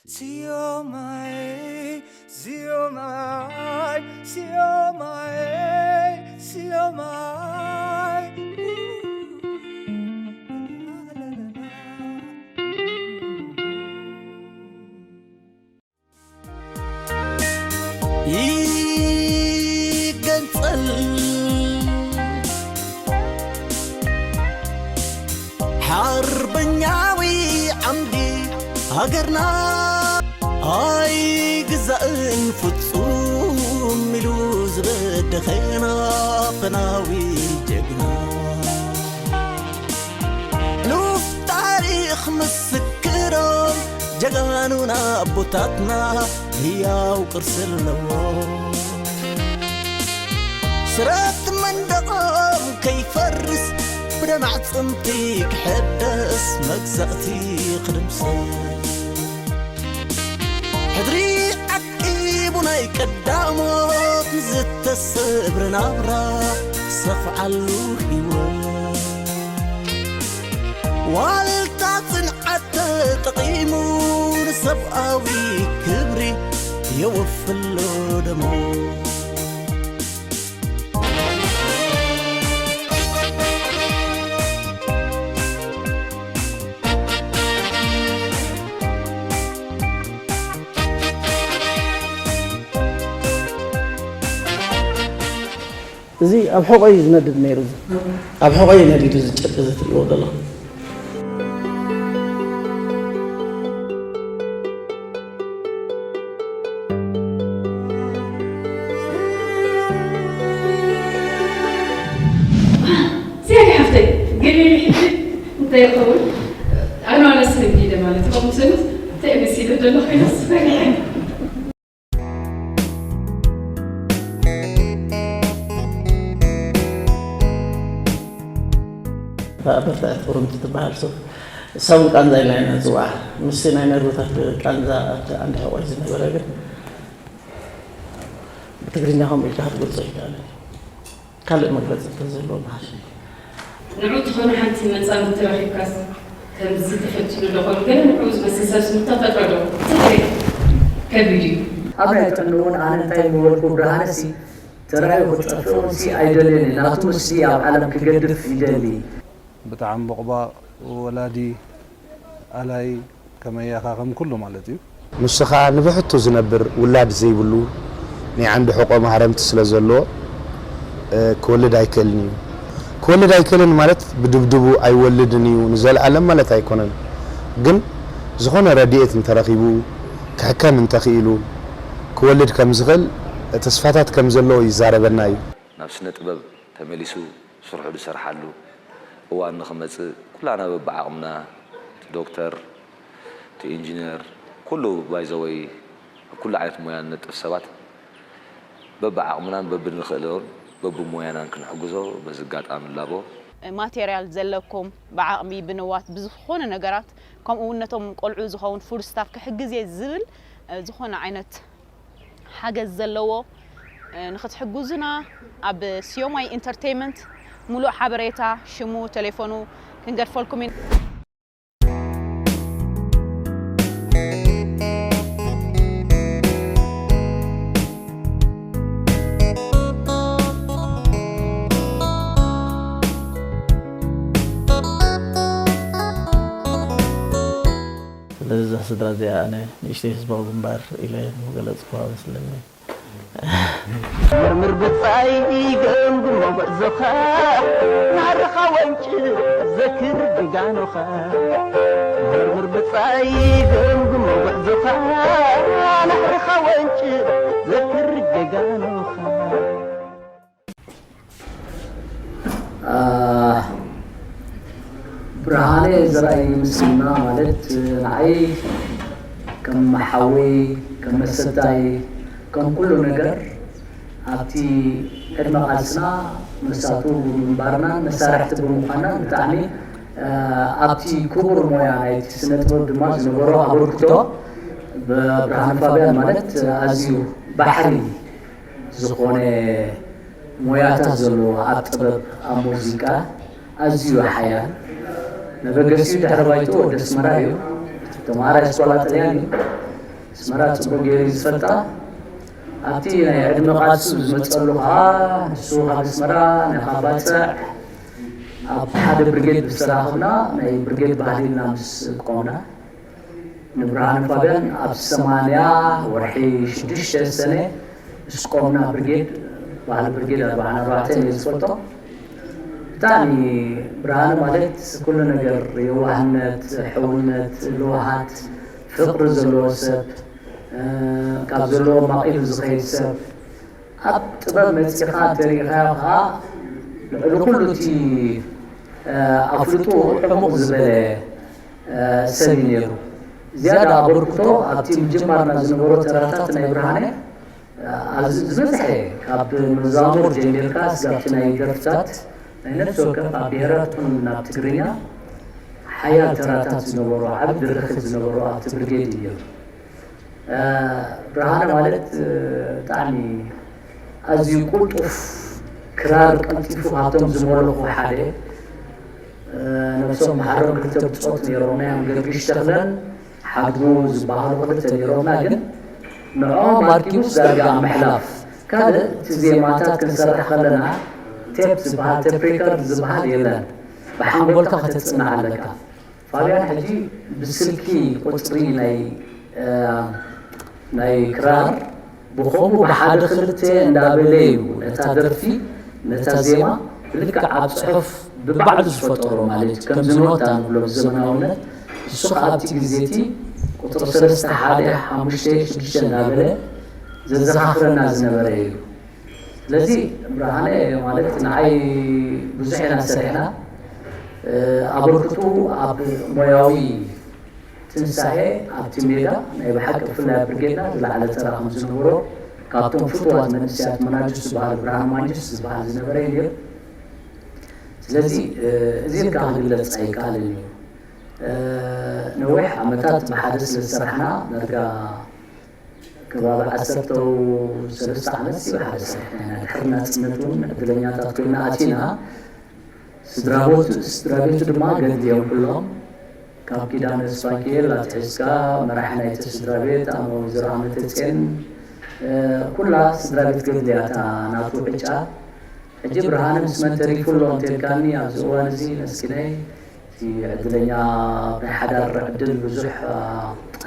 Siomai, siomai, siomai, siomai. ይገንጸል ሓርበኛዊ ዓምዲ ሃገርና ኣይግዛእን ፍጹም ኢሉ ዝበደኸና ፈናዊ ጀግና። ሕሉፍ ታሪኽ ምስክሮም ጀጋኑና ኣቦታትና ህያው ቅርሲ ኣለዎም። ስረት መንደቖም ከይፈርስ ብደም ኣዕጽምቲ ክሕደስ መግዛእቲ ክድምሰስ። ሕድሪ ዓቂቡ ናይ ቀዳሞት ንዝተሰብረ ናብራ ሰኽዓሉ ህይወት። ዋልታ ጽንዓት ተጠቒሙ ንሰብኣዊ ክብሪ የወፍሎ ደሙ። እዚ ኣብ ሕቖይ እዩ ዝነድድ ነይሩ። እዚ ኣብ ሕቖይ እዩ ነዲዱ፣ እዚ ጨርቂ እዚ ትርእይዎ ዘለኹም። ሲያዲ ሓፍተይ ገለ ሕጂ እንታይ ይኸውን? ኣነ ዋላ ሰብ ኢለ ማለት እዩ ከምሰሉት እንታይ መሲለ ዘሎ ኮይነ ስፈሪሐ። በርትዐት ቁርምቲ ትበሃል ሱፍ እሳ እውን ቃንዛ ኢልና ኢና ንፅውዓ። ምስቲ ናይ ነርብታት ቃንዛ ኣብቲ ዓንዲ ሕቖይ ዝነበረ ግን ብትግርኛ ከምኡ ኢልካ ክትገልፆ ኣይከኣልን። ካልእ መግለፂ እንተዝህልዎ ምሓሸ። ንዑ ትኾኑ ሓንቲ መጻምድቲ ረኺብካስ ከምዚ ተፈቲኑ ዶ ኾን ገለ ንዑ ዝመስል ሰብስ ምተፈጥረ ዶ? ትኽክል ከቢድ እዩ። ኣብ ናይ ጥዕንኡ እውን ኣነ እንታይ ምበልኩ ብርሃነሲ ተራኡ ክጠፍእንሲ ኣይደልዮን እየ ናቱ ምስሊ ኣብ ዓለም ክገድፍ ይደሊ። ብጣዕሚ ቦቕባቕ ወላዲ ኣላይ ከመይ ኢኻ ከም ኩሉ ማለት እዩ። ንሱ ኸኣ ንብሕቱ ዝነብር ውላድ ዘይብሉ ናይ ዓንዲ ሕቖ ማህረምቲ ስለ ዘሎ ክወልድ ኣይክእልን እዩ። ክወልድ ኣይክእልን ማለት ብድብድቡ ኣይወልድን እዩ ንዘልኣለም ማለት ኣይኮነን። ግን ዝኾነ ረድኤት እንተረኺቡ ክሕከም እንተኽኢሉ ክወልድ ከም ዝኽእል ተስፋታት ከም ዘለዎ ይዛረበና እዩ። ናብ ስነ ጥበብ ተመሊሱ ስርሑ ዝሰርሓሉ እዋን ንኽመፅእ ኩላና በብዓቕምና እቲ ዶክተር እቲ ኢንጂነር ኩሉ ባይዘወይ ኣብ ኩሉ ዓይነት ሞያ ንነጥፍ ሰባት በብዓቕምናን በብንኽእሎን በብሞያናን ክንሕግዞ በዚ ኣጋጣሚ ንላቦ። ማቴርያል ዘለኩም ብዓቕሚ ብንዋት ብዝኾነ ነገራት ከምኡ እውን ነቶም ቆልዑ ዝኸውን ፉድ ስታፍ ክሕግዝ እየ ዝብል ዝኾነ ዓይነት ሓገዝ ዘለዎ ንኽትሕግዙና ኣብ ስዮማይ ኢንተርቴይመንት ሙሉእ ሓበሬታ ሽሙ ቴሌፎኑ ክንገድፈልኩም ኢና። ስለዚ እዛ ስድራ እዚኣ ኣነ ንእሽተይ ህዝባዊ ግንባር ኢለ ምገለፅኩዋ መስለኒ። መርምር ብጻይ ገምግሞ ጉዕዞኻ ናርኻ ወንጭ ዘክር ጀጋኖኻ። መርምር ብጻይ ገምግሞ ጉዕዞኻ ናርኻ ወንጭ ዘክር ጀጋኖኻ። ብርሃነ ዘርኣይ ምስልና ማለት ንዓይ ከም ሓወይ ከም መሰታይ ከም ኩሉ ነገር ኣብቲ ዕድመ ቃልስና መሳቱ ብምንባርናን መሳርሕቲ ብምዃንናን ብጣዕሚ ኣብቲ ክቡር ሞያ ናይቲ ስነ ጥበብ ድማ ዝነበሮ ኣበርክቶ ብርሃነ ፋብያን ማለት ኣዝዩ ባሕሪ ዝኾነ ሞያታት ዘለዎ ኣብ ጥበብ ኣብ ሙዚቃ ኣዝዩ ሓያል መበገሲኡ ድሕሪ ባይትኡ ወዲ ኣስመራ እዩ። ተምሃራይ ኣስኮላ ጥልያን እዩ። ኣስመራ ጽቡቕ ገይሩ እዩ ዝፈልጣ። ኣብቲ ናይ ዕድመ ቃልሱ ዝመጸሉ ከኣ ንሱ ካብ ኣስመራ ንኻባጽዕ ኣብ ሓደ ብርጌድ ምስ ተራኸብና ናይ ብርጌድ ባህሊ ኢልና ምስ ቆምና ንብርሃነ ፋብያን ኣብ ሰማንያ ወርሒ ሽዱሽተ ሰነ ምስ ቆምና ብርጌድ ባህሊ ብርጌድ ኣርባዓን ኣርባዕተን እየ ዝፈልጦ። ብጣዕሚ ብርሃነ ማለት ኩሉ ነገር የዋህነት፣ ሕውነት፣ ልውሃት፣ ፍቕሪ ዘለዎ ሰብ፣ ካብ ዘለዎ ማቒሉ ዝኸይድ ሰብ፣ ኣብ ጥበብ መጺኻ እንተሪኢኻዮ ከዓ ልዕሊ ኩሉ እቲ ኣፍልጡ ዕሙቕ ዝበለ ሰብ እዩ ነይሩ። ዝያዳ ኣበርክቶ ኣብቲ ምጅማርና ዝነበሮ ተራታት ናይ ብርሃነ ኣብዚ ዝበዝሐ ካብ መዛሙር ጀሚርካ እስካብቲ ናይ ደርፍታት ናይ ነፍሲ ወከፍ ኣብ ብሄራት ኹን ናብ ትግርኛ ሓያል ተራታት ዝነበሮ ዓቢ ድርኺት ዝነበሮ ኣብቲ ብርጌድ እዩ። ብርሃነ ማለት ብጣዕሚ ኣዝዩ ቁልጡፍ ክራር ቀልጢፉ ካብቶም ዝመለኹ ሓደ ነብሶም መሓሮም ክልተ ብጾት ነይሮም ናይ ገርግሽ ተኽለን ሓድጉ ዝበሃሉ ክልተ ነይሮምና ግን ንዕኦም ኣርኪቡስ ዳርጋ ኣብ ምሕላፍ ካልእ እቲ ዜማታት ክንሰርሕ ከለና ቴፕ ዝበሃል ቴፕ ሪከርድ ዝበሃል የለን ብሓንጎልካ ከተጽንዕ ኣለካ ፋብያን ሕጂ ብስልኪ ቁጽሪ ናይ ናይ ክራር ብኸምኡ ብሓደ ክልተ እንዳበለ እዩ ነታ ደርፊ ነታ ዜማ ብልክዕ ኣብ ጽሑፍ ብባዕሉ ዝፈጠሮ ማለት እዩ ከምዚ ኖታ ንብሎ ብዘመናውነት ንሱ ከዓ ኣብቲ ግዜ እቲ ቁፅሪ ሰለስተ ሓደ ሓሙሽተ ሽዱሽተ እንዳበለ ዘዘኻኽረና ዝነበረ እዩ ስለዚ ብርሃነ ማለት ንዓይ ብዙሕ ኢና ሰሪሕና ኣበርክቱ ኣብ ሞያዊ ትንሳኤ ኣብቲ ሜዳ ናይ ብሓቂ ብፍላይ ኣብ ብርጌድና ዝለዓለ ተራ ከም ዝነበሮ ካብቶም ፍቱዋት መንእሰያት መናጁስ ዝበሃል ብርሃን ማንጁስ ዝበሃል ዝነበረ እዩ ነይሩ። ስለዚ እዚ ኢልካ ክግለፅ ኣይከኣልን እዩ። ነዊሕ ዓመታት ብሓደ ስለ ዝሰራሕና ዳርጋ ከባቢ ዓሰርተ ሰለስተ ዓመት ሲ ብሓደ ሰሪሕና ኢና። ድሕሪ ናፅነት እውን ዕድለኛታት ኮይና ኣቲና። ስድራ ቤቱ ድማ ገድሊ እዮም ኩሎም። ካብ ኪዳነ ስፓንኬል ኣትሒዝካ መራሒ ናይቲ ስድራ ቤት ኣሞ ዘርኣመተፅየን ኩላ ስድራ ቤት ገድሊ እያ እታ ናቱ ዕጫ። ሕጂ ብርሃነ ምስ መን ተሪፉ ኣሎ እንተልካኒ ኣብዚ እዋን እዚ መስኪነይ እቲ ዕድለኛ ናይ ሓዳር ዕድል ብዙሕ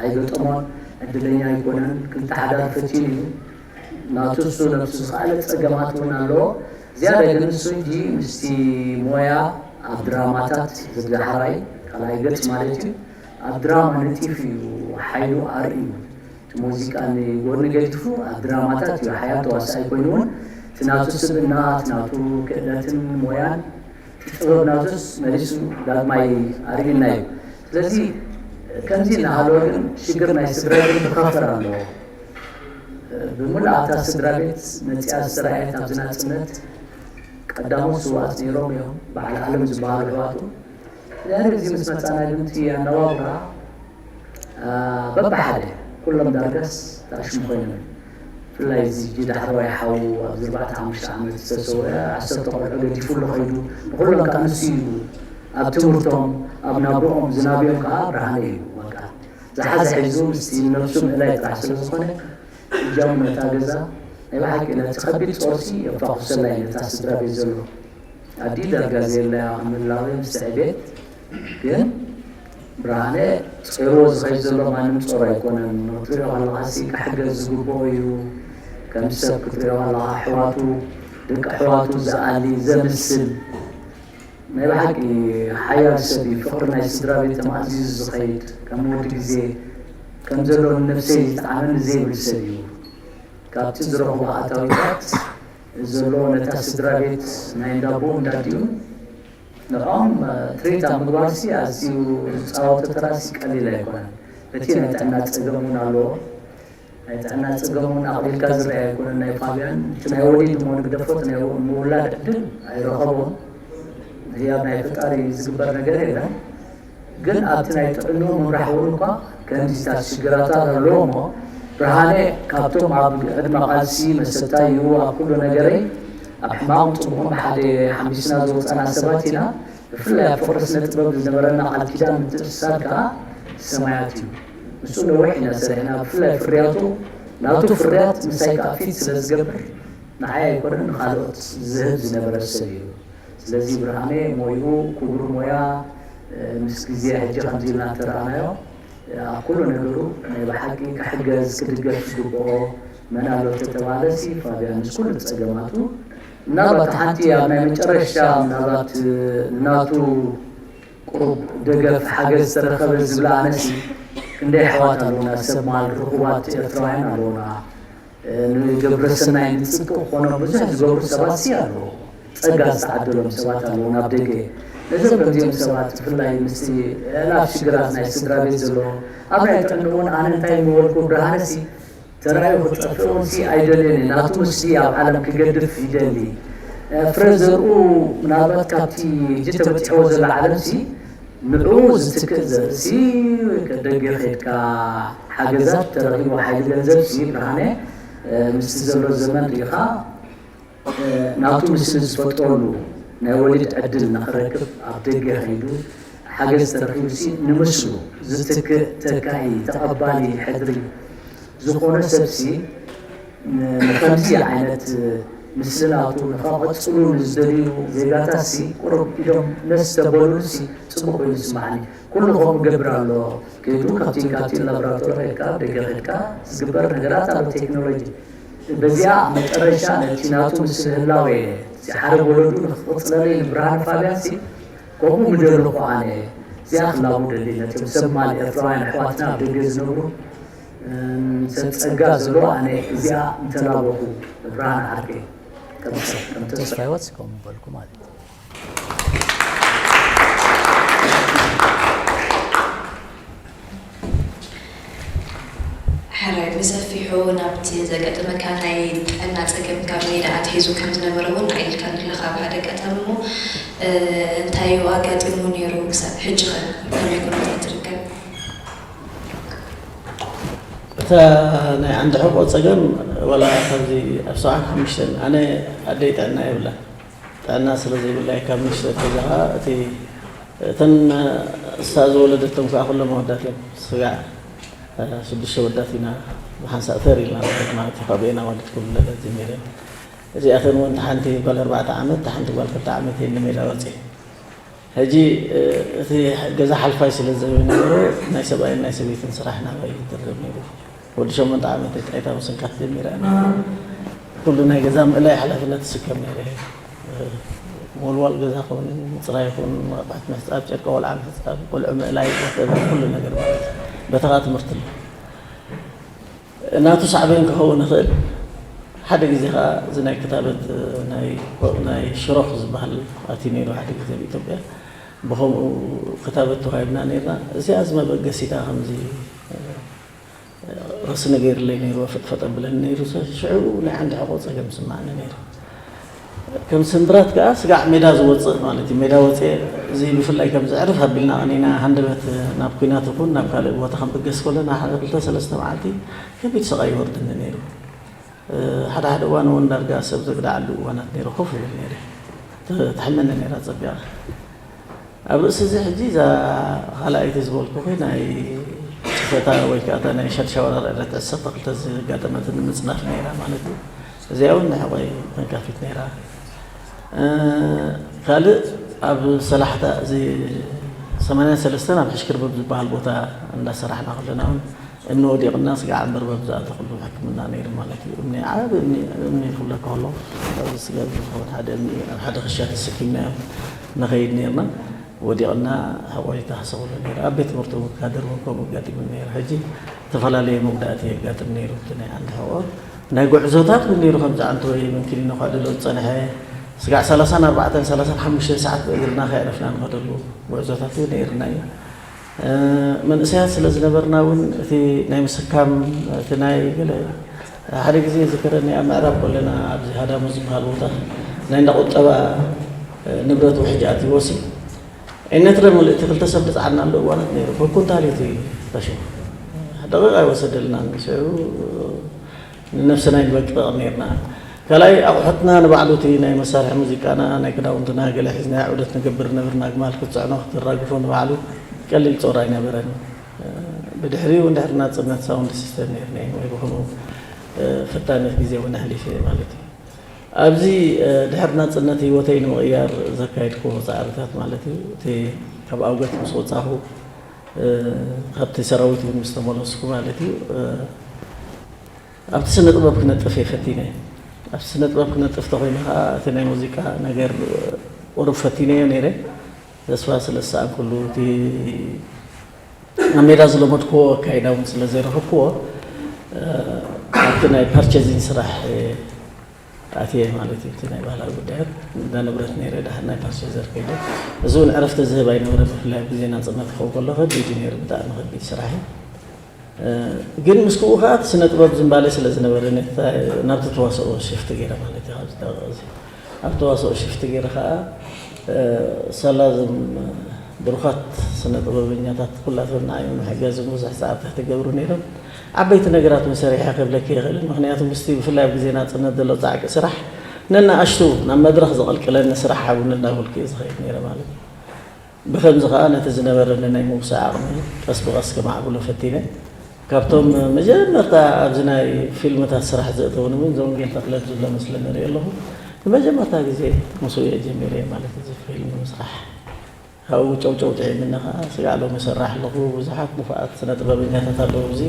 ኣይገጠሞን፣ ዕድለኛ ኣይኮነን፣ ክልተ ሓዳር ፈቲኑ እዩ። ናቱ እሱ ነብሱ ዝኸኣለ ጸገማት እውን ኣለዎ። ዝያዳ ግን እሱ ሕጂ ምስቲ ሞያ ኣብ ድራማታት ዝደሓራይ ካልኣይ ገጽ ማለት እዩ ኣብ ድራማ ነጢፉ እዩ ሓይሉ ኣርእዩ። እቲ ሙዚቃ ንጎኒ ገዲፉ ኣብ ድራማታት እዩ ሓያል ተዋሳኣይ ኮይኑ እውን እቲ ናቱ ስብእና እቲ ናቱ ክእለትን ሞያን እቲ ጥበብ ናቱስ መሊሱ ዳግማይ ኣርእዩና እዩ። ስለዚ ከምዚ እናሃለወ ግን ሽግር ናይ ስድራ ግን ክኸፈር ኣለዎ። ብምሉእ ኣብታ ስድራ ቤት መፅያ ዝተረኣየት ኣብዚ ናፅነት ቀዳሞት ስውኣት ነይሮም እዮም። በዓል ኣለም ዝበሃሉ ኣሕዋቱ ድሕሪ እዚ ምስ መፃና ግን እቲ ኣነባብራ በብሓደ ኩሎም ዳርጋስ ተኣሽሙ ኮይኖም ብፍላይ እዚ ዳሕረዋይ ሓው ኣብዚ ኣርባዕተ ሓሙሽተ ዓመት ዝተሰወአ ዓሰርተ ቆልዑ ገዲፉሉ ከይዱ ንኩሎም ከዓ ንሱ እዩ ኣብ ትምህርቶም ኣብ ናብርኦም ዝናብዮም ከዓ ብርሃነ እዩ በቃ ዝሓዘ ሒዙ ምስቲ ነብሱ ምእላይ ጥራሕ ስለ ዝኾነ እጃሙ ነታ ገዛ ናይ ብሓቂ ነቲ ከቢድ ጾርሲ የፋኹሰላ እዩ ነታ ስድራ ቤት ዘሎ ኣዲ ዳርጋ ዘየለያ ምላዊ ምስ ዕቤት ግን ብርሃነ ጾርዎ ዝኸይድ ዘሎ ማንም ጾር ኣይኮነን ክትሪኦ ከለኻሲ ክሕገዝ ዝግብኦ እዩ ከም ሰብ ክትሪኦ ከለኻ ኣሕዋቱ ደቂ ኣሕዋቱ ዝኣሊ ዘምስል ናይ ብሓቂ ሓያል ሰብ እዩ ፍቕሪ ናይ ስድራ ቤት ተማእዚዙ ዝኸይድ ከም ወዲ ግዜ ከም ዘሎ ንነብሰይ ዝጠዓመኒ ዘይብል ሰብ እዩ ካብቲ ዝረኽቦ ኣታዊታት ዘሎ ነታ ስድራ ቤት ናይ እንዳቦ እንዳዲኡ ንዕኦም ትሪት ኣብ ምግባርሲ ኣዝዩ ዝፃወቶ ተራሲ ቀሊል ኣይኮነን። እቲ ናይ ጥዕና ፀገም እውን ኣለዎ። ናይ ጥዕና ፀገም እውን ኣቕሊልካ ዝረአ ኣይኮነን ናይ ፋብያን። እቲ ናይ ወሊድ እሞ ንግደፎ እቲ ናይ ምውላድ ዕድል ኣይረኸቦን። ህያብ ናይ ፈጣሪ ዝግበር ነገር የለን። ግን ኣብቲ ናይ ጥዕንኡ ምምራሕ እውን እኳ ከምዚታት ሽግራታት ኣለዎ እሞ ብርሃነ ካብቶም ኣብ ዕድመ ቃልሲ መሰታይ እዩ ኣብ ኩሉ ነገረይ ኣብ ሕማቕ ፅቡቕን ብሓደ ሓምቢስና ዝወፀና ሰባት ኢና ብፍላይ ኣብ ፍቕሪ ስነ ጥበብ ዝነበረና ቃል ኪዳን ምትእስሳር ከዓ ሰማያት እዩ ንሱ ነዊሕ ኢና ሰሪሕና። ብፍላይ ፍርያቱ፣ ናቱ ፍርያት ምሳይ ከዓ ፊት ስለ ዝገብር፣ ንዓይ ኣይኮነን ንኻልኦት ዝህብ ዝነበረ ሰብ እዩ። ስለዚ ብርሃነ ሞይኡ፣ ክቡር ሞያ፣ ምስ ግዜ ሕጂ ከምዚ ኢልና እንተረኣናዮ፣ ኣብ ኩሉ ነገሩ ናይ ብሓቂ ክሕገዝ ክድገፍ ዝግብኦ መን ኣሎ ተተባሃለሲ ፋብያን ምስ ኩሉ ጸገማቱ። ምናልባት ሓንቲ ኣብ ናይ መጨረሻ ምናልባት ናቱ ቁሩብ ደገፍ ሓገዝ ዝተረኸበ ዝብላ ኣነሲ፣ ክንደይ ኣሕዋት ኣለዉና፣ ሰብ ማል ርኹባት ኤርትራውያን ኣለዉና። ንገብረ ሰናይ ንጽድቂ ክኾኖም ብዙሕ ዝገብሩ ሰባት ሲ ኣለዉ። ጸጋ ዝተዓደሎም ሰባት ኣለዉ ናብ ደገ። ነዞም ከምዚኦም ሰባት ብፍላይ ምስቲ ኣእላፍ ሽግራት ናይ ስድራ ቤት ዘለዎ ኣብ ናይ ጥዕንኡ እውን ኣነ እንታይ ምበልኩ ብርሃነሲ ተራእዩ ክጠፍኦም ሲ ኣይደልዮን እየ። ናቱ ምስሊ ኣብ ዓለም ክገድፍ ይደሊ። ፍረ ዘርኡ ምናልባት ካብቲ ሕጂ ተበጺሕዎ ዘሎ ዓለም ሲ ንዕኡ ዝትክእ ዘርእሲ ደገ ኸድካ ሓገዛት ተረኺቡ ሓይሊ ገንዘብ ሲ ብርሃነ ምስቲ ዘሎ ዘመን ሪኻ ናቱ ምስሊ ዝፈጥረሉ ናይ ወሊድ ዕድል ንኽረክብ ኣብ ደገ ኸይዱ ሓገዝ ተረኺቡ ሲ ንምስሉ ዝትክእ ተካኢ ተቐባሊ ሕድሪ ዝኾነ ሰብ ሲ ንኸምዚ ዓይነት ምስላቱ ንኸቐጽሉ ንዝደልዩ ዜጋታት ሲ ቁሩብ ኢዶም ነስ ተበሉሉ ሲ ጽቡቕ ኮይኑ ይስማዓኒ። ኩሉ ከምኡ ገብር ኣሎ። ከይዱ ካብቲ ካብቲ ላብራቶሪ ከድካ ደገ ከድካ ዝግበር ነገራት ኣሎ ቴክኖሎጂ። በዚኣ መጨረሻ ነቲ ናቱ ምስል ህላዌ ሓደ ወለዱ ንክቕጽለለይ ንብርሃን ፋብያን ሲ ከምኡ ምደለኹ ኣነ። እዚኣ ክላቡ ደሊ ነቶም ሰብ ማል ኤርትራውያን ኣሕዋትና ኣብ ደገ ዝነብሩ ሰብ ጸጋ ዘሎ ኣነ እዚኣ እንተላበኹ ብርሃን ዓርከይ ከም ሰብ ከም ተስፋ ተስፋ ህይወት ከምኡ በልኩ ማለት እዩ። ሕራይ ብሰፊሑ ናብቲ ዘጋጠመካ ናይ ጥዕና ጸገም ካብ ሜዳ ኣትሒዙ ከም ዝነበረ እውን ኣዕሊልካኒ ኣለኻ ኣብ ሓደ ኣጋጣሚ እሞ እንታይ እዩ ኣጋጢሙ ነይሩ ክሳብ ሕጂ ኸ ከመይ ኩነታት ትርከብ? እታ ናይ ዓንዲ ሕቆ ጸገም ዋላ ካብዚ ኣብ ሰብዓን ሓሙሽተን ኣነ ኣደይ ጥዕና የብላን። ጥዕና ስለ ዘይብላ ካብ ንእሽቶ ገዛኻ እቲ እተን እሳ ዝወለደቶም ከዓ ኩሎም ኣወዳት እዮም። ስጋዕ ሽዱሽተ ወዳት ኢና ብሓንሳእ ተር ኢልና ማለት እዩ። ካብ ኤና ወለድኩም ለለት ጀሚረን እዚኣተን እውን ሓንቲ ጓል ኣርባዕተ ዓመት ሓንቲ ጓል ክልተ ዓመት እየን ንሜዳ ወፂ ሕጂ እቲ ገዛ ሓልፋይ ስለ ዘይነበረ ናይ ሰብኣይን ናይ ሰበይትን ስራሕ ናባይ ይድረብ ነይሩ። ወዲ ሸሞንተ ዓመት ጣይታ ምስንካት ጀሚረ ኩሉ ናይ ገዛ ምእላይ ሓላፍነት ትስከም ነይረ። ሞልዋል ገዛ ኹን ምፅራይ ኹን መቕባሕቲ ምሕፃብ ጨርቂ ቆልዓ ምሕፃብ ቆልዑ ምእላይ ወተበር ኩሉ ነገር ማለት በተኻ ትምህርቲ ኣሎ። ናቱ ሳዕቤን ክኸውን ይኽእል። ሓደ ግዜ ከዓ እዚ ናይ ክታበት ናይ ሽሮኽ ዝበሃል ኣትዩ ነይሩ ሓደ ግዜ ኣብ ኢትዮጵያ ብኸምኡ ክታበት ተዋሂብና ነርና። እዚኣ እዚ መበገሲታ ከምዚ ርእሲ ነገርለይ ነይሩ ፈጥፈጥ ኣብለኒ ነይሩ። ሽዑ ናይ ዓንዲ ሕቆ ፀገም ስማዕኒ ነይሩ። ከም ስምብራት ከዓ ስጋዕ ሜዳ ዝወፅእ ማለት እዩ። ሜዳ ወፅኤ እዚ ብፍላይ ከም ዘዕርፍ ኣቢልና ቀኒና ሃንደበት ናብ ኩናት ይኹን ናብ ካልእ ቦታ ክንብገስ ከለና ሓደ ክልተ ሰለስተ መዓልቲ ከቢድ ስቓይ ይወርድኒ ነይሩ። ሓደ ሓደ እዋን እውን ዳርጋ ሰብ ዘግዳዓሉ እዋናት ነይሩ ኮፍ ይብል ነይረ። ትሕመኒ ነይራ ፀቢቓ። ኣብ ርእሲ እዚ ሕጂ እዛ ካልኣይቲ ዝበልኩኺ ናይ ጭፈታ ወይ ከዓ እታ ናይ ሻድሻይ ወራር ዕለት ዕሰርተ ክልተ ዘጋጠመትኒ ምፅናት ነይራ ማለት እዩ። እዚኣ እውን ናይ ሕቆይ ተንካፊት ነይራ። ካልእ ኣብ ሰላሕታ እዚ ሰማንያን ሰለስተን ኣብ ሕሽክርብብ ዝበሃል ቦታ እንዳሰራሕና ከለና እውን እምኒ ወዲቕና ስጋዕ እምበር በብዝኣ ተኽሉ ሕክምና ነይሩ ማለት እዩ። እምኒ ዓቢ እምኒ እምኒ ክብለካ ከሎ ኣብዚ ስጋብ ዝኸውን ሓደ እምኒ ኣብ ሓደ ክሻ ተሰኪምናዮ ንኸይድ ነርና። ወዲቕና ሕቖይ ተሃሰኹሉ ነይሩ። ኣብ ቤት ትምህርቲ እውን ካድር እውን ከምኡ ኣጋጢሙ ነይሩ። ሕጂ ዝተፈላለየ መጉዳእቲ የጋጥም ነይሩ። እቲ ናይ ዓንዲ ሕቖ ናይ ጉዕዞታት እውን ነይሩ። ከምዚ ዓንተወይ መንኪኒኖ ከዕልሎ ዝፀንሐ ስጋዕ ሰላሳን ኣርባዕተን ሰላሳን ሓሙሽተን ሰዓት ብእግርና ከየዕረፍና ንኸደሉ ጉዕዞታት እውን ነይርና እዩ። መንእሰያት ስለ ዝነበርና እውን እቲ ናይ ምስካም እቲ ናይ ገለ ሓደ ግዜ ዝከረኒ ኣብ ምዕራብ ኮለና ኣብዚ ሃዳሙ ዝበሃል ቦታ ናይ እንዳቁጠባ ንብረት ውሕጅ ኣትይዎ ሲ እነትረ ምልእቲ ክልተ ሰብ ዝፀዓናሉ እዋናት ነይሩ። በኩንታል እዩ እቲ ተሽሙ ደቂቕ ኣይወሰደልናን። ሽዑ ንነብስና ይንበቅቕ ነርና። ካልኣይ ኣቑሑትና ንባዕሉ እቲ ናይ መሳርሒ ሙዚቃና ናይ ክዳውንትና ገለ ሒዝና ዑደት ንገብር ነበርና። ኣግማል ክትፅዕኖ ክትራግፎ ንባዕሉ ቀሊል ጾር ኣይነበረን። ብድሕሪኡ እንድሕር ናጽነት ሳውንድ ሲስተም ነይርና እዩ ወይ ብኸምኡ ፈታኒ ግዜ እውን ኣሕሊፈ እየ ማለት እዩ። ኣብዚ ድሕር ናጽነት ህይወተይ ንምቕያር ዘካየድክዎ ጻዕርታት ማለት እዩ፣ እቲ ካብ ኣውገት ምስ ወጻኹ፣ ካብቲ ሰራዊት እውን ምስ ተመለስኩ ማለት እዩ፣ ኣብቲ ስነ ጥበብ ክነጥፍ እየ ፈቲነ። ኣብቲ ስነ ጥበብ ክነጥፍ ተኾይኑ ከዓ እቲ ናይ ሙዚቃ ነገር ቁሩብ ፈቲነዮ ነይረ። ተስፋ ስለ ዝሰኣንኩሉ እቲ ኣብ ሜዳ ዝለመድክዎ ኣካይዳ እውን ስለ ዘይረኸብክዎ፣ ኣብቲ ናይ ፐርቸዚን ስራሕ ኣትየ ማለት እዩ። እቲ ናይ ባህላዊ ጉዳያት እንዳ ንብረት ነይረ፣ ድሓር ናይ ፓርቸዘር ከይደ። እዚ እውን ዕረፍቲ ዝህብ ኣይነበረ፣ ብፍላይ ኣብ ግዜ ናጽነት ክኸውን ከሎ ከቢድ እዩ ነይሩ፣ ብጣዕሚ ከቢድ ስራሕ እዩ። ግን ምስ ክኡ ከዓ እቲ ስነ ጥበብ ዝንባለ ስለ ዝነበረ ናብቲ ተዋስኦ ሽፍቲ ገይረ ማለት እዩ። ኣብዚ ጠበቕ እዚ ኣብ ተዋስኦ ሽፍቲ ገይረ ከዓ ሳላ እዞም ብሩኻት ስነ ጥበበኛታት ኩላቶም ንዓይ ንምሕጋዝ ብዙሕ ፃዕርታት ይገብሩ ነይሮም። ዓበይቲ ነገራት እውን ሰሪሐ ክብለኪ ይኽእል። ምክንያቱ ምስቲ ብፍላይ ኣብ ግዜ ናፅነት ዘሎ ፃዕቂ ስራሕ ነናኣሽቱ ናብ መድረኽ ዘቐልቅለኒ ስራሕ ሓቡኒ እናበልኩ እየ ዝኸይድ ነይረ ማለት እዩ። ብኸምዚ ኸዓ ነቲ ዝነበረኒ ናይ ምውሳእ ዓቕሚ ቀስ ብቐስ ከማዕብሎ ፈቲነ። ካብቶም መጀመርታ ኣብዚ ናይ ፊልምታት ስራሕ ዘእተውኒ እውን ዘወንጌል ተኽለ ዝብሎ መስለ ንርኢ ኣለኹ። ንመጀመርታ ግዜ ምስኡ እየ ጀሚረ ማለት እዚ ፊልም ምስራሕ። ካብኡ ጨውጨው ጥዒምኒ ኸዓ ስጋዕ ሎሚ እሰርሕ ኣለኹ። ብዙሓት ንፉዓት ስነ ጥበበኛታት ኣለዉ ኣብዚ።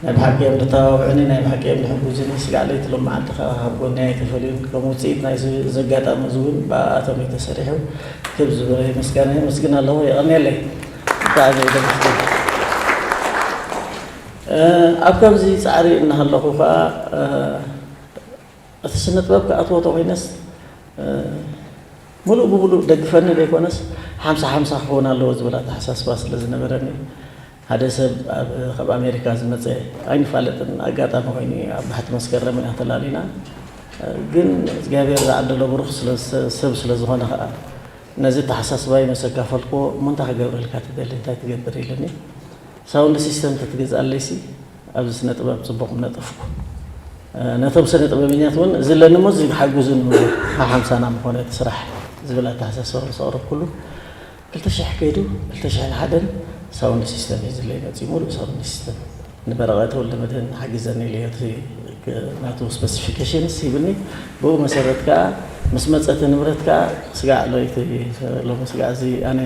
ናይ ብሓቂ እዮም ዝተባብዑኒ፣ ናይ ብሓቂ እዮም ዝሕግዙኒ። ስጋዕ ለይቲ ሎም መዓልቲ ከዓ ካብ ጎኒ ኣይተፈልዩን። ከም ውፅኢት ናይዚ ኣጋጣሚ እዚ እውን ብኣኣቶም እዩ ተሰሪሑ። ክብ ዝበለ ምስጋና የመስግን ኣለኹ። የቐንየለይ። ብጣዕሚ እየ ዘመስግን። ኣብ ከምዚ ጻዕሪ እናሃለኹ ከዓ እቲ ስነ ጥበብ ክኣትዎ ተኾይነስ ሙሉእ ብሙሉእ ደግፈኒ ዘይኮነስ ሓምሳ ሓምሳ ክኸውን ኣለዎ ዝብል ኣተሓሳስባ ስለ ዝነበረኒ ሓደ ሰብ ኣብ ካብ ኣሜሪካ ዝመፀ ኣይንፋለጥን ኣጋጣሚ ኮይኑ ኣብ ባሕቲ መስከረም ኢና ተላሊና። ግን እግዚኣብሔር ዝዓደሎ ብሩኽ ሰብ ስለ ዝኾነ ከዓ ነዚ ተሓሳስባይ መሰ ኣካፈልክዎ። እሞ እንታይ ክገብረልካ ትደሊ እንታይ ትገብር ኢለኒ። ሳውንድ ሲስተም ተትገዝኣለይሲ ኣብዚ ስነ ጥበብ ጽቡቕ ምነጠፍኩ። ነቶም ስነ ጥበበኛት እውን እዚ ኣለኒ እሞ እዚ ክሓግዙ ንብሉ ሓሓምሳና ምኾነ እቲ ስራሕ ዝብል ኣተሓሳስባ ምስ ኣቕረብኩሉ ክልተ ሽሕ ከይዱ ክልተ ሽሕን ሓደን ሳውንድ ሲስተም እዩ ዝለይ መፅኡ ሙሉእ ሳውንድ ሲስተም ንበረቐ ተወልደ መድህን ሓግዘኒ ኢለዮ እቲ ናቱ ስፐሲፊኬሽንስ ሂብኒ። ብኡ መሰረት ከዓ ምስ መፀ እቲ ንብረት ከዓ ስጋዕ ለይቲ ሎሚ ስጋዕ እዚ ኣነ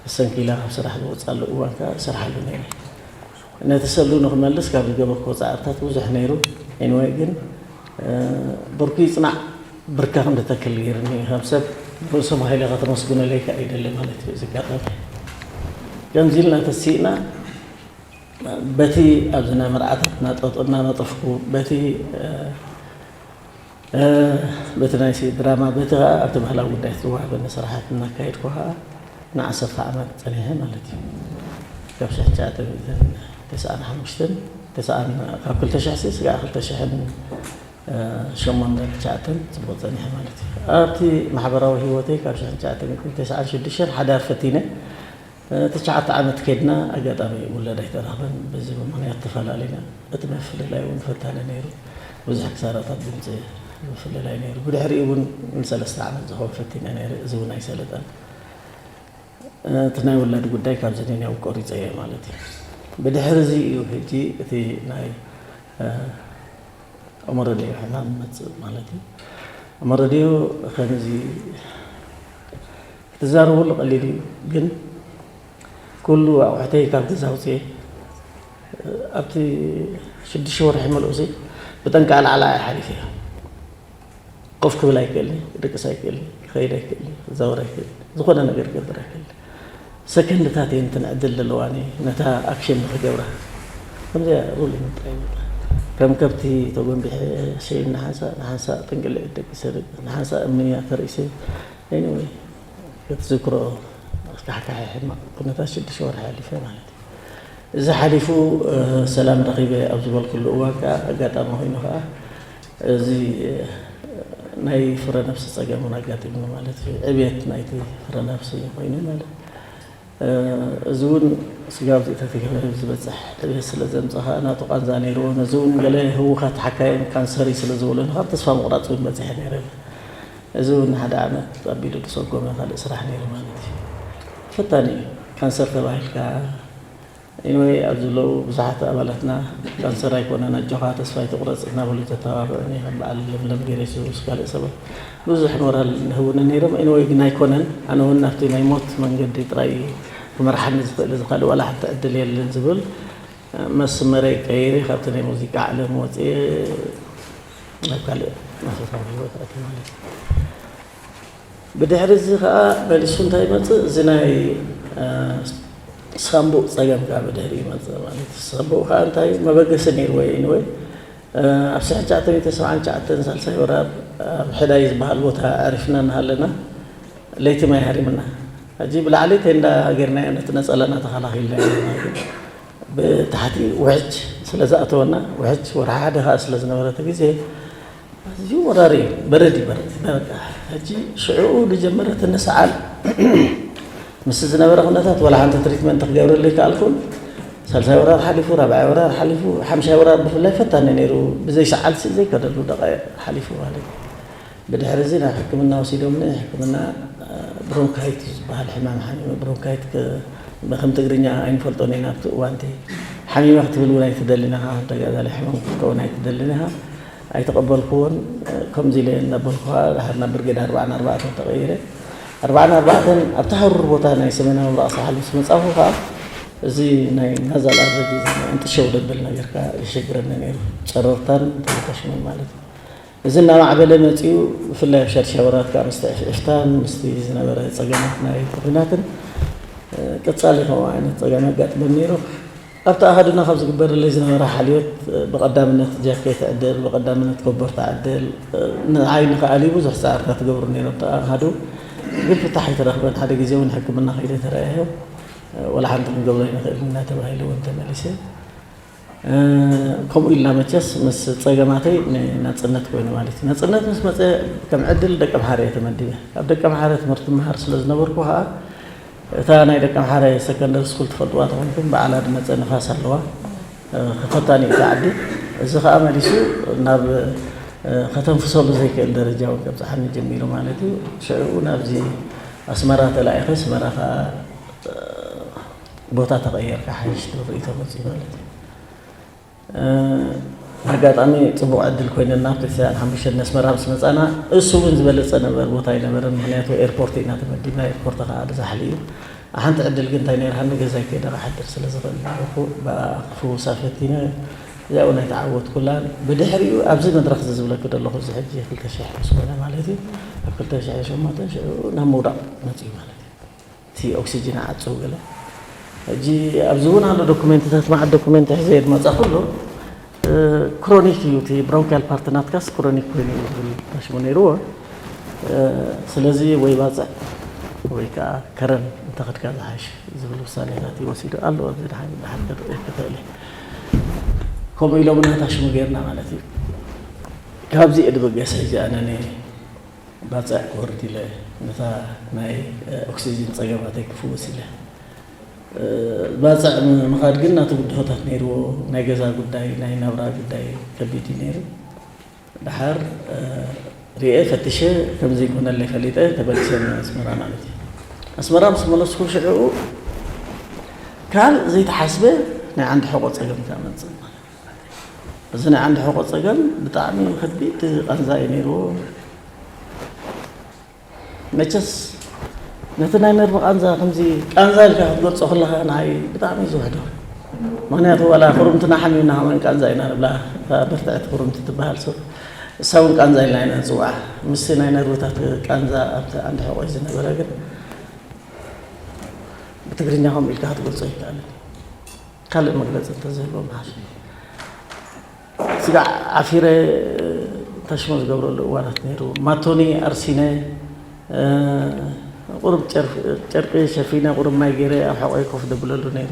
ብሰንኪ ኢላ ካብ ስራሕ ዝወፅኣሉ እዋን ከዓ እሰርሓሉ ነይረ። ነቲ ሰሉ ንክመልስ ካብ ዝገበርክዎ ፃዕርታት ብዙሕ ነይሩ። ኤኒወይ ግን ብርኩ ይፅናዕ ብርካ ክንድተክል ገይርኒ ከም ሰብ ርእሶም ሃይለ ከተመስግነለይ ከዓ ይደሊ ማለት እዩ። እዚ ኣጋጣሚ ከምዚ ኢልና ተሲእና በቲ ኣብዚ ናይ መርዓታት እናጠጠ እናነጠፍኩ በቲ በቲ ናይ ድራማ በቲ ከዓ ኣብቲ ባህላዊ ጉዳይ ዝተዋህበኒ ስራሓት እናካየድኩ ከዓ ንዓሰርተ ዓመት ፀኒሐ ማለት እዩ። ካብ ሽሕ ትሽዓተ ሚእትን ተስዓን ሓሙሽተን ተስዓን ካብ ክልተ ሽሕ ሲ ስጋዕ ክልተ ሽሕን ሸሞንተን ትሽዓተን ፅቡቕ ፀኒሐ ማለት እዩ። ኣብቲ ማሕበራዊ ህይወተይ ካብ ሽሕ ትሽዓተ ሚእትን ተስዓን ሽዱሽተን ሓዳር ፈቲነ ትሽዓተ ዓመት ከድና ኣጋጣሚ ውላድ ኣይተረኽበን። በዚ ምኽንያት ተፈላለና። እቲ ምፍልላይ እውን ፈታኒ ነይሩ። ብዙሕ ክሳራታት ድምፂ ምፍልላይ ነይሩ። ብድሕሪኡ እውን ንሰለስተ ዓመት ዝኸውን ፈቲነ ነይረ። እዚ እውን ኣይሰለጠን። እቲ ናይ ውላድ ጉዳይ ካብ ዘኔንያው ቆሪፀ እየ ማለት እዩ። ብድሕሪ እዚ እዩ ሕጂ እቲ ናይ ኦመረዲዮ ሕማም መፅእ ማለት እዩ። ኦመረዲዮ ከምዚ ክትዛረበሉ ቀሊል እዩ፣ ግን ኩሉ ኣቑሑተይ ካብ ገዛ ኣውፅኤ ኣብቲ ሽዱሽተ ወርሒ መልኡሲ ብጠንቂ ኣልዓላ እየ ሓሊፈ። ኮፍ ክብል ኣይክእልኒ፣ ክድቅስ ኣይክእልኒ፣ ክኸይድ ኣይክእልኒ፣ ክዛወር ኣይክእልኒ፣ ዝኾነ ነገር ክገብር ኣይክእልኒ። ሰከንድታት እየን እተን ዕድል ዘለዋኒ ነታ ኣክሽን ንኽገብራ። ከምዚኣ ሩል ጥራይ መጣ። ከም ከብቲ ተጎንቢሐ ሸይን ንሓንሳእ ንሓንሳእ ጥንቅልዒት ደቂ ሰብ ንሓንሳእ እምንያ ተርእሰ። ኤኒወይ ክትዝክሮ ኣስካሕካሒ ሕማቕ ኩነታት ሽዱሽተ ወርሒ ኣሊፈ ማለት እዩ። እዚ ሓሊፉ ሰላም ረኺበ ኣብ ዝበልኩሉ እዋን ከዓ ኣጋጣሚ ኮይኑ ከዓ እዚ ናይ ፍረ ነፍሲ ፀገም እውን ኣጋጢሙኒ ማለት እዩ። ዕብየት ናይቲ ፍረ ነፍሲ ኮይኑ ማለት እዚ እውን ስጋብ ዝእተት ዝበፅሕ ዕብየት ስለ ዘምፀ ከዓ ናቱ ቃንዛ ነይርዎ። ነዚ እውን ገለ ህውኻት ሓካይም ካንሰር እዩ ስለ ዝበሉኒ ካብ ተስፋ ምቑራፅ እውን በፂሐ ነይረ። እዚ እውን ሓደ ዓመት ኣቢሉ ዝሰጎመ ካልእ ስራሕ ነይሩ ማለት እዩ። ፈታኒ እዩ። ካንሰር ተባሂልካ Anyway፣ ኣብ ዘለዉ ብዙሓት ኣባላትና፣ ካንሰር ኣይኮነን፣ ኣጆኻ፣ ተስፋ ኣይትቑረጽ እናበሉ ዘተባብዑኒ፣ ከም በዓል ለምለም ገይረሱ ምስ ካልእ ሰባት ብዙሕ ሞራል ህቡኒ ነይሮም። Anyway፣ ግን ኣይኮነን፣ ኣነ እውን ናብቲ ናይ ሞት መንገዲ ጥራይ ክመርሓኒ ዝኽእል እዚ ካልእ ዋላ ሓንቲ ዕድል የለን ዝብል መስመረይ ቀይረ፣ ካብቲ ናይ ሙዚቃ ዓለም ወፅየ ናብ ካልእ መንፈሳዊ ህይወት ኣትየ ማለት እዩ። ብድሕሪ እዚ ከዓ መሊሱ እንታይ ይመፅእ? እዚ ናይ ሳምቡእ ፀገም ከዓ ብድሕሪ ይመፅእ ማለት እዩ። ሳምቡእ ከዓ እንታይ መበገሲ ነይርዎ? Anyway፣ ኣብ ሽሕን ትሽዓተ ሚእትን ሰብዓን ትሽዓተን ሳልሳይ ወራር ኣብ ሕዳይ ዝበሃል ቦታ ኣዕሪፍና እናሃለና ለይቲ ማይ ሃሪምና። ሕጂ ብላዕሊ ቴንዳ ጌርናዮ ነቲ ነፀላና ተኸላኺልና ኢና። ብታሕቲ ውሕጅ ስለ ዝኣተወና፣ ውሕጅ ወርሒ ሓደ ከዓ ስለ ዝነበረቲ ግዜ ኣዝዩ ወራሪ እዩ። በረድ እዩ፣ በረድ። በቃ ሕጂ ሽዕኡ ዝጀመረትኒ ሰዓል ምስ ዝነበረ ኩነታት ዋላ ሓንቲ ትሪትመንት ክገብረሉ ኣይከኣልኩን። ሳልሳይ ወራር ሓሊፉ፣ ራብዓይ ወራር ሓሊፉ፣ ሓምሻይ ወራር ብፍላይ ፈታኒ ነይሩ። ብዘይ ሰዓልሲ ዘይከደሉ ደቃይቕ ሓሊፉ ማለት እዩ። ብድሕሪ እዚ ናብ ሕክምና ወሲዶምኒ። ሕክምና ብሮንካይት እዩ ዝበሃል ሕማም ሓሚመ። ብሮንካይት ከም ትግርኛ ኣይንፈልጦን ኢና ኣብቲ እዋንቲ። ሓሚመ ክትብል እውን ኣይትደልን ኢኻ፣ ተጋዳላይ ሕማም ክትከውን ኣይትደልን ኢኻ። ኣይተቐበልኩዎን። ከምዚ ኢለ እናበልኩ ከዓ ድሓር ናብ ብርጌድ ኣርባዓን ኣርባዕተን ተቐይረ። ኣርባዓን ኣርባዕተን ኣብቲ ሃሩር ቦታ ናይ ሰሜናዊ ምብራቕ ሳሕል ምስ መጻኹ ከዓ እዚ ናይ ናዛል ኣረጊ ናይ ኣንጥሸው ደብል ነገር ከዓ የሸግረኒ ነይሩ። ጨረርታን ተሽሙን ማለት እዩ። እዚ እናማዕበለ መጺኡ፣ ብፍላይ ኣብ ሻድሻይ ወራር ከዓ ምስቲ ዕፍዕፍታን ምስቲ ዝነበረ ጸገማት ናይ ኩናትን ቀጻሊ ከምኡ ዓይነት ጸገም የጋጥመኒ ነይሩ። ኣብቲ ኣሃዱና ካብ ዝግበረለይ ዝነበረ ሓልዮት፣ ብቐዳምነት ጃኬት ዕድል፣ ብቐዳምነት ኮቦርታ ዕድል፣ ንዓይ ንኽኣሊ ብዙሕ ጻዕርታት ትገብሩ ነይሮም። ኣብቲ ኣሃዱ ግን ፍታሕ ኣይተረኽበን። ሓደ ግዜ እውን ሕክምና ከይደ ተረኣየ፣ ወላ ሓንቲ ክንገብሮ ኣይንኽእልን እናተባሂለ እውን ተመሊሰ። ከምኡ ኢልና መቸስ ምስ ጸገማተይ ንናጽነት ኮይኑ ማለት እዩ። ናጽነት ምስ መጸ ከም ዕድል ደቀምሓረ እየ ተመዲበ። ኣብ ደቀምሓረ ትምህርቲ ምሃር ስለ ዝነበርኩ ከዓ እታ ናይ ደቀምሓረ ሰከንደሪ ስኩል ትፈልጥዋ ተኾንኩም፣ በዓላ ዝመጸ ንፋስ ኣለዋ። ፈታኒ እዩ እቲ ዓዲ። እዚ ከዓ መሊሱ ናብ ከተንፍሰሉ ዘይክእል ደረጃ እውን ከብጽሓኒ ጀሚሩ ማለት እዩ። ሽዑ ናብዚ ኣስመራ ተላኢኸ፣ ኣስመራ ከዓ ቦታ ተቐየርካ ሓይሽ ትብል ርእይቶ መፅኡ ማለት እዩ። ኣጋጣሚ ፅቡቕ ዕድል ኮይነና ኣብ ተስዓን ሓሙሽተን ኣስመራ ምስ መፃና፣ እሱ እውን ዝበለፀ ነበር ቦታ ኣይነበረን። ምክንያቱ ኤርፖርት ኢና ተመዲብና፣ ኤርፖርት ከዓ ዛሕሊ እዩ። ሓንቲ ዕድል ግን እንታይ ነይርሃኒ፣ ገዛይ ከይደ ክሓድር ስለ ዝኽእል ነበርኩ። ብኣ ክፍውሳ ፈቲነ፣ እዚኣ እውን ኣይተዓወትኩላን። ብድሕሪኡ ኣብዚ መድረኽ እዚ ዝብለኪ ዘለኹ፣ እዚ ሕጂ ክልተ ሽሕ ምስ ኮነ ማለት እዩ፣ ኣብ ክልተ ሽሕ ሸሞንተ ሽዑ ናብ ምውዳቕ መፅኡ ማለት እዩ። እቲ ኦክሲጅን ዓጹ ገለ። ሕጂ ኣብዚ እውን ኣሎ ዶኩሜንትታት፣ መዓት ዶኩሜንት ሒዘ እየ ዝመጻ። ኩሉ ክሮኒክ እዩ፣ እቲ ብሮንካል ፓርቲ ናትካስ ክሮኒክ ኮይኑ እዩ ዝብል ታሽሙ ነይርዎ። ስለዚ ወይ ባጽዕ ወይ ከዓ ከረን እንተኸድካ ዝሓሽ ዝብል ውሳኔታት እዩ ወሲዱ ኣሎ። ኣብዚ ድሓን ድሓን ክርኢ ክኽእል እየ። ከምኡ ኢሎምና ታሽሙ ጌርና ማለት እዩ። ካብዚ እየ ድብገስ ሕጂ ኣነ ን ባጽዕ ክወርድ ኢለ፣ ነታ ናይ ኦክሲጅን ጸገማተይ ክፍውስ ኢለ። ባጽዕ ምኻድ ግን ናቱ ብድሆታት ነይርዎ። ናይ ገዛ ጉዳይ፣ ናይ ናብራ ጉዳይ ከቢድ እዩ ነይሩ። ደሓር ርእየ ፈቲሸ ከም ዘይኮነለይ ፈሊጠ ተመሊሰ ኣስመራ ማለት እዩ። ኣስመራ ምስ መለስኩ ሽዕኡ ካልእ ዘይተሓስበ ናይ ዓንዲ ሕቖ ጸገም ከኣ መጽእ ማለት እዩ። እዚ ናይ ዓንዲ ሕቖ ጸገም ብጣዕሚ ከቢድ ቃንዛ እዩ ነይርዎ። መቸስ ነቲ ናይ ነርቭ ቃንዛ ከምዚ ቃንዛ ኢልካ ክትገልጾ ከለኻ ንዓይ ብጣዕሚ እዩ ዝውሕዶ። ምኽንያቱ ዋላ ኩርምትና ሓሚምና ከማን ቃንዛ ኢና ንብላ። እታ ብርትዕቲ ኩርምቲ ትበሃል ሰብ፣ እሳ እውን ቃንዛ ኢልና ኢና ንጽውዓ። ምስቲ ናይ ነርቭታት ቃንዛ ኣብቲ ዓንዲ ሕቖይ ዝነበረ ግን ብትግርኛ ከምኡ ኢልካ ክትገልጾ ኣይከኣልን። ካልእ መግለጺ እንተዝህልዎ ምሓሸ። ስጋዕ ዓፊረ ታሽሞ ዝገብረሉ እዋናት ነይሩ። ማቶኒ ኣርሲነ፣ እ፣ ቁሩብ ጨርፊ፣ ጨርቂ ሸፊነ፣ ቁሩብ ማይ ገይረ ኣብ ሕቖይ ኮፍ ደብለሉ ነይሩ።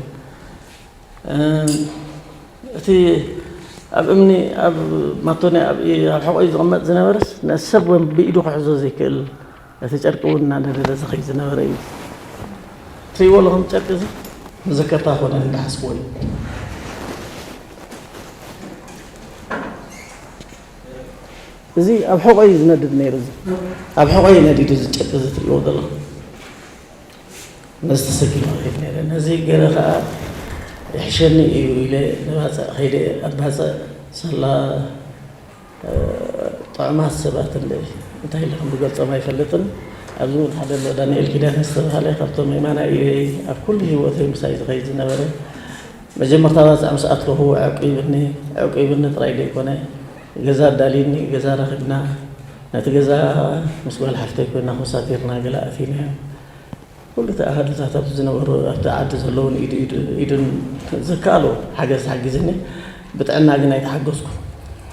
እ፣ እቲ ኣብ እምኒ፣ ኣብ ማቶኒ፣ ኣብ ኢ-፣ ኣብ ሕቖይ ዝቕመጥ ዝነበረስ፣ ነቲ ሰብ እውን ብኢዱ ክሕዞ ዘይክእል፣ እቲ ጨርቂ እውን እናነደደ ዝኸይድ ዝነበረ እዩ። ትርእይዎ ኣለኹም ጨርቂ እዚ? መዘከርታ ኮነ እንዳሓስብዎ እዩ። እዚ ኣብ ሕቖይ እዩ ዝነድድ ነይሩ። እዚ ኣብ ሕቖይ ነዲዱ፣ እዚ ጨርቂ እዚ ትርእይዎ ዘለኹም። ነዚ ተሰኪመ እኸይድ ነይረ። ነዚ ገለ ኸኣ ይሕሸኒ እዩ ኢለ ንባፅዕ ከይደ ኣባፅዕ ሳላ ጥዑማት ሰባት እንደ እንታይ ኢለ ከም ዝገልፆም ኣይፈልጥን። ኣብዚ እውን ሓደ ኣሎ ዳንኤል ኪዳነ ዝተባሃለ ካብቶም የማናይ ኢደይ ኣብ ኩሉ ህይወተይ ምሳይ ዝኸይድ ዝነበረ መጀመርታ ባፅዕ ምስ ኣትለኹ ዕቂብኒ ዕቂብኒ ጥራይ ዘይኮነ ገዛ ኣዳልዩኒ ገዛ ረኺብና ነቲ ገዛ ምስ ጓል ሓፍተይ ኮይና ኮሳቲርና ገለ ኣቲናዮ። ኩሉ እቲ ኣሃዱታት ኣብቲ ዝነበሩ ኣብቲ ዓዲ ዘለውን ኢዱ ኢዱ ኢዱን ዝከኣሎ ሓገዝ ሓጊዝኒ። ብጥዕና ግን ኣይተሓገዝኩ።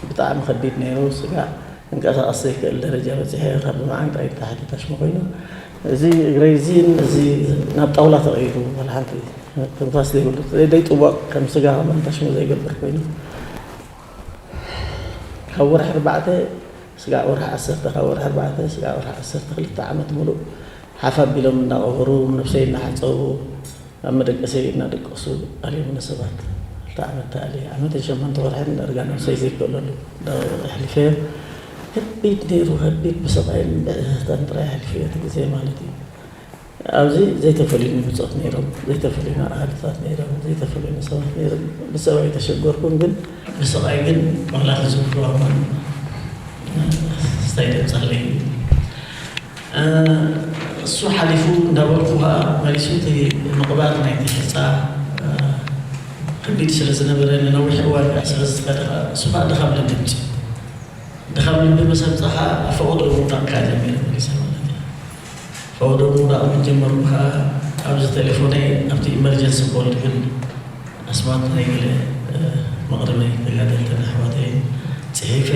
ብጣዕሚ ከቢድ ነይሩ። ስጋዕ ክንቀሳቐስ ዘይክእል ደረጃ በፂሐ ካብዚ መዓንጣይ ንታሕቲ ታሽሙ ኮይኑ እዚ እግረይ እዚ እዚ ናብ ጣውላ ተቐይሩ ዋላ ሓንቲ ትንፋስ ዘይብሉ ዘይጥወቕ ከም ስጋ ከማን ታሽሙ ዘይገብር ኮይኑ ካብ ወርሒ ኣርባዕተ ስጋዕ ወርሒ ዓሰርተ ካብ ወርሒ ኣርባዕተ ስጋዕ ወርሒ ዓሰርተ ክልተ ዓመት ሙሉእ ሓፍ ኣቢሎም እናቐበሩ ነብሰይ እናሓፀቡ ኣብ መደቀሰይ እናደቀሱ ኣልዮም ንሰባት ክልተ ዓመት ተኣልየ ዓመትን ሸሞንተ ወርሕን እርጋ ነብሰይ ዘይክእለሉ ኣሕሊፈዮ። ከቢድ ነይሩ ከቢድ ብስቓይን ብዕህታን ጥራይ ኣሕሊፈዮ እቲ ግዜ ማለት እዩ። ኣብዚ ዘይተፈለዩኒ ብፆት ነይሮም ዘይተፈለዩኒ ኣሃዱታት ነይሮም ዘይተፈለዩኒ ሰባት ነይሮም። ብሰብ ኣይተሸገርኩን ግን ብስቓይ ግን ዋላ ክዝክሮ ኣማን ስታይ ደብፃለይ እሱ ሓሊፉ እንዳበልኩ ከዓ መሊሱ እቲ ምቕባር ናይቲ ሕፃ ከቢድ ስለ ዝነበረ ንነዊሕ እዋን ከዓ ስለ ዝኸደ ከዓ እሱ ከዓ ድኻም ልምድ ድኻም ልምድ መሰብፃ ከዓ ፈቐዶ ምውዳቕ ከዓ ጀሚረ መሊሰ ማለት እዩ። ፈቐዶ ምውዳቕ ምስ ጀመርኩ ከዓ ኣብዚ ቴሌፎነይ ኣብቲ ኢመርጀንሲ ኮል ትብል ኣስማት ናይ ገለ መቕድመይ ተጋደልትን ኣሕዋተይን ፅሒፈ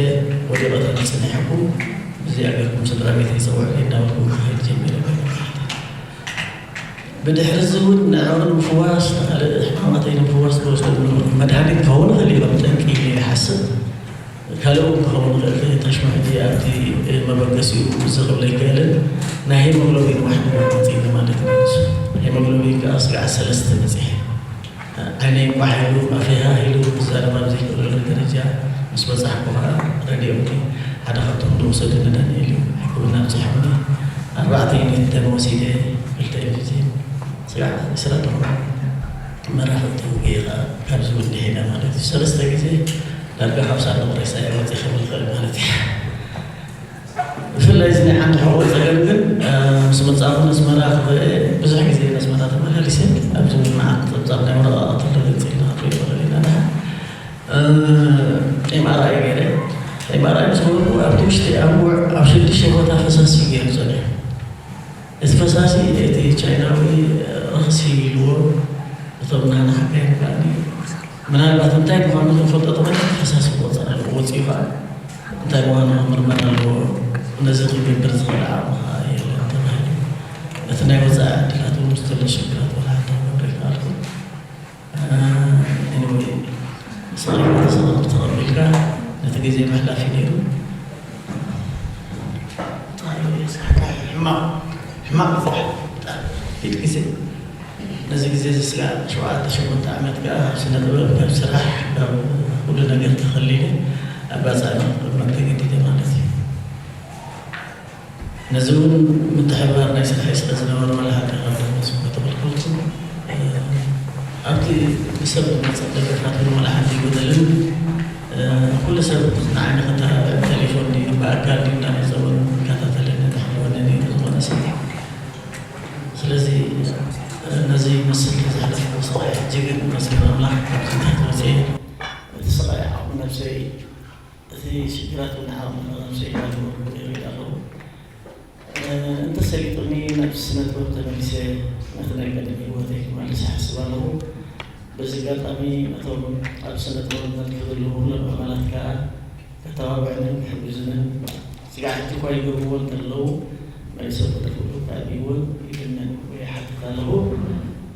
ወዲቐ ተፀኒሐኩም ብዚኣ ገርኩም ስድራ ቤተይ ፀውዑ እንዳበልኩ ክኸይድ ጀሚረ። ብድሕሪ እዚ እውን ንዕኡ ንምፍዋስ ንካልእ ሕማማተይ ንምፍዋስ ዝወስዶ ዝነበርኩ መድሃኒት ክኸውን ይኽእል እዩ ከም ጠንቂ ኢለ ይሓስብ። ካልእ እውን ክኸውን ይኽእል ታሽሙ ሕጂ ኣብቲ መበገሲኡ ዘቕብል ኣይክእልን ናይ ሄሞግሎቢን ዋሕዲ መፂኒ ማለት እዩ። ሄሞግሎቢን ከዓ ስግዓት ሰለስተ በፂሐ ዓይነይ ቋሕ ኢሉ ኣፈይ ሃህ ኢሉ ክዛረብ ኣብ ዘይክእለሉ ደረጃ ምስ በፃሕኩ ከዓ ረዲኦምኒ ሓደ ካብቶም ዝወሰዱ ንዳንኤል እዩ ሕክምና ኣብፂሖምኒ ኣርባዕተ ዩኒት ደም ወሲደ ክልተ ኦክሲጅን ስጋዕ ስራ ኣለኹ መራፍእቲ ውግእ ከዓ ካብዚ እውን ድሒነ ማለት እዩ ሰለስተ ግዜ ዳርጋ ካብ ሳንዱቕ ሬሳ እየ ወፂ ክብል ይኽእል ማለት እዩ። ብፍላይ እዚ ናይ ሓንቲ ሕቑ ፀገም ግን ምስ መፃእኹ ነስመራ ክበአ ብዙሕ ግዜ ነስመራ ተመላሊሰ ኣብዚ እውን መዓት ፀብፃብ ናይ ወረቓቕቲ ተገፂልና ክንሪኦ ይኽእል ኢና ድሓ ኤምኣርኣይ ገይረ ኤምኣርኣይ ምስ ገበርኩ ኣብቲ ውሽጢ ኣንቡዕ ኣብ ሽዱሽተ ቦታ ፈሳሲ ገይሩ ፀኒሑ እቲ ፈሳሲ እቲ ቻይናዊ ረኽሲ ኢልዎ እቶም ናና ሓካይም ከኣ ምናልባት እንታይ ምዃኑ ዘይፈልጦ ተኾይኑ ፈሳሲ ክወፅእ ኣለዎ ወፂኡ ከዓ እንታይ ምዃኑ ምርመራ ኣለዎ ነዚ ክገብር ዝኽእል ዓቕሚ ከዓ የለን ተባሂሉ እቲ ናይ ወፃኢ ዕድላት እውን ዝተሎ ሽግራት ወላ ሓንቲ ክገብር ይከኣልኩ ንወይ ሰሪሕካ ተሰሪሑ ተቐቢልካ ነቲ ግዜ ምሕላፍ እዩ ነይሩ ሕማቕ ሕማቕ ብዛሕ ብጣዕሚ ከቢድ ግዜ ነዚ ግዜ እዚ ስጋዕ ሸውዓተ ሸሞንተ ዓመት ከዓ ኣብ ስነ ጥበብ ካብ ስራሕ ካብ ኩሉ ነገር ተኸሊለ ኣብ ባፃ ንክቕመጥ ተገዲደ ማለት እዩ ነዚ እውን ምትሕብባር ናይ ስርሐይ ስለ ዝነበረ ዋላ ሓደ ካብ ደሞዝ ከተበልኩልኩም ኣብቲ ብሰብ ዝመፅእ ደገፋት እውን ዋላ ሓንቲ ይጎደልን ኩሉ ሰብ ንዓይ ንክተባብዕ ብቴሌፎን ድዩ ብኣካል ድዩ እንዳመፀ እውን ይከታተለኒ ዝሓልወኒ ነይሩ ዝኾነ ሰብ ስለዚ ነዚ ይመስል ዝሓለፍኩ ስቃይ ሕጂ ግን መስገን ኣምላኽ ካብዚ እንታይ ተወፅኤ እቲ ስቃይ ዓቕሚ ነብሰይ እቲ ሽግራት እውን ዓቕሚ ነብሰይ እናገበርኩ ይሪድ ኣለኹ እንተሰሊጡኒ ናብ ስነ ጥበብ ተመሊሰ ነቲ ናይ ቀደም ህይወተይ ክመልስ ይሓስብ ኣለኹ በዚ ኣጋጣሚ ነቶም ኣብ ስነ ጥበብ መልክ ዘለዉ ኩሎም ኣባላት ከዓ ከተባብዕንን ክሕግዙንን ስጋዕ ሕጂ እኳ ይገብርዎ እንተለዉ መሊሶም ክደፍእሉ ከኣልይዎን ይልምን ወይ ይሓትት ኣለኹ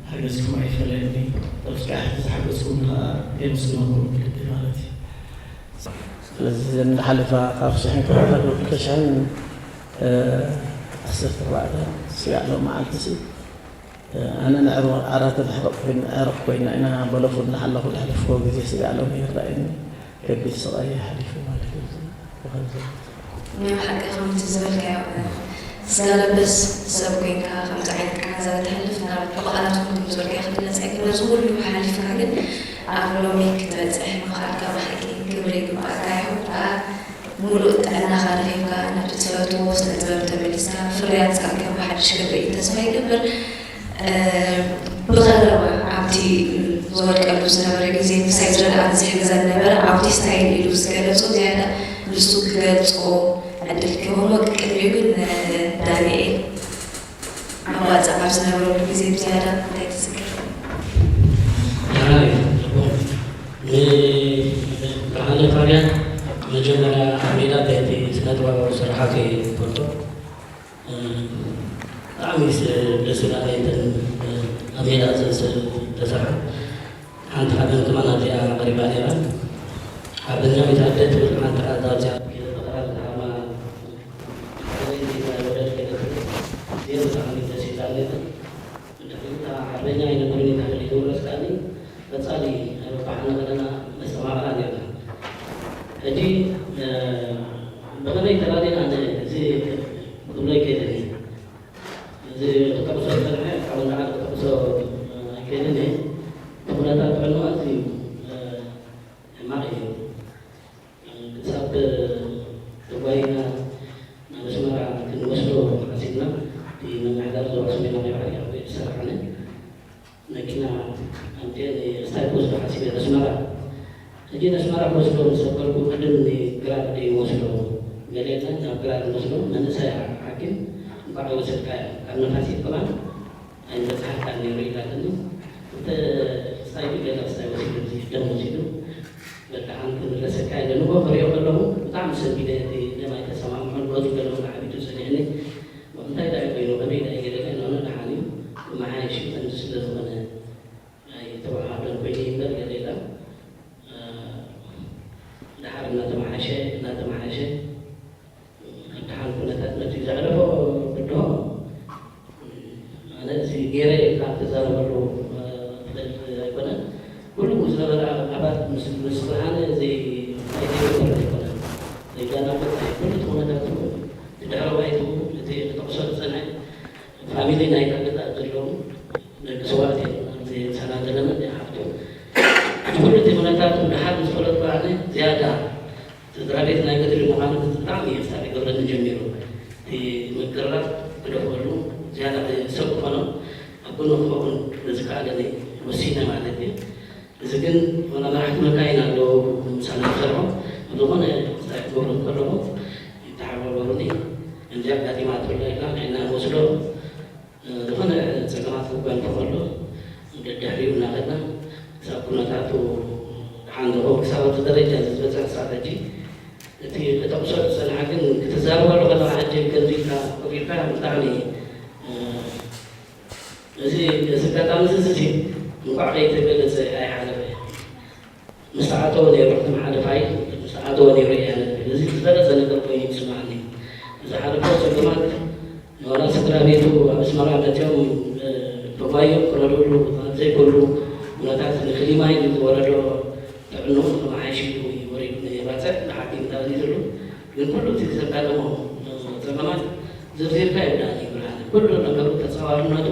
ሓገዝኩም ኣይፈለየኒ እቶም ስጋዕ ሕጂ ዝሓገዝኩምኒ ከዓ የመስግነኩም ብልቢ ማለት እዩ ስለዚ እዘን ዝሓለፋ ካብ ሽሕን ክልተ ሽሕን ዓሰርተ ኣርባዕተ ስጋዕ ሎም መዓልቲ ሲ ኣነ ንዕሩቕ ዓራት ንሕረቕ ኮይና ኢና በለፉ እናሓለኹ ዘሕለፍዎ ግዜ ስጋዕ ሎም ይረኣየኒ ከቢድ ስቓይ ሓሊፉ ማለት እዩ ብኸምዚ ናይ ሓቂ ከምቲ ዝበልካዮ ስጋለበስ ሰብ ኮይንካ ከምዚ ዓይነት ቃንዛ ተሕልፍ ናብት ሕቆናት ክምፅወልካ ይኽእል ነፃ ይግበር ዝኩሉ ሓሊፍካ ግን ኣብ ሎሚ ክትበፅሕ ምኽኣልካ ብሓቂ ክብሪ ይግባእካ ይኹን ከዓ ሙሉእ ጥዕናኻ ረኺብካ ናብቲ ትፈትዎ ስነ ጥበብ ተመሊስካ ፍርያትካ ከም ሓድሽ ክትርኢ ተስፋ ይገብር። ብቐረባ ኣብቲ ዝወድቀሉ ዝነበረ ግዜ ምሳይ ዝረድኣን ዝሕግዘን ነበረ። ኣብቲ ስታይል ኢሉ ዝገለጾ ዝያዳ ንሱ ክገልጾ ዕድል ክህቦ ቅድሚኡ ግን ንዳንኤል ኣባጽዕ ኣብ ዝነበረሉ ግዜ ብዝያዳ እንታይ ትዝክር? ራይ ብርሃነ ፋብያን መጀመርያ ኣብ ሜዳ እቲ ስነ ጥበባዊ ስርሓት ይፈልጦ ብጣዕሚ ደስ ኢላኒ እተን ኣብ ሜዳ ዝተሰርሐ ሓንቲ ሓደን ከማን ኣብዚኣ ቀሪባ ነይራ ሓርበኛዊት ኣደ ትብል ሓንቲ ኣዛብዚኣ ተቐራብ ዝሃማ ብጣዕሚ ደስ ኢላኒ ሓርበኛ ኣይነበርን ኢና ተሪፉ ረስካኒ ቀጻሊ ኣይበባሕና ዘለና መስተማቕራ ኔርና ሕጂ ብኸመይ ተላሊና እዚ ክብሎ ኣይክእልን እዚ ክጠቕሶ ዝጸንሐ ካብ እንዳዓል ክጠቕሶ ኣይክእልን እቲ ኩነታት ጥዕንኡ ኣዝዩ ሕማቕ እዩ ክሳብ ተጓይና ናብ ኣስመራ ክንወስዶ ሓሲብና እቲ መመሓዳሪ ዞባ ሰሜናዊ ባሕሪ ኣብ ቤት ዝሰራሕነ መኪና ኣምፅኤ ስታይ ክወስዶ ሓሲበ ኣስመራ ሕጂ ኣስመራ ክወስዶ ምስ ኣበልኩ ቅድም ንግራር ደይወስዶ ገሌና ናብ ግራር ንወስዶ መንእሰይ ሓኪም እንኳዕ ኣይወሰድካዮ ካብ ነፋሲት ከማን ኣይበፅሓካን ነይሩ ኢላትኒ ክልተ ስታይ ገለ ስታይ ወሲዱ ደም ወሲዱ በቃ ሓንቲ መለሰካ ኢለ ንጎ ክሪኦ ከለኹ ብጣዕሚ ሰንቢደ እቲ ደም ኣይተሰማምዖን ገፁ ገለ እውን ዓቢቱ ፀኒሕኒ እንታይ ዳኣ ኮይኑ ከመይ ዳኣ ገለ ዳኣ ንሆነ ደሓን እዩ መሓየሽ እዩ ከምዚ ስለ ዝኾነ ኣይተወሃበን ኮይኑ ይንበር ገለ ኢላ ደሓር እናተመሓሸ እናተመሓሸ ኣብ ደሓን ኩነታት ነቲ ዘዕለፎ ብድሆ ኣነ እዚ ገይረ ኢልካ ትዛረበሉ ትኽእል ኣይኮነን። ኩሉ ዝነበረ ኣባት ምስ ምስ ብርሃነ ዘይ ኣይዘይነበረ ኣይኮነን። ዘይዳናበት ናይ ኩሉ እቲ ኩነታት ድሕረ ባይትኡ እቲ ክጠቕሶ ዝጸንሐ ፋሚሊ ናይ ካልእ ዘለዉ ደቂ ሰባት እዮም። ኣብዚ ሰላም ዘለና ሓፍቱ እቲ ኩሉ እቲ ኩነታት ድሓር ምስ ፈለጥኩ ኣነ ዝያዳ ስድራ ቤት ናይ ገድሊ ምዃኑ ብጣዕሚ እዩ ክሳብ ይገብረኒ ጀሚሩ። እቲ ምቅርራብ ክደፍአሉ ዝያዳ ሰብ ክኾኖ ኣብ ጎኑ ክኸውን ንዝከኣለኒ ወሲነ ማለት እዩ። እዚ ግን ዋላ መራሕቲ መካይን ኣለዉ ምሳና ዝሰርሑ ኣብ ዝኾነ ስራሕ ክገብሩ ከለኹ ይተሓባበሩኒ። ከምዚ ኣጋጢማ ትብላ ኢልና ንዕና ንወስዶ ዝኾነ ፀገማት ክጓንፎ ከሎ ደድሕሪኡ እናኸድና ክሳብ ኩነታቱ ደሓን ዝኸውን ክሳብ ኣብዚ ደረጃ ዝበፅሐ ክሳብ ሕጂ እቲ ክተቕሶ ዝፀንሓ ግን ክትዛረበሉ ከለካ ሕጂ ከምዚ ኢልካ ኮፍ ኢልካ ብጣዕሚ እዚ እዚ ኣጋጣሚ እዚ እዚ እንኳዕ ከይተገለፀ ኣይሓለፈ ምስ ተኣተወ ነይሩ ከም ሓደ ፋይል ምስ ተኣተወ ነይሩ እያ እዚ ዝበለፀ ነገር ኮይኑ ይስማዕኒ ዝሓለፈ ፀገማት ዋላ ስድራ ቤቱ ኣብ ኣስመራ መፅኦም ተጓዮም ክረድእሉ ኣብ ዘይብሉ ኩነታት ንክሊማይ ዝወረዶ ጥዕንኡ ከመሓይሽ ኢሉ እዩ ወሪዱ ነይባፅዕ ንሓኪም ተቐኒትሉ ግን ኩሉ እቲ ዘጋጠሞ ፀገማት ዝርዚርካ ይብላኒ ብርሃነ ኩሉ ነገሩ ተፃዋርነቱ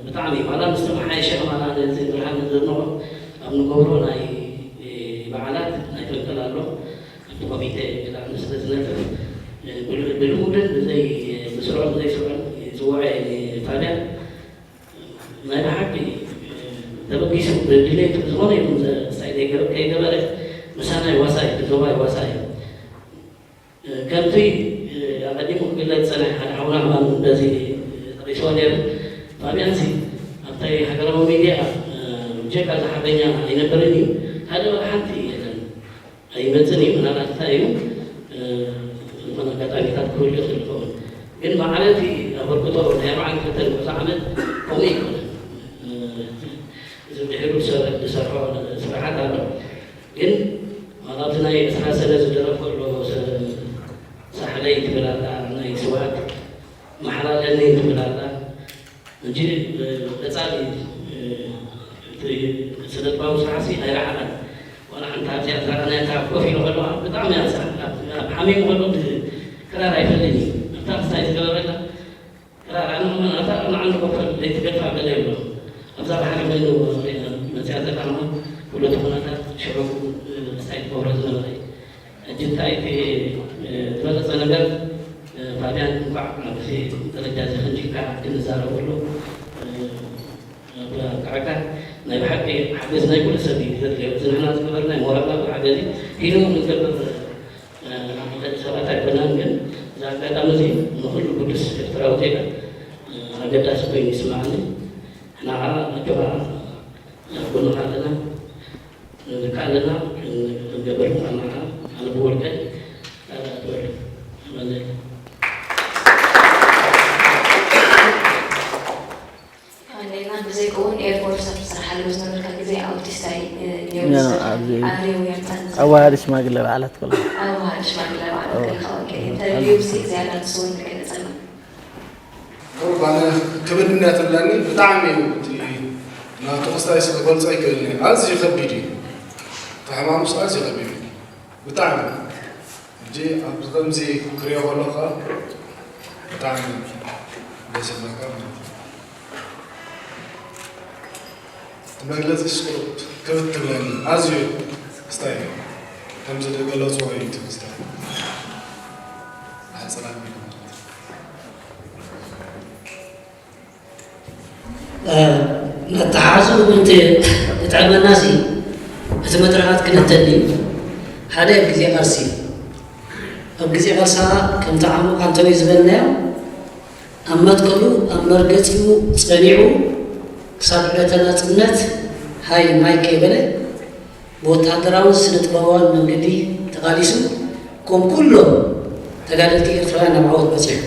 ብጣዕሚ ዋላ ምስ ተመሓየሸ ከማና ነዚ ብርሃነ ዘድንቖ ኣብ ንገብሮ ናይ በዓላት ናይ ፈንቅል ኣሎ ኣብቲ ኮሚቴ ብጣዕሚ ስለ ዝነጥፍ ብልሙድን ብዘይ ብስርዖን ብዘይስርዖን ይፅውዐ ጣብያ ናይ ብሓቂ ተበጊሱ ብድሌት ዝኾነ ይኹን ሳይ ከይገበረ ምሳና ይዋሳይ ብዞባ ይዋሳይ ከምቲ ኣቐዲሙ ክግለጽ ዝጸንሐ ሓደ ሓውና ሕማም በዚ ጠቒስዎ ነይሩ። ፋብያንሲ ኣብታይ ሃገራዊ ሚድያ ጀካ ዝሓበኛ ኣይነበርን እዩ። ሓደ ወላ ሓንቲ የለን ኣይመጽን እዩ። ምናልባት እንታይ እዩ ዝኾነ ኣጋጣሚታት ክህሉ ይኽእል ይኸውን። ግን ማዕረ እቲ ኣበርክቶ ናይ ኣርባዓን ክልተን ጉዕዞ ዓመት ከምኡ ኣይኮነን። እዚ ድሕሩ ዝሰርሖ ስራሓት ኣሎ። ግን ዋላ ኣብቲ ናይ ዕስራ ሰነ ዝደረፎ ኣሎ ሳሕለይ ትብል ኣላ ናይ ስውኣት መሓላለኒ ትብል ኣላ እንጂ ቀፃሊ ስነጥባዊ ስራሕሲ ኣይረዓናን ዋላ ሓንቲ ኣብዚኣ ዝረኣናያ ካብ ኮፍ ኢሉ ከለዋ ብጣዕሚ እያ ኣብ ሓሚሙ ከሎ ክራር ኣይፈልኒ ኣብታ ክሳይ እንታይ እቲ ዝበለጸ ነገር ፋብያን እንኳዕ ኣብዚ ደረጃ እዚ ክንጅካ ክንዛረበሉ ብቃዕካ ናይ ብሓቂ ሓገዝ ናይ ኩሉ ሰብ እዩ ዘድልዮ። እዚ ንሕና ዝገበርና ሞራልና ሓገዝ እዩ። ኢሉ ንገብር ደቂ ሰባት ኣይኮናን፣ ግን እዚ ኣጋጣሚ እዚ ንኩሉ ቅዱስ ኤርትራዊ ዜጋ ኣገዳሲ ኮይኑ ይስምዓኒ። ንዓ ኣጆኻ ኣብ ጎንኻ ኣለና። ዝከኣለና ክንገብር ምዃንና ኣነ ብወልቀይ ቃል ኣትወሉ። ኣመለይ። ኣመለይና ብዘይከውን ኤርፖርት ሰብ ዝሰራሓሉ ዝነበርካ ግዜ ኣውቲስታይ ነይሩ። ኣብዚ ኣሪው የምጣን ኣዋሃዲ ሽማግለ በዓላት ከሎ ኣዋሃዲ ሽማግለ በዓላት ከለካ ኦኬ። ኢንተርቪው ሲ ዝያዳ ንስውን ንገለጸልና። ቁርባን ክብድነት ኣለኒ ብጣዕሚ እዩ እቲ ናቱ ክስታይ ክገልፆ ኣይክእልን እዩ። ኣዝዩ ከቢድ እዩ። እቲ ሕማሙስ ኣዝዩ ከቢድ እዩ ብጣዕሚ። ሕጂ ኣብዚ ከምዚ ክሪኦ ከለካ ብጣዕሚ ደስ ይብለካ ማለት እዩ። እቲ መግለፂ ስቁር ክብድ ትብለኒ ኣዝዩ ክስታይ ከምዚ ዝገለፅዎ እዩ እቲ ክስታይ ሓፅር ኣቢሉ ማለት እዩ። መተሓሓዝኡ ምእንቲ ክጥዕመና ሲ እቲ መድረኻት ክልተ ድዩ? ሓደ ኣብ ግዜ ቃልሲ እዩ። ኣብ ግዜ ቃልሲ ከዓ ከምቲ ዓሙቕ ኣንቶኒ ዝበልናዮ ኣብ መትከሉ ኣብ መርገጺኡ ጸኒዑ ክሳብ ዕለተ ናጽነት ሃይ ማይ ከይበለ ብወተሃደራውን ስነ ጥበባውን መንገዲ ተቓሊሱ ከም ኩሎም ተጋደልቲ ኤርትራውያን ናብ ዓወት በጺሑ።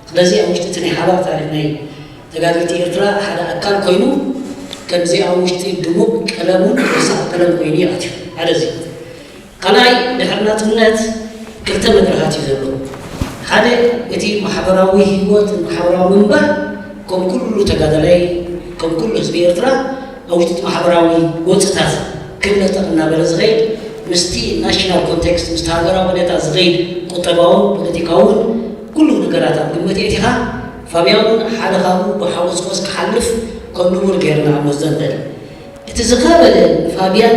ስለዚ ኣብ ውሽጢ እቲ ናይ ሓባር ታሪኽ ናይ ተጋደልቲ ኤርትራ ሓደ ኣካል ኮይኑ ከምዚ ኣብ ውሽጢ ድሙቕ ቀለሙን ረሳሕ ቀለም ኮይኑ እዩ ኣትዩ። ሓደ እዚ። ካልኣይ ድሕሪ ናጽነት ክልተ መድረኻት እዩ ዘሎ። ሓደ እቲ ማሕበራዊ ህይወት ማሕበራዊ ምንባር ከም ኩሉ ተጋዳላይ ከም ኩሉ ህዝቢ ኤርትራ ኣብ ውሽጢ ማሕበራዊ ጎንፅታት ክብለጠቕ እናበለ ዝኸይድ ምስቲ ናሽናል ኮንቴክስት ምስቲ ሃገራዊ ኩነታት ዝኸይድ ቁጠባውን ፖለቲካውን ኩሉ ነገራት ኣብ ግምት የእቲኻ ፋብያን እውን ሓደ ካብኡ ብሓጎስጎስ ክሓልፍ ከም ንቡር ገይርና ክንወስዶ ንኽእል። እቲ ዝኸበደ ንፋብያን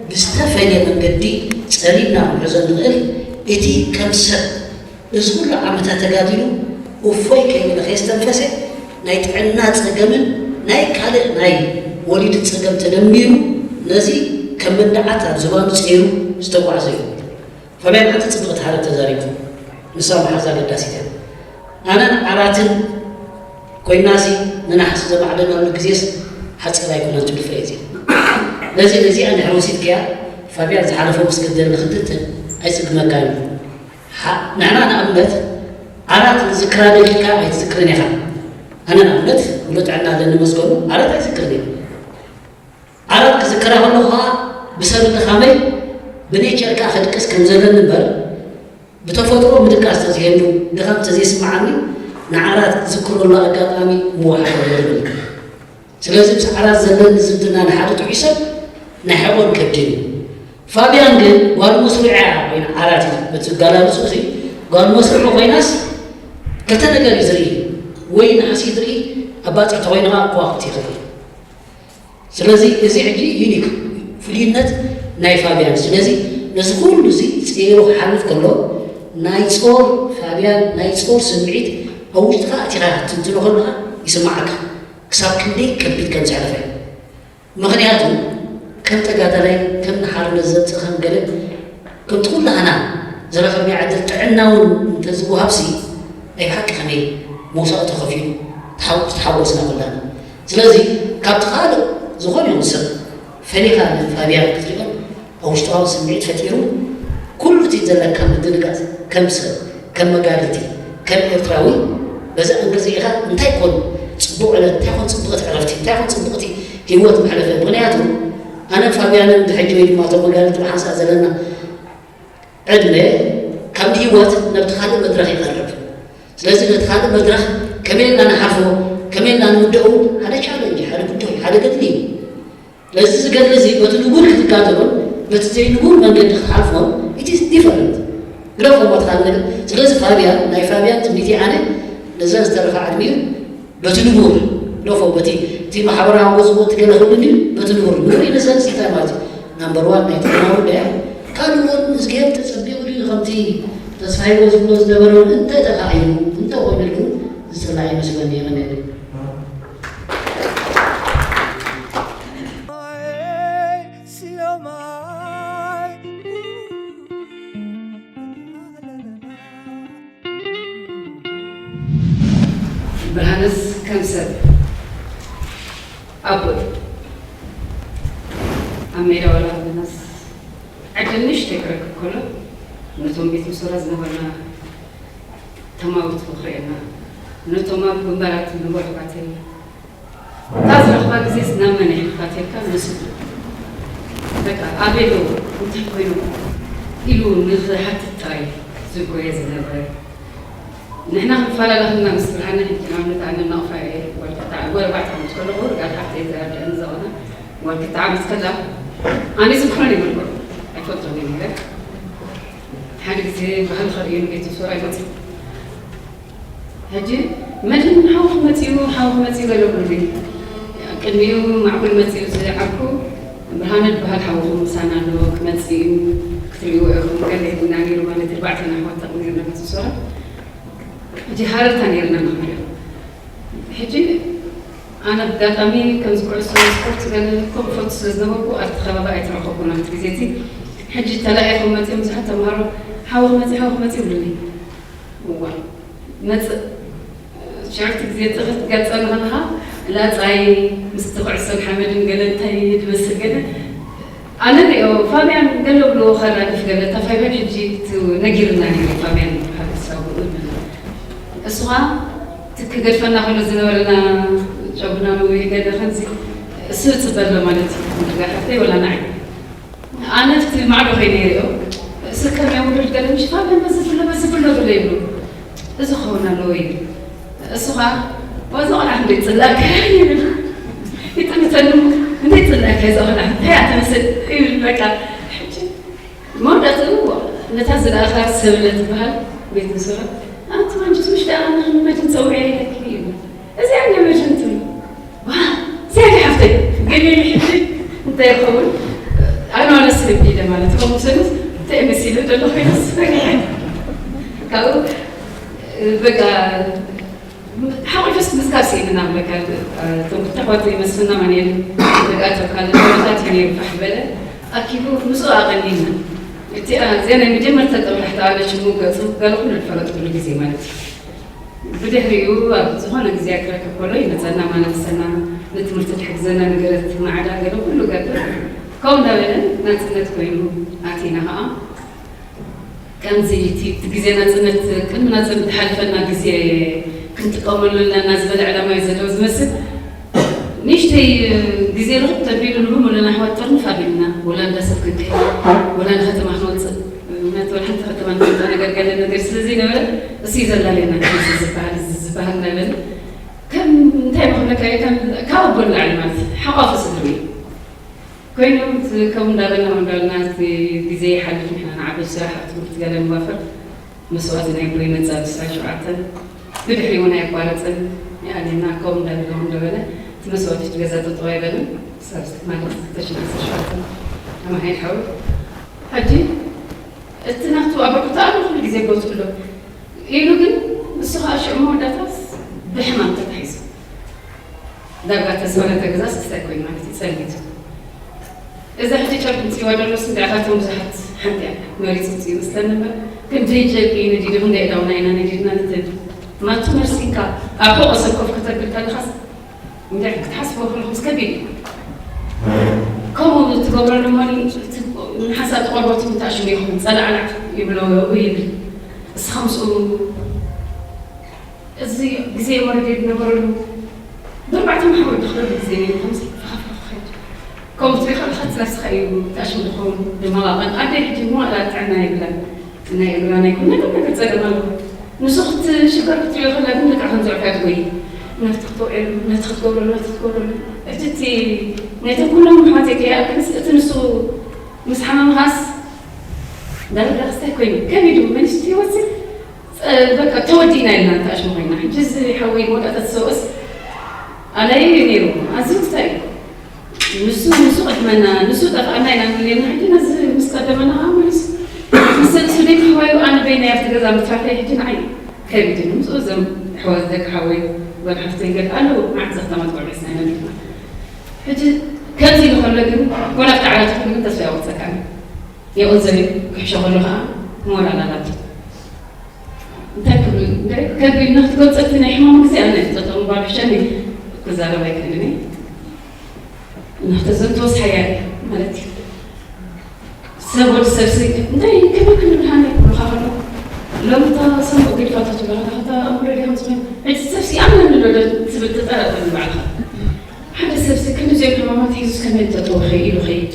ብዝተፈልየ መንገዲ ጸሊልና ክንሕዞ ንኽእል እቲ ከም ሰብ እዚ ኩሉ ዓመታት ተጋዲሉ እፎይ ከይበለ ከየስተንፈሰ ናይ ጥዕና ጸገምን ናይ ካልእ ናይ ወሊድ ጸገም ተደሚሩ ነዚ ከም መንደዓት ኣብ ዝባኑ ጸይሩ ዝተጓዕዘ እዩ። ፈላይ ሓንቲ ጽብቕቲ ሓረግ ተዛሪቡ። ንሳ መሓዛ ኣገዳሲት እያ። ኣነን ዓራትን ኮይናሲ ንናሕሲ ዘማዕደናሉ ግዜስ ሓጺር ኣይኮነን ትብል ፍሬዝ እያ። ነዚ ነዚኣ እንድሕር ወሲድካያ ፋብያን ዝሓለፎ ምስ ገደል ንክትንትን ኣይጽግመካን እዩ። ንሕና ንኣብነት ዓራት ዝዝክራ ደቂቃ ኣይትዝክርን ኢኻ። ኣነ ንኣብነት ሙሉእ ጥዕና ኣለኒ መስገኑ ዓራት ኣይዝክርን እየ። ዓራት ክዝክራ ከለኹ ከዓ ብሰብ ድኻመይ ብኔቸር ከዓ ከድቅስ ከም ዘለኒ እምበር ብተፈጥሮ ምድቃስ ተዝህሉ ድኻም ተዘይስምዓኒ ንዓራት ዝዝክረሉ ኣጋጣሚ ምውሓድ ኣለኒ። ስለዚ ምስ ዓራት ዘለኒ ዝምድና ንሓደ ጥዑይ ሰብ ናይ ሕቖን ከብድን እዩ። ፋብያን ግን ጓል መስርዑ እያ ኮይና ዓራት እዩ በቲ ዝጋላብፁ እዚ ጓል መስርዑ ኮይናስ ክልተ ነገር እዩ ዝርኢ ወይ ናሕሲ ዝርኢ ኣባፅዕ ተኮይኑ ከዓ ከዋክብቲ ይኽእል። ስለዚ እዚ ሕጂ ዩኒክ ፍልይነት ናይ ፋብያን ስለዚ ነዚ ኩሉ እዚ ፀይሩ ክሓልፍ ከሎ ናይ ፆር ፋብያን ናይ ፆር ስምዒት ኣብ ውሽጥካ ኣቲኻ ክትንትኖ ከለካ ይስማዓካ ክሳብ ክንደይ ከቢድ ከም ዘሕለፈ ምኽንያቱ ከም ተጋዳላይ ከም ንሓርነት ዘምፅእ ከም ገለ ከምቲ ኩላህና ዝረኸብናዮ ዕድል ጥዕና እውን እንተዝወሃብሲ ናይ ብሓቂ ከመይ መውሳእቱ ከፊሉ ተሓጎስና ኩላና። ስለዚ ካብቲ ካልእ ዝኾነ ይኹን ሰብ ፈሊኻ ንፋብያን ክትሪኦን ኣብ ውሽጥኻ ስምዒት ፈጢሩ ኩሉ እቲ ዘለካ ምድንጋጽ ከም ሰብ ከም መጋድልቲ ከም ኤርትራዊ በዚ ኣንግል ርኢኻ እንታይ ኮን ጽቡቕ ዕለት እንታይ ኮን ጽቡቕቲ ዕረፍቲ እንታይ ኮን ጽቡቕቲ ህይወት መሕለፈ ምኽንያቱ ኣነ ፋብያንን ብሕጂ ወይ ድማ እቶም መጋድልቲ ብሓንሳእ ዘለና ዕድመ ካብ ህይወት ነብቲ ካልእ መድረኽ ይቐርብ። ስለዚ ነቲ ካልእ መድረኽ ከመይ ኢልና ንሓልፎ ከመይ ኢልና ንውደኡ ሓደ ቻለንጅ ሓደ ጉዳይ ሓደ ገድሊ እዩ። ስለዚ እዚ ገድሊ እዚ በቲ ንቡር ክትጋደሎን በቲ ዘይንቡር መንገዲ ክትሓልፎን it is different። ግደፎ እሞ እቲ ካልእ ነገር። ስለዚ ፋብያን ናይ ፋብያን ትምኒተይ ኣነ ነዘን ዝተረፋ ዕድሚኡ በቲ ንቡር ግደፎ በቲ እቲ ማሕበራዊ ገዝኡ እቲ ገለ ክብልኒ በቲ ንቡር ንቡር ኢለ ዘንስ እንታይ ማለት እዩ ናምበር ዋን ናይ ጥዕና ጉዳይ ካልእ እውን እግዚኣብሔር ተጸቢቑ ድዩ ከምቲ ተስፋ ሂቦ ዝብሎ ዝነበረ እውን እንተተኻኢሉ እንተኾይኑሉ ዝጽላእ ይመስለኒ። ይቕንየኒ። ብርሃንስ ከም ሰብ ኣቦ እዩ። ኣብ ሜዳ ዋላ ኣለናስ ዕድል ንእሽተይ ክረክብ ከሎ ነቶም ቤት ምሶራ ዝነበርና ተማውት ክርእየና ነቶም ኣብ ግንባራት ዝነበሩ ኣሕዋተይ እታ ዝረኽባ ግዜስ ናብ መን የሕልፋ ተልካ ንሱ በቃ ኣበይ ኣለዉ እንታይ ኮይኖም ኢሉ ንኽሓትት ጥራይ ዝጎየ ዝነበረ። ንሕና ክንፈላለ ከለና ምስ ብርሃነ ሕጂ ንኣብነት ኣነ እናቕፋ እየ ጓል ክልተ ዓመት ጓል ኣርባዕተ ዓመት ከለኹ ርጋት ሓፍተይ ዘረድአኒ ዘቐና ጓል ክልተ ዓመት ከላ ኣነ ዝምክሮን ይመልኮ ኣይፈልጦን እየ ነይረ። ሓደ ግዜ ባህሊ ከርእየኒ ቤት ሶራ ይመፅእ ሕጂ መድን ሓውኺ መፂኡ ሓውኺ መፂኡ ገለ ብሉኒ። ቅድሚኡ ማዕቡል መፂኡ ዝዓብኩ ብርሃነ ዝበሃል ሓውኹም ምሳና ኣሎ ክመፅእ እዩ ክትሪእዎ ኢኹም ገለ ኢልና ነይሩ ማለት ኣርባዕተና ኣሕዋት ጠቕሚ ነይርና ቤት ሶራ። ሕጂ ሃረርታ ነይርና ንኽንሪኦ ሕጂ ኣነ ብጋጣሚ ከምዚ ኩዕሶ ስፖርት ገለ ኮም ፎቱ ስለ ዝነበርኩ ኣብቲ ከባቢ ኣይተረኸብኩን ኣብቲ ግዜ እቲ ሕጂ ተላኢኹም መፂኦም ብዙሓት ተምሃሮ ሓወ ክመፂ ሓወ ክመፂ ይብሉኒ እዋ መፅእ ሽዕርቲ ግዜ ጥቕት ገፀ ንኸለኻ ላፃይ ምስቲ ኩዕሶን ሓመድን ገለ እንታይ ድመስል ገለ ኣነ ሪኦ ፋብያን ገለ ብሎ ከራግፍ ገለ እታ ፋብያን ሕጂ ነጊርና ነይሩ ፋብያን ሓገሳዊ እሱ ኸዓ ትክ ገድፈና ከሎ ዝነበረና ጨጉና ነዊሕ ገለ ከምዚ እሱ እፅበሎ ማለት እዩ ሓፍተይ ወላ ንዓይ ኣነ ኣብቲ ማዕዶ ኮይነ ይሪኦ እሱ ከም የውርድ ገለ ምሽ ፋብያን በዚ ብሎ በዚ ብሎ ብሎ ይብሉ እዚ ክኸውን ኣለዎ እዩ እሱ ኸዓ ዋዚ ቆልዓ ክንደይ ፅላእካ ይብል ይጥምተሉ እንዴት ፅላእካ ይዛ ቆልዓ እንታይ እያ ትመስል ይብል በቃ ሕጂ መወዳእትኡ ነታ ዝለኣኻ ሰብለ ትበሃል ቤት ንስራ ኣንቲ ማንችስ ምሽ ደኣ ኣነ ንመድን ፀውዒ ኢለኪ ይብል እዚኣ እያ መድን ትብል ዋ እዚኣ እያ ሓፍተይ ገለ ሕጂ እንታይ ይኸውን ኣነ ዋላ ስሕብ ኢለ ማለት ከምኡ ሰሉስ እንታይ መሲሉ ዘሎ ኮይኑስ ፈሪሐ ካብኡ በቃ ሓቑፈስ ምዝካር ስኢንና ብለካ እቶም ክልተ ኣሕዋት መስፍን ኣማኑኤል ደቂ ኣተውካለ ደረታት እዩ ነይሩ ፋሕ ዝበለ ኣኪቡ ምስኡ ኣቐኒልና እቲኣ እዚኣ ናይ መጀመርታ ጠብላሕታ ኣነ ሽሙ ገፁ ገለ ኩሉ ዝፈለጥኩሉ ግዜ ማለት እዩ ብድሕሪኡ ኣብ ዝኾነ ግዜ ክረክብ ከሎ ይመፀና ማለፍሰና ንትምህርቲ ትሕግዘና ነገረት ማዕዳ ገለ ኩሉ ገብር ከምኡ እንዳበለ ናፅነት ኮይኑ ኣቲና ከዓ ከምዚ እቲ ግዜ ናፅነት ቅድሚ ናፅነት ዝሓለፈና ግዜ ክንጥቀመሉ ኣለና ዝበለ ዕላማ እዩ ዘለዎ ዝመስል ንእሽተይ ግዜ ርክብ ተቢሉ ንህም ኣለና ኣሕዋት ጥርንፍ ኣቢልና ወላ እንዳ ሰብ ክንከይ ወላ ንከተማ ክንወፅእ ምክንያቱ ወላ ሓንቲ ከተማ ንፈልጦ ነገር ገለ ነገር ስለዘይነበረ እሱ እዩ ዘላለየና እዚ ዝበሃል እዚ ዝበሃል እናበለ ከም እንታይ መክለካ ካብ ኣቦ ንላዕሊ ማለት ሓቋፊ ስድሪ እዩ ኮይኑ ከምኡ እንዳበልና እንዳበልና እቲ ግዜ ይሓልፍ ንሕና ንዓበይ ስራሕ ኣብ ትምህርቲ ገለ ንዋፈር መስዋእቲ ናይ ኣቦይ መፃ ብስራ ሸውዓተን ብድሕሪ እውን ኣየቋረፅን ይኣልየና ከምኡ እንዳበልና እንዳበለ እቲ መስዋእቲ እቲ ገዛ ጠጠው ኣይበልን ክሳብ ማለት ክልተ ሽሕን ዓሰርተ ሸውዓተን ኣማሓይ ሓው ሕጂ እቲ ናቱ ኣበርክቶ ኣሎ ኩሉ ግዜ ቦትኡ ኣሎ ኢሉ ግን ንሱ ከዓ ሽዑ መወዳእታስ ብሕማም ተታሒዙ ዳርጋ ተስፋ ነተገዛስ ክስታይ ኮይኑ ማለት እዩ ጸኒቱ እዛ ሕጂ ጨርቂ ምጽዋ ደሎስ እንዲኣ ካብቶም ብዙሓት ሓንቲ እያ መሪጹ ጽኡ ይመስለኒ እምበር ክንደይ ጨርቂ እዩ ነዲዱ ክንደይ ዕዳውና ኢና ነዲድና ንትብል ናቱ መርሲካ ኣብ ሕቖ ሰብ ኮፍ ከተብል ከለኻስ እንዲያ ክትሓስቦ ከለኹስ ከቢድ እዩ ከምኡ ትገብረሉ እሞ ንሓንሳእ ትቐርቦ ትምታሽሙ ይኹን ጸላዕላዕ ይብሎ ይብል እስኻ ምስኡ እዚ ግዜ ወረደ ዝነበረሉ ብርባዕተ ማሕበር ድኽረሉ ግዜ ነይሩ ከምዚ ፈኸፈኸ ከምኡ ትሪኢ ከለኻ እቲ ነብስኻ እዩ ተኣሽሙ ዝኸውን ድመቓቐን ኣደይ ሕጂ እሞ ዋላ ጥዕና የብላን ናይ እግራ ናይ ኩሉ ነገር ነገር ጸገም ኣለዎ ንሱ ክትሽገር ክትሪኦ ከላ ግን ልክዕ ከም ዘዕፍያ ትጎይ ናብቲ ክትውዕሉ ናብቲ ክትገብረሉ ናብቲ ክትገብረሉ እቲ እቲ ናይቶም ኩሎም ኣሕዋተይ ከይኣክልስ እቲ ንሱ ምስ ሓመምኻስ ዳርጋ ክስታይ ኮይኑ ከቢዱ መንሽቲ ይወፅእ በቃ ተወዲእና ኢልና ንተኣሽሙ ኮይና ሕጂ እዚ ሓወይ መወዳእታ ዝሰብኦስ ኣላየ እዩ ነይሩ ኣዝዩ ክስታይ እዩ ንሱ ንሱ ቅድመና ንሱ ጠፍኣና ኢና ንብለና ሕጂ ነዚ ምስ ሰደመና ኣምሪስ ንሰብ ስደት ህዋዩ ኣነ በይና ኣብቲ ገዛ ምትራፈይ ሕጂ ንዓይ ከቢድኒ። ምስኡ እዞም ኣሕዋት ደቂ ሓወይ ጓል ሓፍተይ ገለ ኣለዉ፣ መዓት ዘኽተማት ቆልዑ ስናይ መዲና። ሕጂ ከምዚ ኢሉ ከሎ ግን፣ ወላ ኣብቲ ዓራት ግን ተስፋ ይቆርጸካኒ። የቑንጽል እዩ፣ ክሕሾ ከሎ ኸኣ ሞራል ኣላቶ። እንታይ ክብል፣ እንታይ ከቢድ ንክትገልጸ፣ እቲ ናይ ሕማም ግዜ ኣነ እየ ዝጠጠሙ ባዶ ሕሸኒ ክዛረብ ኣይክእልን እየ። ንክተዘንትወስ ሓያል እየ ማለት እዩ። ሰብ ወዲ ሰብሲ እንታይ ከመይ ክንብል ሃኒ ክብሉኻ ከሎ፣ ሎሚ እታ ሰንቡቕ ገዲፋቶ ትብለኻ፣ እታ ኣምሮ ዲኻ ምስ በል፣ ሕጂ ሰብሲ ኣመን ኣሎ ዶ ትብል ትጠራጠር ንባዕልኻ። ሓደ ሰብሲ ክንዲ እዚኦም ሕማማት ሒዙስ ከመይ እንተጠወኸ ኢሉ ኸይድ።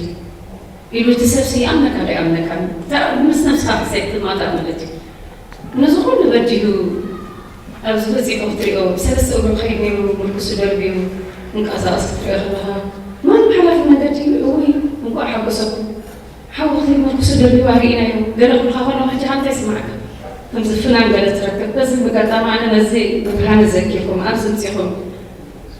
ኢሉ እቲ ሰብሲ ይኣምነካ ዶ ኣይኣምነካን? እታ ምስ ነብስኻ ክትሰይ ትማጣ ማለት እዩ። ነዚ ኩሉ በዲሁ ኣብዚ በጺሑ ክትሪኦ፣ ብሰለስተ እግሩ ክኸይድ ነይሩ፣ ምርኩሱ ደርቢዩ ክንቀሳቐስ ክትሪኦ ከለኻ፣ ማንም ሓላፊ መንገዲ፣ እውይ፣ እንቋዕ ሓጎሰኩም። ሓው ክኸይድ ምርኩሱ ደርቢዩ ኣርኢናዮ። ገለ ክብልኻ ከለዉ፣ ሕጂ ከ እንታይ ይስምዓካ? ከምዚ ፍናን ገለ ትረክብ። በዚ ኣጋጣሚ ኣነ ነዚ ብርሃነ ዘኪርኩም፣ ኣብዚ ምጺኹም፣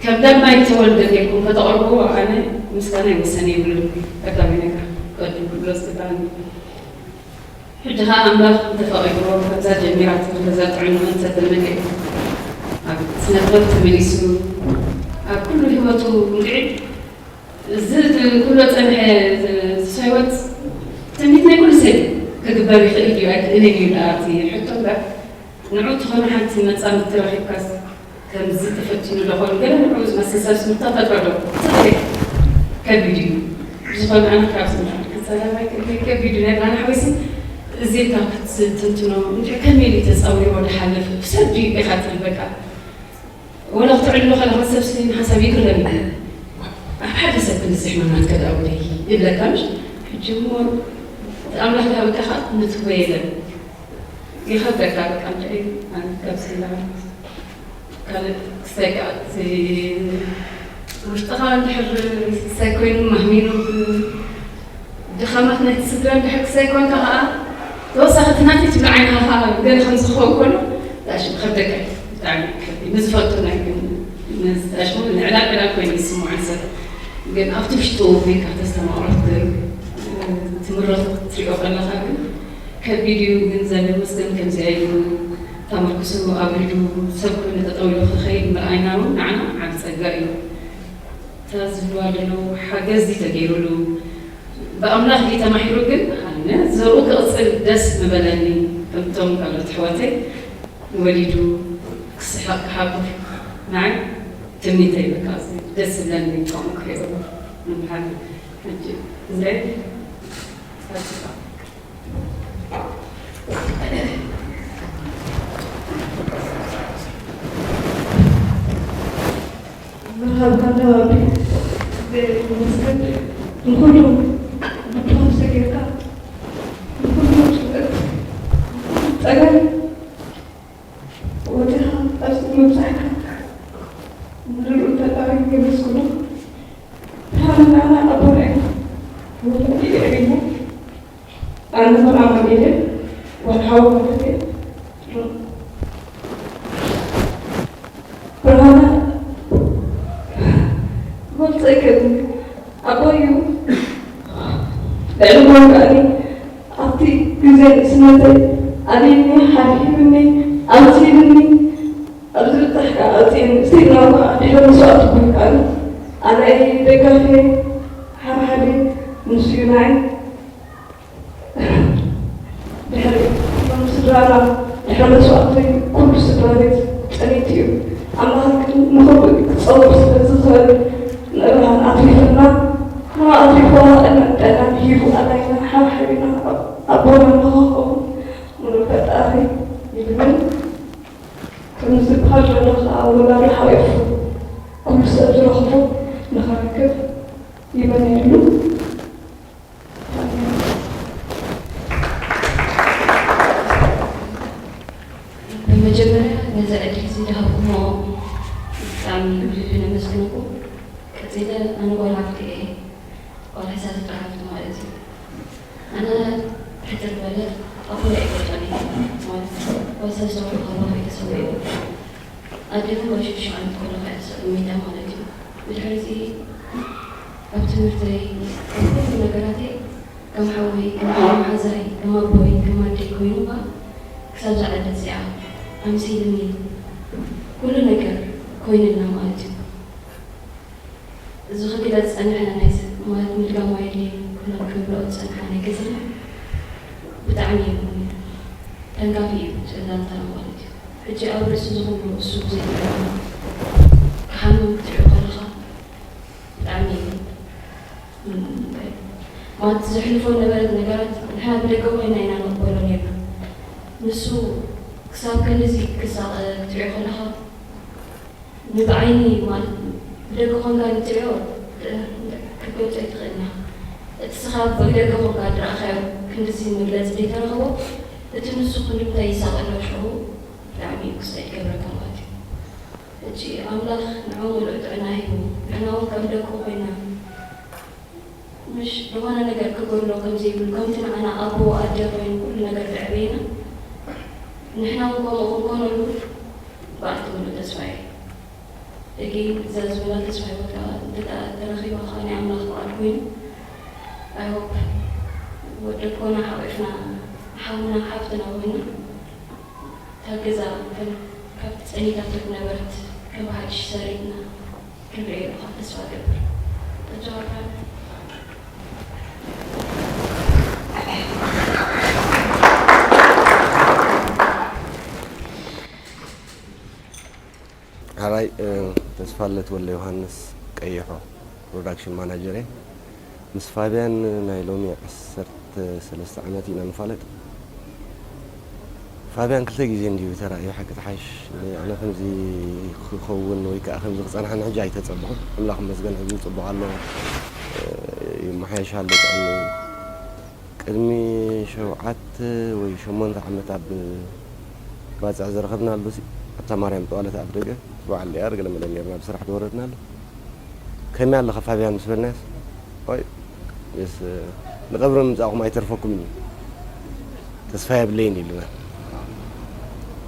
ከም ዳግማይ ተወልደ ጌርኩም ከተቕርብዎ ኣነ ምስጋናይ ወሰን የብሉን። ቀዳማይ ነገር ቀዲሙ ክብሎ ዝግባኣኒ። ሕጂ ኸኣ ኣምላኽ እንተፈቒድዎ፣ ከምዛ ጀሚራቶ፣ ነዛ ጥዕንኡ እንተተመልኤ፣ ኣብ ስነ ጥበብ ተመሊሱ፣ ኣብ ኩሉ ህይወቱ እንድዒ፣ እዚ ኩሎ ጸንሐ፣ እዚ ህይወት ትምኒት ናይ ኩሉ ሰብ ክግበር ይኽእል ድዩ ኣይክእልን እዩ ደኣ እቲ ሕቶ እምበር፣ ንዑ ትኾነ ሓንቲ መጻምድቲ ረኺብካስ ከምዚ ተፈቲኑ ዶ ኾን? ገለ ንዑ ዝመስል ሰብ ስም ተፈጥሮ ዶ? ትኽክል። ከቢድ እዩ። ብዝኾነ ኣነ ካብዚ ንላዕሊ ክዛረብ ኣይክእልን። ከቢድ እዩ። ናይ ብርሃነ ሓወይሲ እዚ ኢልካ ክትትንትኖ እንድዒ ከመይ ኢሉ እዩ ተጻዊርዎ ዝሓልፍ? ሰብ ድዩ ኢኻ ትብል በቃ። ወላ ክትዕልሎ ከለኻ ሰብ ስኒ ሓሳብ ይግረም እዩ። ኣብ ሓደ ሰብ ክንዚ ሕማማት ከዳውደይ ይብለካ ምሽ? ሕጂ እሞ እቲ ኣምላኽ ዝሃበካ ኸኣ ትምትዎ የለን። ይኸብደካ በቃ እንድዒ ኣነ ካብዚ ንላዕሊ። ካልእ ክሳይ ከኣ እቲ ውሽጥኻ እንድሕር ክሳይ ኮይኑ ማህሚኑ ድኻማት ናይቲ ስድራ እንድሕር ክሳይ ኮንካ ከኣ ተወሳኺ እቲ ናተይ ትብል ዓይንኻ ከኣ ገለ ከም ዝኸውን ከሎ ብጣዕሚ ከብደካ እዩ። ብጣዕሚ ከቢድ ንዝፈቱ ናይ ግን ንዝጣሽሙ ንዕላል ዕላል ኮይኑ ይስምዖ ሰብ ግን ኣብቲ ውሽጡ ኮይንካ ተስተማቕሮ ትምህሮ ክትሪኦ ከለኻ ግን ከቢድ እዩ። ግን ዘለ መስገን ከምዚኣ ኢሉ ተመርክሱ ኣብሪዱ ሰብ ኮይኑ ጠጠው ኢሉ ክኸይድ ምርኣይና እውን ንዓና ዓብ ጸጋ እዩ። እታ ዝብልዋ ዘለዉ ሓገዝ ድዩ ተገይሩሉ ብኣምላኽ ድዩ ተማሒሩ ግን ኣነ ዘርኡ ክቕጽል ደስ ምበለኒ። ከምቶም ካልኦት ኣሕዋተይ ወሊዱ ክስሕቕ ክሓቁፍ ንዓይ ትምኒተይ በቃ እዚ ደስ ዝብለኒ ከምኡ ክሪኦ ምብሃል ሕጂ እንደ መርሃባ ነባቢ ንኹሉ ብትኸፍተ ጌርካ ንኹሉ ጭንቀት ጸገም ወዲኻ ኣብዚ ምብጻሕካ ንርኡ ፈጣሪ የመስግኖ። ብርሃነ ንዓና ኣቦና እዩ። ወለዲ የዕቢና። ኣነ ከም ኣማኑኤል ወርሓዊ ማለት እየ። ብርሃነ ክገልጸ ኣይክእልን። ኣቦይ እዩ። ልዕሊ መውጋእኒ ኣብቲ ግዜ ንእስነተይ ኣልዩኒ፣ ሓብሒቡኒ፣ ኣውጺእሉኒ። ኣብዚ ብጻሕ ከኣ ኣውጺእኒ። እስቲ ናብኡ ከኣ ድሕሪ መስዋእቲ ኮይኑ ከኣ ኣነ እየ ደጋፊ፣ ሓብሓቢ ንሱ እዩ ንዓይ። ድሕሪ ስድራና ድሕሪ መስዋእቲ ኩሉ ስድራ ቤት ጸኒቱ እዩ። ኣምላኽ ግን ንኹሉ ክጸውር ስለ ዝኽእል ንእብራን ኣትሪፍና ንዓ ኣትሪፍዋ ዕድመን ጥዕናን ሂቡ ኣላይና ሓብሓቢና ኣቦና ንኽኸውን ሙሉእ ፈጣሪ ይብል። ከምዚ ዝበሃል ዘሎ ከዓ ወላዲ ሓቂፉ ኩሉ ሰብ ዝረኽቦ ንኽረክብ ይመነየሉ። ብመጀመርያ ነዚ ዕድል እዚ ዝሃብኩሞ ብጣዕሚ ብልቢ ነመስግነኩም። ቀፂለ ኣነ ጓል ሃብቲ እየ፣ ጓል ሕሳብ ጥራሕ ሃብቲ ማለት እዩ። ኣነ ሕፅር ዝበለ ኣቦይ ኣይፈልጦን እየ ማለት ጓል ሰብ ዝተወለድኩ ከለኹ እዩ ተሰዊኡ። ኣደይ እውን ጓል ሽዱሽተ ዓመት ከለኹ እያ ተሰዊኣ ማለት እዩ። ብድሕሪ እዚ ኣብ ትምህርተይ ኣብ ኩሉ ነገራተይ ከም ሓወይ፣ ከም መሓዛይ፣ ከም ኣቦይ፣ ከም ኣደይ ኮይኑ ኸኣ ክሳብ ዝዓደት እዚኣ ኣምሲልኒ ኩሉ ነገር ኮይንልና ማለት እዩ። እዚ ክግለጽ ዝጸንሐ ናይ ስ-፣ ማለት ምድጋም ኣየድልየን ኩለን ክብልኦ ዝጸንሓ ናይ ገዛና ብጣዕሚ እዩ ተንካፊ እዩ ጸላልታና ማለት እዩ። ሕጂ ኣብ ርእሲ ዝኹሉ እሱ ብዘይብሉ ክሓምም ክትሪኦ ከለኻ ብጣዕሚ እዩ ማለት ዘሕልፎ ነበረት ነገራት ንሕና ብደገ ኮይና ኢና ንቕበሎ ነርና። ንሱ ክሳብ ክንድዚ ክሳቐ ክትሪኦ ከለኻ ንብዓይኒ ማለት ብደገ ኮንካ ንትሪኦ ክትገልጾ ኣይትኽእልና። እቲ ስኻ ብደገ ኮንካ ዝረኣኻዮ ክንድዚ መግለጺ ዘይተረኽቦ እቲ ንሱ ክንድምታይ ይሳቐ ኣሎ ሽዑ ብጣዕሚ እዩ ክስታይ ይገብረካ ማለት እዩ። ሕጂ ኣምላኽ ንዕኡ ምሉእ ጥዕና ሂቡ ንሕና እውን ከም ደቁ ኮይና ምሽ ዝኾነ ነገር ክጎድሎ ከም ዘይብሉ ከምቲ ንዓና ኣቦ ኣደ ኮይኑ ኩሉ ነገር ዘዕበየና ንሕና እውን ከምኡ ክንኮነሉ በኣልቲ ምሉእ ተስፋ እየ። እጊ እዛ ዝበላ ተስፋ ህይወት ከዓ እንተ ተረኺባ ከዓ ናይ ኣምላኽ በዓል ኮይኑ I hope ወደኮና ሓቂፍና ሓውና ሓፍትና ኮይና እታ ገዛ ከም ካብቲ ጸኒታቶ ዝነበረት ከም ብሓድሽ ሰሪትና ክንርእዮ ኢና ተስፋ እገብር። ተጀዋርና ሓራይ ተስፋለት ወልደ ዮሃንስ ቀይሖ ፕሮዳክሽን ማናጀር እየ። ምስ ፋብያን ናይ ሎሚ ዓሰርተ ሰለስተ ዓመት ኢና ንፋለጥ። ፋብያን ክልተ ግዜ እንድዩ ተራእዩ ሓቂ ተሓሽ ኣነ ከምዚ ክኸውን ወይ ከዓ ከምዚ ክፀንሓ ንሕጂ ኣይተፀበኹን። ኣምላኽ ይመስገን ሕጂ ፅቡቕ ኣሎ ይመሓየሽ ኣሎ ጥዕንኡ። ቅድሚ ሸውዓተ ወይ ሸሞንተ ዓመት ኣብ ባፅዕ ዝረኸብናሉ ኣብታ ማርያም ጠዋለት ኣፍ ደገ በዓል ሊኣር ገለ መለ ኔርና ብስራሕ ዝወረድናሉ ከመይ ኣለኻ ፋብያን ምስ በልናዮስ ይ ንቐብሪ ምምፃእኹም ኣይተርፈኩምን እዩ ተስፋ የብለይን ኢሉና።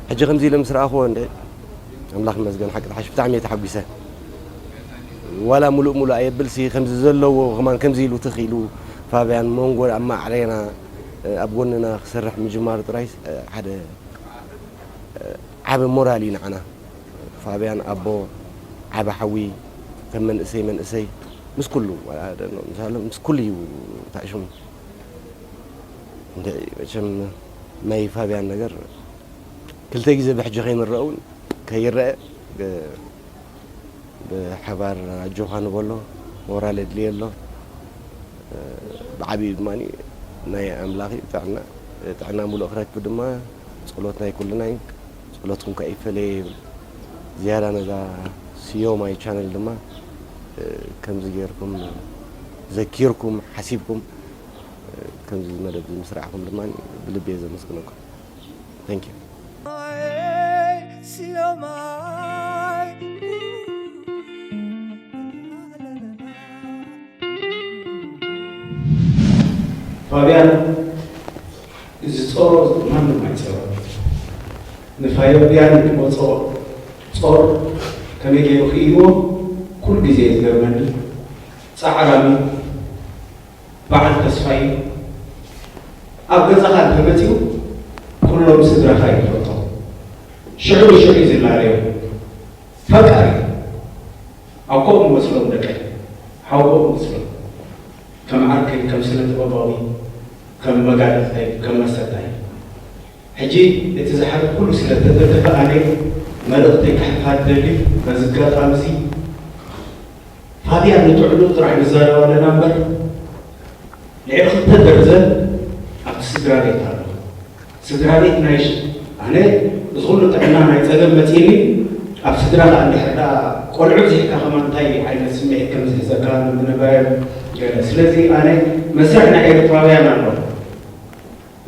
ሕጂ ከምዚ ኢለ ምስ ረኣኽዎ እንደ ኣምላኽ ይመስገን ሓቂ ተሓሽ ብጣዕሚ እየ ተሓጒሰ። ዋላ ሙሉእ ሙሉእ ኣየብልሲ ከምዚ ዘለዎ ከማን ከምዚ ኢሉ ትኽ ኢሉ ፋብያን መንጎ ኣብ ማዕሬና ኣብ ጎንና ክሰርሕ ምጅማሩ ጥራይ ሓደ ዓቢ ሞራል እዩ ንዓና። ፋብያን ኣቦ ዓቢ ሓዊ ከም መንእሰይ መንእሰይ ምስ ኩሉ ምስ ኩሉ እዩ ተዕሽሙ። እንድዒ መቸም ናይ ፋብያን ነገር ክልተ ግዜ ብሕጂ ከይንረአ እውን ከይረአ ብሓባር ኣጆኻ ንበሎ ሞራል የድልየ ኣሎ። ብዓብዩ ድማ ናይ ኣምላኽ እዩ ጥዕና ጥዕና ሙሉእ ክረክብ ድማ ጸሎት ናይ ኩልና እዩ። ጸሎትኩም ከኣ ይፈለየ ይብል። ዝያዳ ነዛ ስዮማይ ቻነል ድማ ከምዚ ጌርኩም ዘኪርኩም ሓሲብኩም ከምዚ መደብ ምስራዕኩም ድማ ብልቢ እየ ዘመስግነኩም። Thank you። ፋብያን ዝፀሮ ማንም ኣይፀሮ ንፋብያን ዝመፆ ፆር ከመይ ገይሩ ክኢልዎ ኩሉ ግዜ እዩ ዝገርመኒ ፃዕራሚ በዓል ተስፋ እዩ ኣብ ገዛኻ እንተመፂኡ ኩሎም ስድራኻ እዩ ዝፈልጦ ሽዑ ሽዑ እዩ ዝላለዮም ፈቃሪ ኣብ ከምኡ መስሎም ደቀይ ሓው ከምኡ መስሎም ከም ዓርከይ ከም ስነ ጥበባዊ ከም መጋደልታይ ከም መሰታይ ሕጂ እቲ ዝሓለፍ ኩሉ ስለ ተገደፈ ኣነ መልእኽተይ ከሕልፋ ዝደሊ በዚ ኣጋጣሚ እዚ ፋብያን ንጥዕንኡ ጥራሕ ንዛረብ ኣለና እምበር ልዕሊ ክልተ ደርዘን ኣብቲ ስድራ ቤት ኣሎ። ስድራ ቤት ናይ ኣነ እዚ ኩሉ ጥዕና ናይ ፀገም መፂኒ ኣብ ስድራ ከዓ እንድሕር ደኣ ቆልዑ ብዚሕካ ከማን እንታይ ዓይነት ስምዒት ከም ዝሕዘካ ምንባዮም ገለ ስለዚ ኣነ መስርሕ ናይ ኤርትራውያን ኣሎ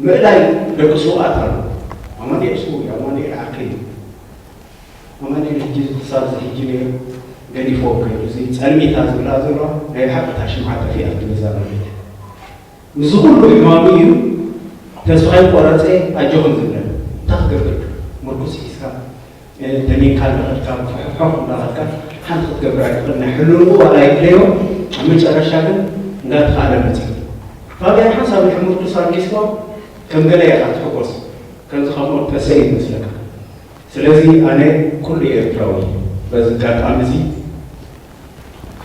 ምእላይ ደቂ ስውኣት ኣሎ ኣማኑኤል ስው ኣማኑኤል ዓርከይ ኣማኑኤል ሕጂ ክሳብ እዚ ሕጂ ነይሩ ገዲፍዎ ከይዱ እዚ ፀልሚታ ዝብላ ዘለዋ ናይ ብሓቂ እታ ሽምዓ ጠፊኣ ትብል እዛ መሬት። ምስዚ ኩሉ ሕማሙ እዩ ተስፋ ኣይቆረፀ ኣጆኹም ዝብለን። እንታይ ክገብር ምርኩስ ሒዝካ ደኒንካ እንዳኸድካ ፍሕፍሖኽ እንዳኸድካ ሓንቲ ክትገብር ኣይትኽእል ናይ ሕልንኡ ዋላ ይድለዮ ኣብ መጨረሻ ግን እንዳተኻእለ መፂኡ። ፋብያን ሓንሳብ ንሕምርቱ ሳርጊስቶ ከም ገለ ኢኻ ትሕጎስ። ከምዚ ከምኡ ተሰይ ይመስለካ። ስለዚ ኣነ ኩሉ ኤርትራዊ በዚ ኣጋጣሚ እዚ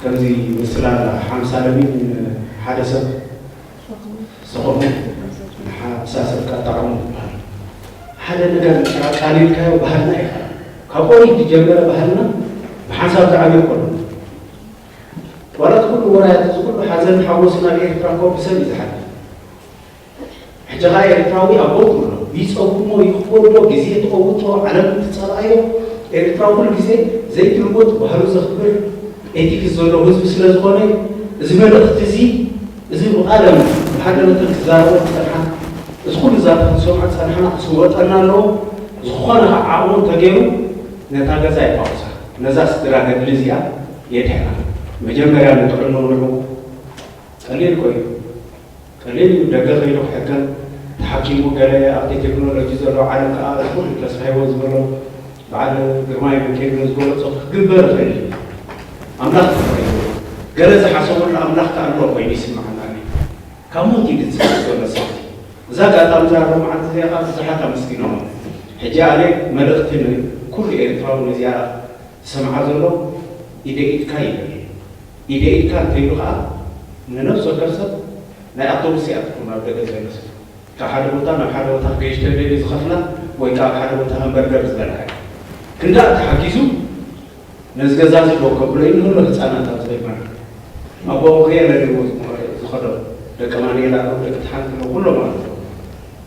ከምዚ ምስላ ሓምሳ ለሚን ሓደ ሰብ ሰኸሙ ንሓምሳ ሰብ ካጣዕሙ ይበሃል። ሓደ ነገር ኣቃሊልካዮ ባህልና ኢኻ። ካብ ኦሪት ዝጀመረ ባህልና ብሓንሳብ ዝዓብየ እኮ ኣሎ። ዋላ እቲ ኩሉ ወራያት፣ እዚ ኩሉ ሓዘን ሓጎስና ኣብ ኤርትራ እኮ ብሰብ እዩ ዝሓልፍ። ሕጂ ኸኣ ኤርትራዊ ኣቦ ትብሎ፣ ይጸጉሞ ይኽፈሎ፣ ግዜ ትቐውጦ፣ ዓለም ትጸልኣዮ። ኤርትራዊ ኩሉ ግዜ ዘይትልወጥ ባህሉ ዘኽብር ኤቲክስ ዘለዎ ህዝቢ ስለ ዝኾነ፣ እዚ መልእኽቲ እዚ፣ እዚ ብቓለም ብሓደነትን ክዛረቦ ዝጸንሓ፣ እዚ ኩሉ ዛንታ ክሰምዖ ዝጸንሓና ክስወጠና ኣለዎ። ዝኾነ ኸዓ ዓቕሙ እንተገይሩ ነታ ገዛ የፋቑሳ፣ ነዛ ስድራ ገድሊ እዚኣ የድሕና። መጀመርያ ንጥዕንኡ ንዑ። ቀሊል እኮ እዩ። ቀሊል እዩ። ደገ ከይዱ ክሕከም፣ ተሓኪሙ፣ ገለ ኣብቲ ቴክኖሎጂ ዘሎ ዓለም ከኣ እዚ ኩሉ ተስፋ ሂወት ዝበሎ በዓል ግርማይ መንኬ ዝበሎ ዝገለጾ ክግበር ይኽእል እዩ። ኣምላኽ ተፈሪዱ። ገለ ዝሓሰበሉ ኣምላኽ ከኣ ኣሎ ኮይኑ ይስምዓና ኣሎ። ካብ ሞት እዩ ግን ዝስምዕ ዘሎ ሰብ። እዛ ኣጋጣሚ እዛ ኣብዚ መዓልቲ እዚኣ ከኣ ብዙሓት ኣመስጊኖም። ሕጂ ኣነ መልእኽቲ ንኩሉ ኤርትራዊ ነዚኣ ዝሰምዓ ዘሎ ኢደ ኢድካ ይበል። ኢደ ኢድካ እንተይሉ ከኣ ንነፍሲ ወከፍ ሰብ ናይ ኣውቶቡስ እያ ትኹን ኣብ ደገ ዘሎ ሰብ። ካብ ሓደ ቦታ ናብ ሓደ ቦታ ክገይሽ ተደልዩ ዝኸፍላ ወይ ከኣ ኣብ ሓደ ቦታ ሃምበርገር ዝበልዓ እዩ። ክንዳኣ ተሓጊዙ ነዚ ገዛ እዚ ደው ከብሎ እዩ ንህሎ ህፃናት ኣብ ዘይማር ኣቦኦም ከየለልዎ ዝኸዶ ደቂ ማንኤል ኣለዉ፣ ደቂ ተሓንት ኣለዉ፣ ኩሎም ኣለዉ።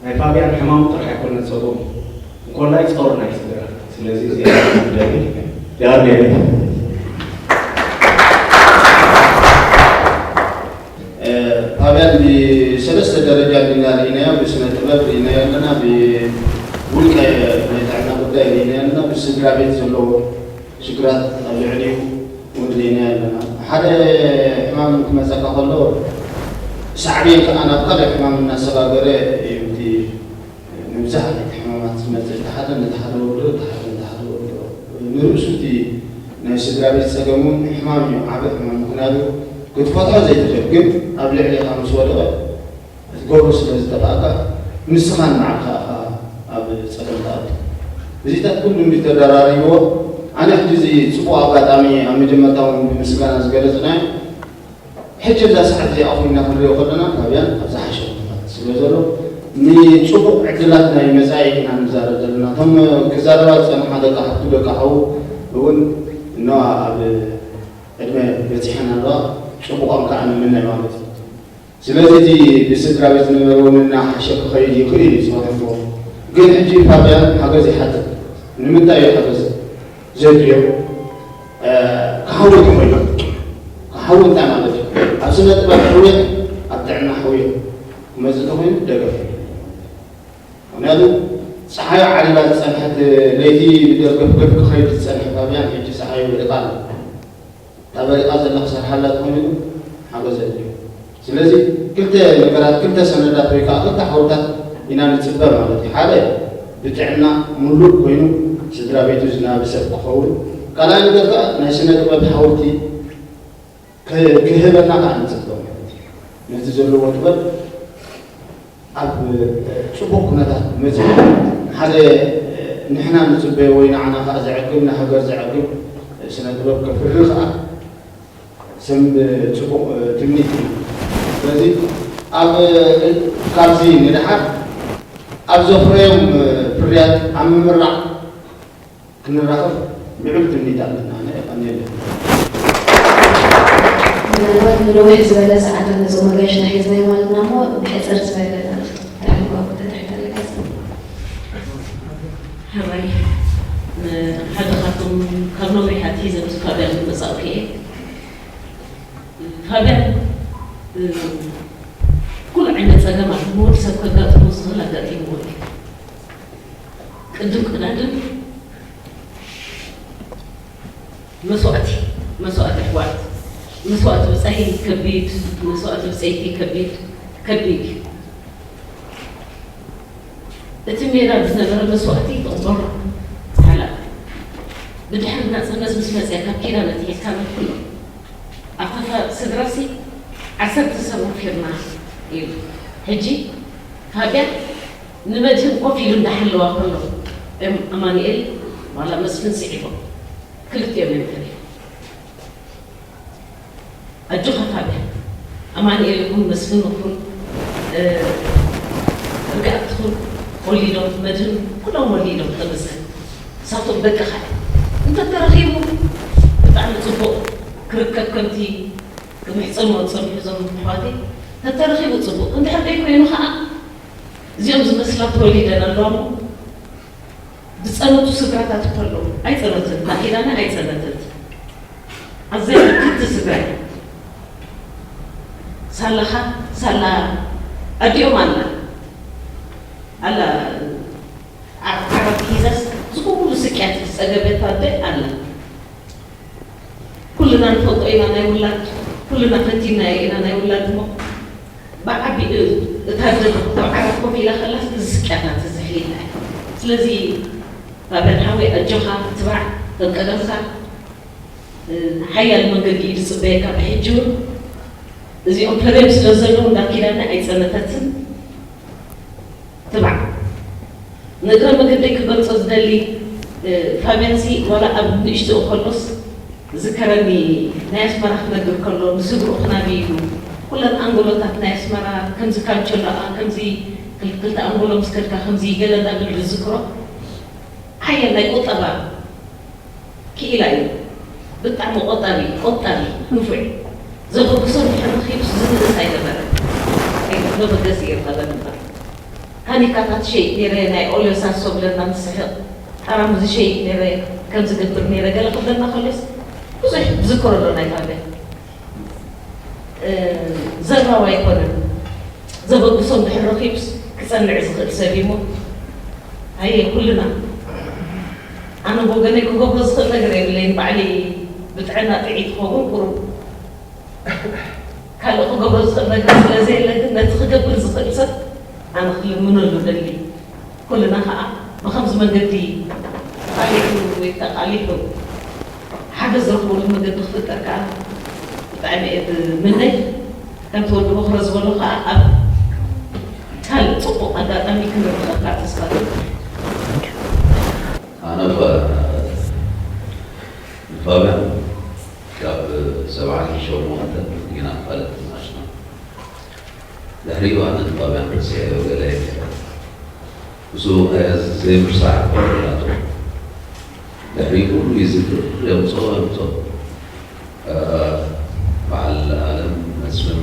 ናይ ፋብያን ሕማሙ ጥራሕ ኣይኮነን ጸገሙ፣ እንኮላይ ጸውር ናይ ስድራ። ስለዚ እዚኣ ደሊ ዳርቤ ፋብያን ብሰለስተ ደረጃ ዲና ርኢናዮ፣ ብስነ ጥበብ ርኢናዮ ኣለና፣ ብውልቀ ናይ ጥዕና ጉዳይ ርኢናዮ ኣለና፣ ብስድራ ቤት ዘለዎ ሽግራት ኣብ ልዕሊኡ እውን ርኢናዮ ኣለና። ሓደ ሕማም ክመፀካ ከሎ ሳዕቤን ከዓ ናብ ካልእ ሕማም እናሰጋገረ እዩ እቲ መብዛሕትኡ እቲ ሕማማት ዝመፅእ። እቲ ሓደ ነቲ ሓደ ወልዶ፣ እቲ ሓደ ነቲ ሓደ ወልዶ። ንርእሱ እቲ ናይ ስድራ ቤት ፀገም እውን ሕማም እዩ፣ ዓቢ ሕማም። ምክንያቱ ክትፈትሖ ዘይትኽእል ግን ኣብ ልዕሊኻ ምስ ወደቐ ክትገብሮ ስለ ዝጠፍኣካ ንስኻ ንባዕልኻ ኢኻ ኣብ ጸገም ትኣቱ። እዚታት ኩሉ እንዲ ተደራሪብዎ ኣነ ሕጂ እዚ ጽቡቕ ኣጋጣሚ ኣብ መጀመርታ እውን ብምስጋና ዝገለጽናዮ ሕጂ እዛ ሰዓት እዚኣ ኮይና ክንሪኦ ከለና ፋብያን ኣብ ዝሓሸ ኩነታት ስለ ዘሎ ንጽቡቕ ዕድላት ናይ መጻኢ ኢና ንዛረብ ዘለና። እቶም ክዛረባ ዝጸንሓ ደቂ ሓፍቱ ደቂ ሓዉ እውን እነዋ ኣብ ዕድመ በጺሐን ኣለዋ ጽቡቖም ከዓ ንምነ ማለት እዩ። ስለዚ እቲ ብስድራ ቤት ዝነበረ እውን እናሓሸ ክኸይድ ይኽእል እዩ ዝኸፍዎ። ግን ሕጂ ፋብያን ሓገዝ ይሓትት። ንምንታይ እዩ ሓገዝ ዘድልዮ? ክሓዊ ተኾይኑ ክሓዊ እንታይ ማለት እዩ? ኣብ ስነ ጥበብ ሕውየት ኣብ ጥዕና ሕውየት ክመፅእ ተኾይኑ ደገፍ። ምክንያቱ ፀሓዩ ዓሊላ ዝፀንሐት ለይቲ ብደርገፍገፍ ክኸይድ ዝፀንሐ ፋብያን ሕጂ ፀሓዩ ወዲቓ ኣሎ። እታ በሪቓ ዘላ ክሰርሓላ ተኾይኑ ግን ሓገዝ ኣድልዮ። ስለዚ ክልተ ነገራት፣ ክልተ ሰነዳት ወይ ከዓ ክልተ ሓውልታት ኢና ንፅበ ማለት እዩ። ሓደ ብጥዕና ሙሉእ ኮይኑ ስድራ ቤቱ ዝናበ ሰብ ክኸውን፣ ካልኣይ ነገር ከዓ ናይ ስነ ጥበብ ሓውልቲ ክህበና ከዓ ንፅበ ማለት እዩ። ነቲ ዘለዎ ጥበብ ኣብ ፅቡቕ ኩነታት መፂኡ ሓደ ንሕና ንፅበዮ ወይ ንዓና ከዓ ዘዕግብ ንሃገር ዘዕግብ ስነ ጥበብ ከፍሪ ከዓ ስም ፅቡቕ ትምኒት እዩ። ስለዚ ኣብ ካብዚ ንድሓር ኣብ ዘፍረዮም ፍርያት ኣብ ምምራቕ ክንራኸብ ልዑል ትምኒት ኣለና። ኣነ የቐንየለይ። ምናልባት ንንውሕ ዝበለ ሰዓታት ነዞም ኣጋይሽና ሒዝናዮም ኣለና እሞ ብሕፅር ዝበለ መልእኽቲ ተሕልፎ ተትሕተልካ። ሕራይ ሓደ ካብቶም ካብ ነዊሕ ኣትሒዘ ምስ ፋብያን ዝመፃእኩ እየ። ፋብያን ኩሉ ዓይነት ፀገማት ንወዲ ሰብ ከጋጥሞ ዝኽእል ኣጋጢምዎ እዩ። ቅድም ቅዳድም መስዋእቲ መስዋእቲ ኣሕዋት መስዋእቲ ብፀይ ከቢድ መስዋእቲ ብፀይቲ ከቢድ ከቢድ እዩ። እቲ ሜዳ ብዝነበረ መስዋእቲ ትቕበሮ ሓላል ብድሕሪ ናፅነት ምስ መፅያ ካብ ኪዳን ኣትሒዝካ ናብ ኩሎም ኣብታ ስድራሲ ዓሰርተ ሰብ ወፊርና ኢሉ። ሕጂ ፋብያ ንመድህን ኮፍ ኢሉ እንዳሓለዋ ከሎ፣ እም-፣ ኣማኑኤል ዋላ መስፍን ስዒቦም ክልቲኦም እዮም ተሪፎም። ኣጆኻ ፋብያ፣ ኣማኑኤል ይኹን መስፍን ይኹን፣ እ፣ ርግኣት ትኹን ወሊዶም፣ መድህን ኩሎም ወሊዶም፣ ተመስገን። ንሳቶም ደቅኻ እዮም። እንተተረኺቡ ብጣዕሚ ጽቡቕ ክርከብ፣ ከምቲ ክምሕጸንዎ ዝጸንሑ እዞም ኣሕዋተይ፣ እንተተረኺቡ ጽቡቕ። እንድሕር ደይኮይኑ ኸኣ እዚኦም ዝመስላ ተወሊደን ኣለዋ እሞ ዝጸነቱ ስድራታት እኮ ኣለዉ። ኣይጸነትን፣ ኣኪዳነ ኣይጸነተት። ኣዘይ ብርክቲ ስድራ እያ። ሳላኻ፣ ሳላ ኣዲኦም ኣላ። ኣላ፣ ዓ-፣ ዓራት ሒዛስ፣ እዚ ኩሉ ስቅያት ዝጸገበት ኣደ ኣላ። ኩልና ንፈልጦ ኢና ናይ ውላድ፣ ኩልና ፈቲናዮ ኢና ናይ ውላድ እሞ፣ ብዓቢኡ እታ ኣደ ኣብ ዓራት ኮፍ ኢላ ከላስ፣ እዚ ስቅያት ናት፣ እዚ ሕሊና እዩ። ስለዚ፣ ፋብያን ሓወይ፣ ኣጆኻ፣ ትባዕ፣ ከም ቀደምካ፣ እ፣ ሓያል መንገዲ እዩ ዝጽበየካ ብሕጂ እውን። እዚኦም ፍሬም ስለ ዘለዉ፣ እንዳ ኪዳነ ኣይጸነተትን። ትባዕ። ንእግረ መገደይ ክገልጾ ዝደሊ፣ እ፣ ፋብያንሲ ዋላ ኣብ ንእሽቶኡ ከሎስ ዝከረኒ፣ ናይ ኣስመራ ክነግር ከሎ፣ ንስድርኡ ክናቢ ኢሉ፣ ኩለን ኣንጎሎታት ናይ ኣስመራ ከምዚ ካንቸሎኣ፣ ከምዚ ክል-፣ ክልተ ኣንጎሎ ምስ ከድካ ከምዚ ገለ እንዳብል ዝዝክሮ፣ ሓያል ናይ ቁጠባ ክኢላ እዩ። ብጣዕሚ ቆጣቢ፣ ቆጣቢ፣ ንፉዕ። ዘበግሶ እንድሕር ረኺቡስ ዝንእስ ኣይነበረን። መበገሲ እየ ዝቐደም እምበር። ታኒካታት ሸይጥ ነይረ፣ ናይ ኦልዮ ሳሶ ብለና ንስሕቕ፣ ጠራሙዝ ሸይጥ ነይረ፣ ከም ዝገብር ነይረ፣ ገለ ክብለና ከሎስ ብዙሕ ዝዝክሮ ኣሎ ናይ ፋብያ። እ፣ ዘራዊ ኣይኮነን። ዘበግሶ እንድሕር ረኺቡስ ክጸንዕ ዝኽእል ሰብ እዩ እሞ፣ ኣየ ኩልና። ኣነ ብወገነይ ክገብሮ ዝኽእል ነገር የብለይን። ባዕለይ ብጥዕና ጥዕይ ክኸውን ቁሩብ። ካልእ ክገብሮ ዝኽእል ነገር ስለ ዘየለ ግን ነቲ ክገብር ዝኽእል ሰብ ኣነ ክልምነሉ ደሊ። ኩልና ኸኣ ብኸምዚ መንገዲ ተቓሊሑ ወይ ተቓሊሑ ሓገዝ ዝረኽበሉ መገዲ ክፍጠር ከኣ ብጣዕሚ እየ ዝምነ። ከምቲ ወዲ ቦኽረ ዝበሎ ከኣ ኣብ ካልእ ጽቡቕ ኣጋጣሚ ክንራኸብ ከኣ ተስፋ እገብር። ኣነ ኸ ንፋብያን ካብ ሰብዓን ሸሞንተን ኢና ንፋለጥ ዝመጽና። ድሕሪኡ ኣነ ንፋብያን ረሲዐዮ ገለ የለን። ምስኡ ዘይምርሳዕ ናቱ። ድሕሪኡ ኩሉ ይዝክር፣ የምጽኦ፣ የምጽኦ። እ፣ በዓል ኣለም መስፍን፣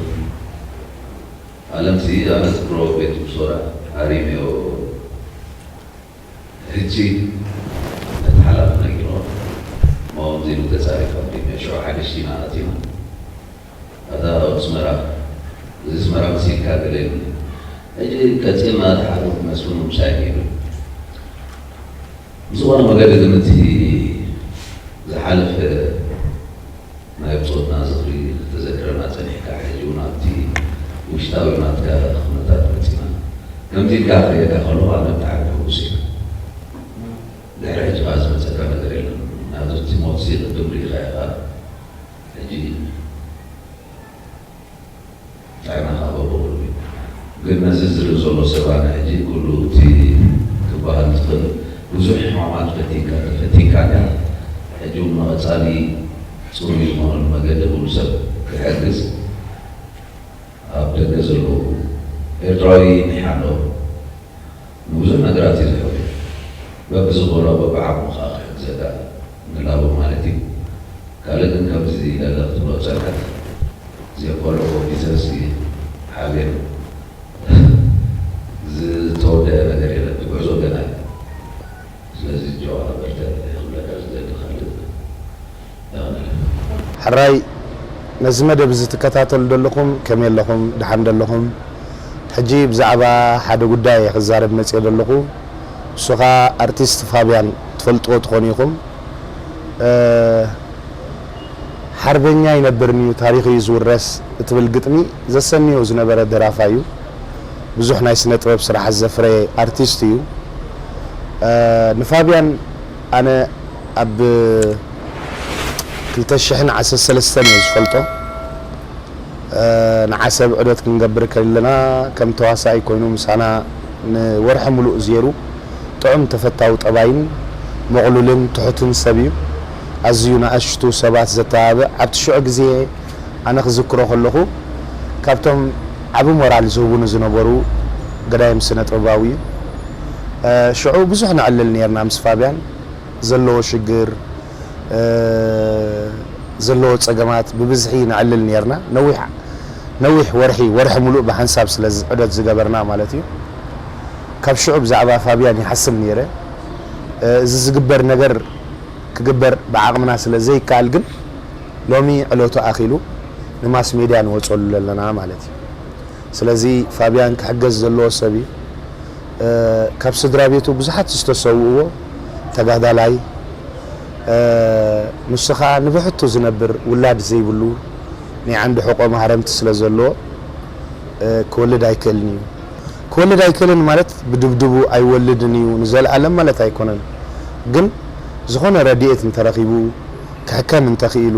ኣለምሲ ኣነ ዝክሮ ቤቱ ሶራ ሃሪመዮ። ሕጂ ነቲ ሓላፊ ነጊሮ፣ ማወምዚ ኢሉ ተጻሪፋ ዲመ ሽዑ ሓደሽቲ ኢና ኣቲና። ኣታ ኣብ ኣስመራ፣ እዚ ኣስመራ መሲልካ ገለ ይብሉ። ሕጂ ቀጺልና እቲ ሓላፊ መስፍን ምሳይ ነይሩ። ብዝኾነ መገዲ ግን እቲ ዝሓለፈ ናይ ብጾትና ዝኽሪ ተዘክረና ጸኒሕካ፣ ሕጂ እውን ኣብቲ ውሽጣዊ ናትካ ኩነታት መጺና። ከምዚ ኢልካ ክርእየካ ከለኹ ኣነ ብጣዕሚ ሕጉስ እየ። ድሕሪ ሕጂ ከኣ ዝመጸካ ነገር የለን። ምኽንያቱ እቲ ሞትሲ ቅድም ርኢኻ ኢኻ። ሕጂ ጥዕናኻ በብኹሉ እዩ። ግን ነዚ ዝርኢ ዘሎ ሰብ ኣነ ሕጂ ኩሉ እቲ ክበሃል ዝኽእል ብዙሕ ሕማማት ፈቲንካ ተፈቲንካ እንዲኻ። ሕጂ እውን ንቐጻሊ ጽሩይ ዝኾነሉ መገዲ ኩሉ ሰብ ክሕግዝ ኣብ ደገ ዘለዉ ኤርትራዊ ኒሕ ኣሎ። ንብዙሕ ነገራት እዩ ዝሕግዝ። በብዝኽእሎ በብዓቕሙ ከኣ ክሕግዘካ ንላቦ ማለት እዩ። ካልእ ግን ከምዚ ኢለ ክትብሎ ዝጸንሐት፣ ዘይቆልዑ ቢዝነስ እዩ ሓብየን ዝተወደአ ነገር የለን። እቲ ጉዕዞ ገና እዩ። ስለዚ ጆዋ በርትዕ ክብለካ ዝደሊ ካልእ የቕንለካ። ሕራይ፣ ነዚ መደብ እዚ ትከታተሉ ዘለኹም ከመይ ኣለኹም? ደሓን ደለኹም? ሕጂ ብዛዕባ ሓደ ጉዳይ እየ ክዛረብ መጽየ ዘለኹ። እሱ ኸኣ ኣርቲስት ፋብያን ትፈልጥዎ ትኾኑ ኢኹም። እ፣ ሓርበኛ ኣይነብርን እዩ፣ ታሪኹ እዩ ዝውረስ እትብል ግጥሚ ዘሰንዮ ዝነበረ ደራፋይ እዩ። ብዙሕ ናይ ስነ ጥበብ ስራሓት ዘፍረየ ኣርቲስት እዩ። እ፣ ንፋብያን ኣነ ኣብ ክልተ ሽሕን ዓሰርተ ሰለስተን እየ ዝፈልጦ። ንዓሰብ ዑደት ክንገብር ከለና ከም ተዋሳኣይ ኮይኑ ምሳና ንወርሒ ሙሉእ ዜሩ ጥዑም ተፈታዊ ጠባይን ምቕሉልን ትሑትን ሰብ እዩ። ኣዝዩ ንኣሽቱ ሰባት ዘተባብዕ ኣብቲ ሽዑ ግዜ ኣነ ክዝክሮ ከለኹ ካብቶም ዓቢ ሞራል ዝህቡኒ ዝነበሩ ገዳይም ስነ ጥበባዊ እዩ። ሽዑ ብዙሕ ነዕልል ነይርና ምስ ፋብያን ዘለዎ ሽግር ዘለዎ ጸገማት ብብዝሒ ነዕልል ነይርና። ነዊሕ ነዊሕ ወርሒ ወርሒ ሙሉእ ብሓንሳብ ስለ ዑደት ዝገበርና ማለት እዩ። ካብ ሽዑ ብዛዕባ ፋብያን ይሓስብ ነይረ። እዚ ዝግበር ነገር ክግበር ብዓቕምና ስለ ዘይከኣል ግን ሎሚ ዕለቱ ኣኺሉ ንማስ ሜድያ ንወፀሉ ኣለና ማለት እዩ። ስለዚ ፋብያን ክሕገዝ ዘለዎ ሰብ እዩ። ካብ ስድራ ቤቱ ብዙሓት ዝተሰውእዎ ተጋዳላይ፣ ንሱ ኸዓ ንብሕቱ ዝነብር ውላድ ዘይብሉ ናይ ዓንዲ ሕቆ ማህረምቲ ስለ ዘለዎ ክወልድ ኣይክእልን እዩ። ክወልድ ኣይክእልን ማለት ብድብድቡ ኣይወልድን እዩ ንዘለኣለም ማለት ኣይኮነን። ግን ዝኾነ ረድኤት እንተረኺቡ ክሕከም እንተኽኢሉ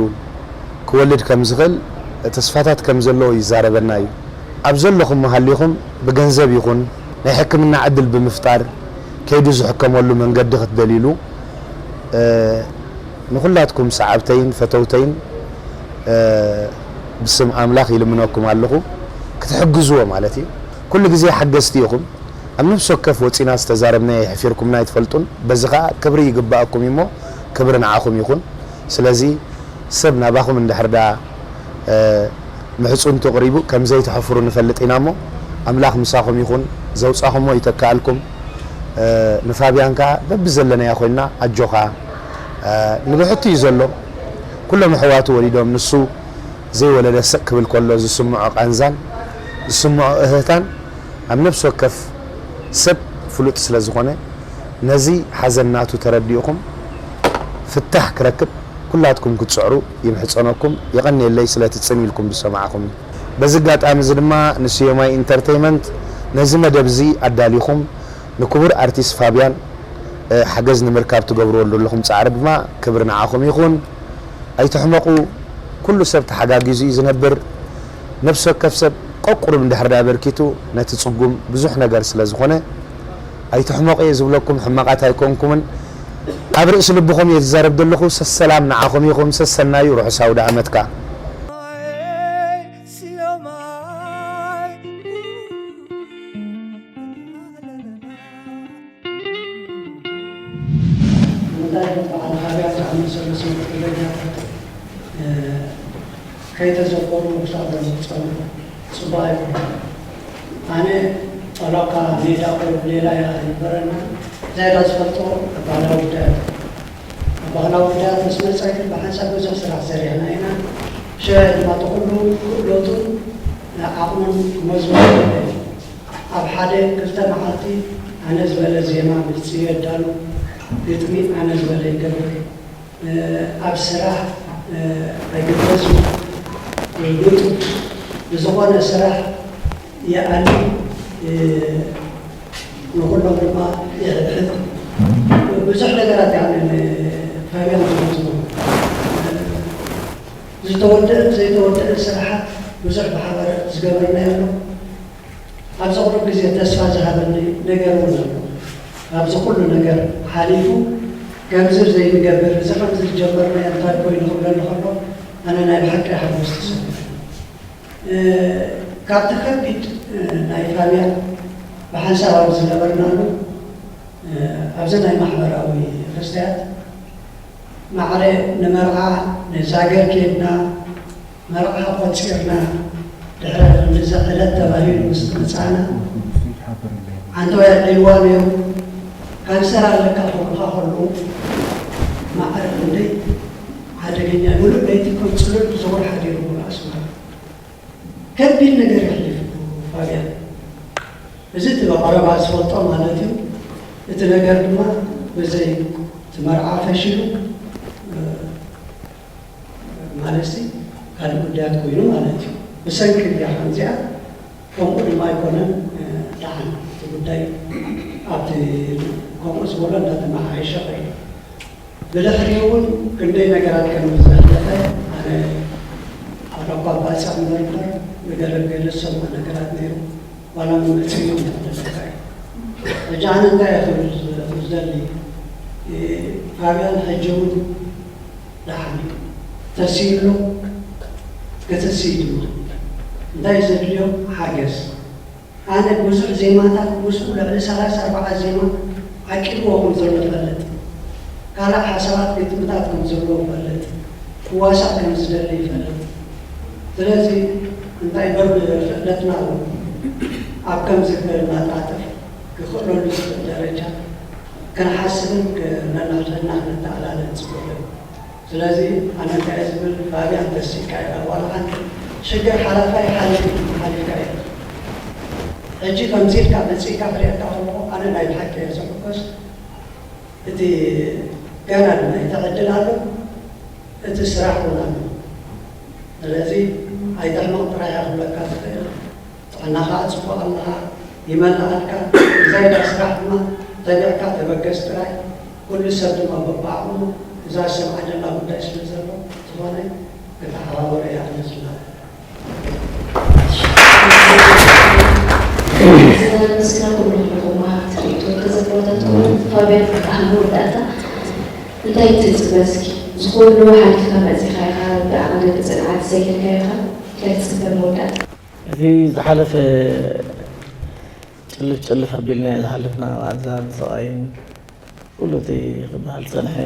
ክወልድ ከም ዝኽእል ተስፋታት ከም ዘለዎ ይዛረበና እዩ። ኣብ ዘለኹም ሃሊኹም ብገንዘብ ይኹን ናይ ሕክምና ዕድል ብምፍጣር ከይዱ ዝሕከመሉ መንገዲ ክትደልይሉ ንኹላትኩም ሰዓብተይን ፈተውተይን ብስም ኣምላኽ ይልምነኩም ኣለኹ ክትሕግዝዎ ማለት እዩ። ኩሉ ግዜ ሓገዝቲ ኢኹም። ኣብ ነፍሲ ወከፍ ወፂና ዝተዛረብናዮ የሕፊርኩምና ኣይትፈልጡን። በዚ ኸዓ ክብሪ ይግባኣኩም እዩሞ ክብሪ ንዓኹም ይኹን። ስለዚ ሰብ ናባኹም እንድሕር ደኣ ምሕፁንቱ ቅሪቡ ከም ዘይትሐፍሩ ንፈልጥ ኢና እሞ ኣምላኽ ምሳኹም ይኹን። ዘውፃኹሞ ይተክኣልኩም። ንፋብያን ከዓ በብዘለናዮ ኮይንና ኣጆኻ ንብሕቱ እዩ ዘሎ። ኩሎም ኣሕዋቱ ወሊዶም ንሱ ዘይወለደ ሰቅ ክብል ከሎ ዝስምዖ ቃንዛን ዝስምዖ እህህታን ኣብ ነፍሲ ወከፍ ሰብ ፍሉጥ ስለ ዝኾነ ነዚ ሓዘን ናቱ ተረዲእኹም ፍታሕ ክረክብ ኩላትኩም ክትፅዕሩ ይምሕፀነኩም። የቐንየለይ ስለቲ ፅን ኢልኩም ዝሰማዕኹም። በዚ ኣጋጣሚ እዚ ድማ ንስዮማይ ኢንተርተይመንት ነዚ መደብ እዚ ኣዳሊኹም ንክቡር ኣርቲስት ፋብያን ሓገዝ ንምርካብ ትገብርዎ ዘለኹም ፃዕሪ ድማ ክብሪ ንዓኹም ይኹን። ኣይትሕመቑ። ኩሉ ሰብ ተሓጋጊዙ እዩ ዝነብር። ነፍሲ ወከፍ ሰብ ቀቁሩብ እንድሕር ደኣ ኣበርኪቱ ነቲ ጽጉም ብዙሕ ነገር ስለ ዝኾነ ኣይትሕመቑ እየ ዝብለኩም። ሕማቓት ኣይኮንኩምን። ኣብ ርእሲ ልብኹም እየ ዝዛረብ ዘለኹ። ሰሰላም ንዓኹም ይኹን። ሰሰናዩ ርሑስ ኣውደ ኣመትካ። እንታይ በዓል ፋብያን ዝኣመሰሉ ስነ ጥበበኛታት ከይተዘከሩ ምኽሳብ ዝፀንሑ ፅቡቕ ኣይኮነን። ኣነ ጠሎካ ሜዳ ቆልዑ ሌላ እያ ይበረና። ዝያዳ ዝፈልጦ ኣብ ባህላዊ ጉዳያት፣ ኣብ ባህላዊ ጉዳያት ምስ መፀ ግን ብሓንሳብ ብዙሕ ስራሕ ሰሪሕና ኢና። ሽሕ ድማ እቲ ኩሉ ክእለቱን ዓቕሙን ክመዝኑ ይኽእል እዩ። ኣብ ሓደ ክልተ መዓልቲ ኣነ ዝበለ ዜማ ግልፂ የዳሉ፣ ግጥሚ ኣነ ዝበለ ይገብር። ኣብ ስራሕ ኣይግደሱ፣ ንጡፍ ብዝኾነ ስራሕ ይኣሊ፣ ንኹሎም ድማ ይሕብሕብ። ብዙሕ ነገራት እያ ፋብያን ዝመዝኖ። ዝተወደአን ዘይተወደአን ስራሓት ብዙሕ ብሓባር ዝገበርናዮ ኣሎ። ኣብዚ ቁሩብ ግዜ ተስፋ ዝሃበኒ ነገር እውን ኣሎ። ኣብዚ ኩሉ ነገር ሓሊፉ ከምዚ ዘይንገብር፣ እዚ ከምዚ ዝጀመርናዮ እንታይ ኮይኑ ክብለኒ ከሎ ኣነ ናይ ብሓቂ ሓጎስ ተሰሚዑ። ካብቲ ከቢድ ናይ ፋብያን ብሓንሳብ ኣብ ዝነበርናሉ ኣብዚ ናይ ማሕበራዊ ርስትያት ማዕረ ንመርዓ ንዛገር ኬድና መርዓ ቆጺርና ድሕሪ ክንድዚ ዕለት ተባሂሉ ምስ መጻና ዓንተወይ ኣዕሊልዋ ነይሩ። ካንሰር ኣለካ ክብሉኻ ከለዉ ማዕረ ክንደይ ሓደገኛ ምሉእ ለይቲ ከም ጽሉል ዝዞር ሓዲሩ ምሉእ ኣስመራ። ከቢድ ነገር የሕሊፉ ፋብያን። እዚ እቲ ብቐረባ ዝፈልጦ ማለት እዩ። እቲ ነገር ድማ ብዘይ እቲ መርዓ ፈሺሉ ማለት ሲ ካልእ ጉዳያት ኮይኑ ማለት እዩ። ብሰንኪ እዚኣ ከምዚኣ ከምኡ ድማ ኣይኮነን። ደሓን እቲ ጉዳይ ኣብቲ ከምኡ ዝበሎ እንዳተመሓየሸ ከይዱ። ብድሕሪኡ እውን ክንደይ ነገራት ከም ዘሕለፈ ኣነ ኣነ እኳ ባፅዕ ምርምር ንገለገለ ዝሰምዖ ነገራት ነይሩ። ዋላ መመፅእ እዮም ተደረገ። ሕጂ ኣነ እንታይ እየ ክብል ዝደሊ? ፋብያን ሕጂ እውን ደሓን እዩ። ተስይሎ ክትስይ ድማ እንታይ ዘድልዮ ሓገዝ? ኣነ ብዙሕ ዜማታት ምስኡ ልዕሊ ሰላሳ ኣርባዓ ዜማ ዓቂብዎ ከም ዘሎ እፈልጥ። ካልእ ሓሳባት ግጥምታት ከም ዘለዎ እፈልጥ። ክዋሳእ ከም ዝደሊ ይፈልጥ። ስለዚ እንታይ በር ክእለትና እውን ኣብ ከምዚ ክነጣጥፍ ክኽእለሉ ዝኽእል ደረጃ ክንሓስብን ነናትና ክነተኣላለን ፅቡቕ እዩ። ስለዚ ኣነ እንታይ ዝብል ፋብያን ተሲካ ኢኻ ዋላ ሓንቲ ሽግር ሓላፋይ ሓሊፍ ሓሊፍካ ኢኻ። ሕጂ ከምዚ ኢልካ መፂእካ ክሪአካ ከለኹ ኣነ ናይ ብሓቂ እየ ዝሕጎስ። እቲ ገና ድማ እቲ ዕድል ኣሎ፣ እቲ ስራሕ እውን ኣሎ። ስለዚ ኣይትሕመቕ ጥራይ እያ ክብለካ ዝኽእል። ጥዕናኻ ጽቡቕ ኣለኻ፣ ይመልኣልካ። ብዛይዳ ስራሕ ድማ ተቢዕካ ተበገስ ጥራይ። ኩሉ ሰብ ድማ በብዓቕሙ እዛ ዝሰምዓ ዘላ ጉዳይ ስለ ዘሎ ዝኾነ ክተሓባበሮ እያ እነ ዝላለ። ምስጋና ኩሉ ኣለኹም ወሃብቲ ርእይቶ ተዘክሮታት እውን ፋብያን ኣህል መወዳእታ እንታይ ትጽበ እስኪ? ዝኹሉ ሓሊፍካ መጺኻ ኢኻ፣ ብዓቕሊ ብጽንዓት ዘኪርካ ኢኻ። እንታይ ትጽበ መወዳእታ? እቲ ዝሓለፈ ጭልፍ ጭልፍ ኣቢልናዮ ዝሓለፍና ቃንዛን ስቓይን ኩሉ እቲ ክበሃል ዝጸንሐ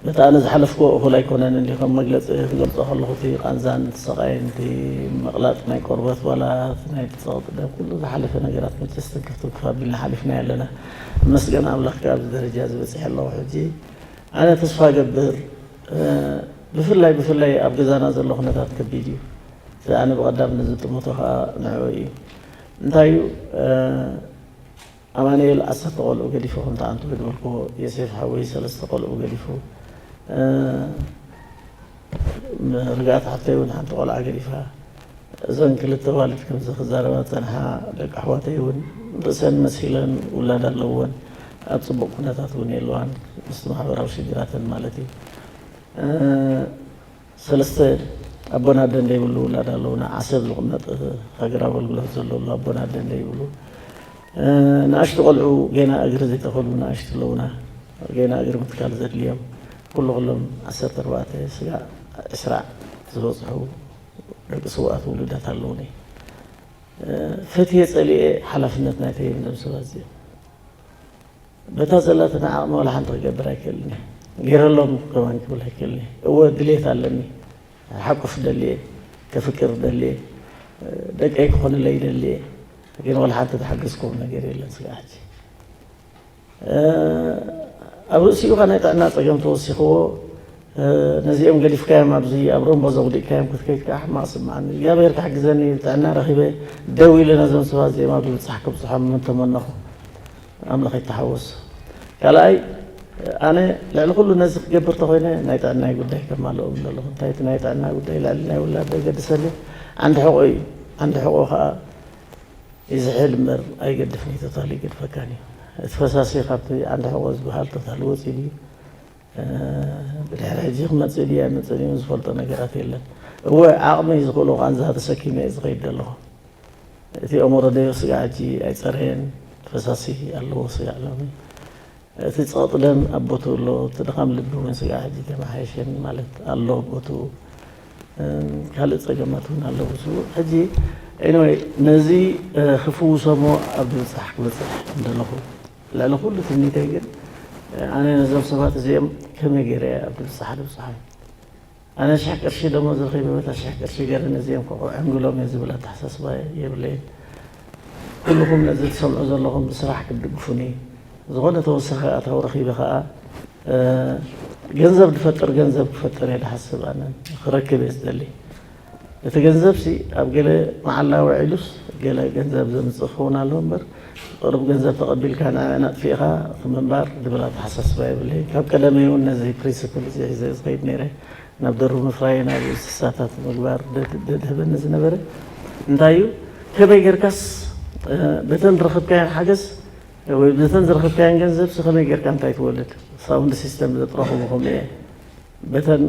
በቲ ኣነ ዝሓለፍክዎ እኹል ኣይኮነን እንዲ ከም መግለፂ ክገልፆ ከለኹ እቲ ቃንዛን እቲ ስቓይን እቲ ምቕላጥ ናይ ቆርበት ዋላ እቲ ናይ ጸቕጢ ደም ኩሉ ዝሓለፈ ነገራት መቸስ ትንክፍ ትንክፍ ኣቢልና ሓሊፍናዮ ኣለና። ይመስገን ኣምላኽ ካብ ኣብዚ ደረጃ እዚ በፂሐ ኣለኹ። ሕጂ ኣነ ተስፋ ገብር ብፍላይ ብፍላይ ኣብ ገዛና ዘሎ ኩነታት ከቢድ እዩ። እቲ ኣነ ብቐዳምነት ዝጥምቶ ከዓ ንዕኡ እዩ። እንታይ እዩ ኣማኑኤል ዓሰርተ ቆልዑ ገዲፉ ከምቲ ኣንቱ ዝበልክዎ ዮሴፍ ሓወይ ሰለስተ ቆልዑ ገዲፉ ርግኣት ሓፍተይ እውን ሓንቲ ቆልዓ ገዲፋ እዘን ክልተ ኣዋልድ ከምዚ ክዛረባ ዝፀንሓ ደቂ ኣሕዋተይ እውን ርእሰን መሲለን ውላድ ኣለወን ኣብ ፅቡቕ ኩነታት እውን የለዋን ምስቲ ማሕበራዊ ሽግራተን ማለት እዩ ሰለስተ ኣቦን ኣደን ዘይብሉ ውላድ ኣለውና። ዓሰብ ዝቕመጥ ሃገራዊ ኣገልግሎት ዘለሉ ኣቦን ኣደን ዘይብሉ ንኣሽቱ ቆልዑ ገና እግሪ ዘይተኸሉ ንኣሽቱ ኣለውና። ገና እግሪ ምትካል ዘድልዮም ኩሉ ኩሎም ዓሰርተ ኣርባዕተ ስጋዕ ዕስራ ዝበፅሑ ደቂ ስውኣት ውሉዳት ኣለውኒ። ፈትየ ፀሊኤ ሓላፍነት ናይተይ እዮም እዞም ሰባት እዚኦም። በታ ዘላትና ዓቕሚ ዋላ ሓንቲ ክገብር ኣይክእልን እየ። ገይረሎም ከማን ክብል ኣይክእልን እየ። እወ ድሌት ኣለኒ። ሓቁፍ ደሊ እየ። ከፍቅር ደሊ እየ። ደቀይ ክኾንለይ ይደሊ እየ። ግን ዋላ ሓንቲ ዝሓገዝክዎም ነገር የለን ስጋዕ ሕጂ። ኣብ ርእሲኡ ኸ ናይ ጥዕና ጸገም ተወሲኽዎ ነዚኦም ገዲፍካዮም ኣብዚ ኣብ ረምቦ ዘጉዲእካዮም ክትከይድ ከዓ ሕማቕ ስምዓኒ እግዚኣብሔር ክሕግዘኒ ጥዕና ረኺበ ደው ኢለ ነዞም ሰባት እዚኦም ኣብ ዝብጻሕ ክብጽሖም ምተመነኹ ኣምላኽ ይተሓወስ ካልኣይ ኣነ ልዕሊ ኩሉ ነዚ ክገብር ተኾይነ ናይ ጥዕናይ ጉዳይ ከማልኦም ዘለኹ እንታይ እቲ ናይ ጥዕና ጉዳይ ልዕሊ ናይ ውላድ ዘገድሰኒ ዓንዲ ሕቆ እዩ ዓንዲ ሕቆ ከዓ ይዝሕል እምበር ኣይገድፍን እዩ ተታሊ ይገድፈካን እዩ እቲ ፈሳሲ ካብቲ ዓንዲ ሕቆ ዝበሃል ተታሊ ወፂኡ ድዩ ብድሕሪ ሕጂ ክመፅእ ድዩ ኣይመፅእን እዩ ዝፈልጦ ነገራት የለን እወ ዓቕሚ ዝኽእሎ ቃንዛ ተሰኪመ እየ ዝኸይድ ዘለኹ እቲ ኣእምሮ ደዮ ስጋዕ ሕጂ ኣይፀረየን ፈሳሲ ኣለዎ ስጋዕ ሎሚ እቲ ፀቕጢ ደም ኣብ ቦትኡ ኣሎ እቲ ድኻም ልቢ እውን ስጋዕ ሕጂ ተመሓየሸን ማለት ኣሎ ቦትኡ ካልእ ፀገማት እውን ኣለዉ ዝብሉ ሕጂ anyway ነዚ ክፍውሶሞ ኣብ ዝብፃሕ ክበፅሕ እንደለኹ ልዕሊ ኩሉ ትምኒተይ ግን ኣነ ነዞም ሰባት እዚኦም ከመይ ገይረ እየ ኣብ ዝብፃሕ ዝበፅሖም ኣነ ሽሕ ቅርሺ ደሞዝ ረኺበ በታ ሽሕ ቅርሺ ገይረ ነዚኦም ከዕንግሎም እየ ዝብል ኣተሓሳስባ የብለይን ኩልኹም ነዚ ትሰምዑ ዘለኹም ብስራሕ ክትድግፉኒ ዝኾነ ተወሳኺ ኣታዊ ረኺበ ከዓ ገንዘብ ዝፈጥር ገንዘብ ክፈጥር እየ ዝሓስብ ኣነ ክረክብ እየ ዝደሊ እቲ ገንዘብ ሲ ኣብ ገለ መዓላ ውዒሉስ ገለ ገንዘብ ዘምፅእ ክኸውን ኣለዎ እምበር ቁሩብ ገንዘብ ተቐቢልካ ንዕና ኣጥፊእኻ ምንባር ዝብል ኣተሓሳስባ የብለይን ካብ ቀደመይ እውን ነዚ principle እዚ ሒዘ ዝኸይድ ነይረ ናብ ደርሁ ምፍራይ ናብ እንስሳታት ምግባር ደድህበኒ ዝነበረ እንታይ እዩ ከመይ ጌርካስ በተን ዝረኸብካየን ሓገዝ ወይ በተን ዝረኸብካየን ገንዘብ ከመይ ጌርካ እንታይ ትወልድ sound system ዘጥረኹ ምኹም እየ በተን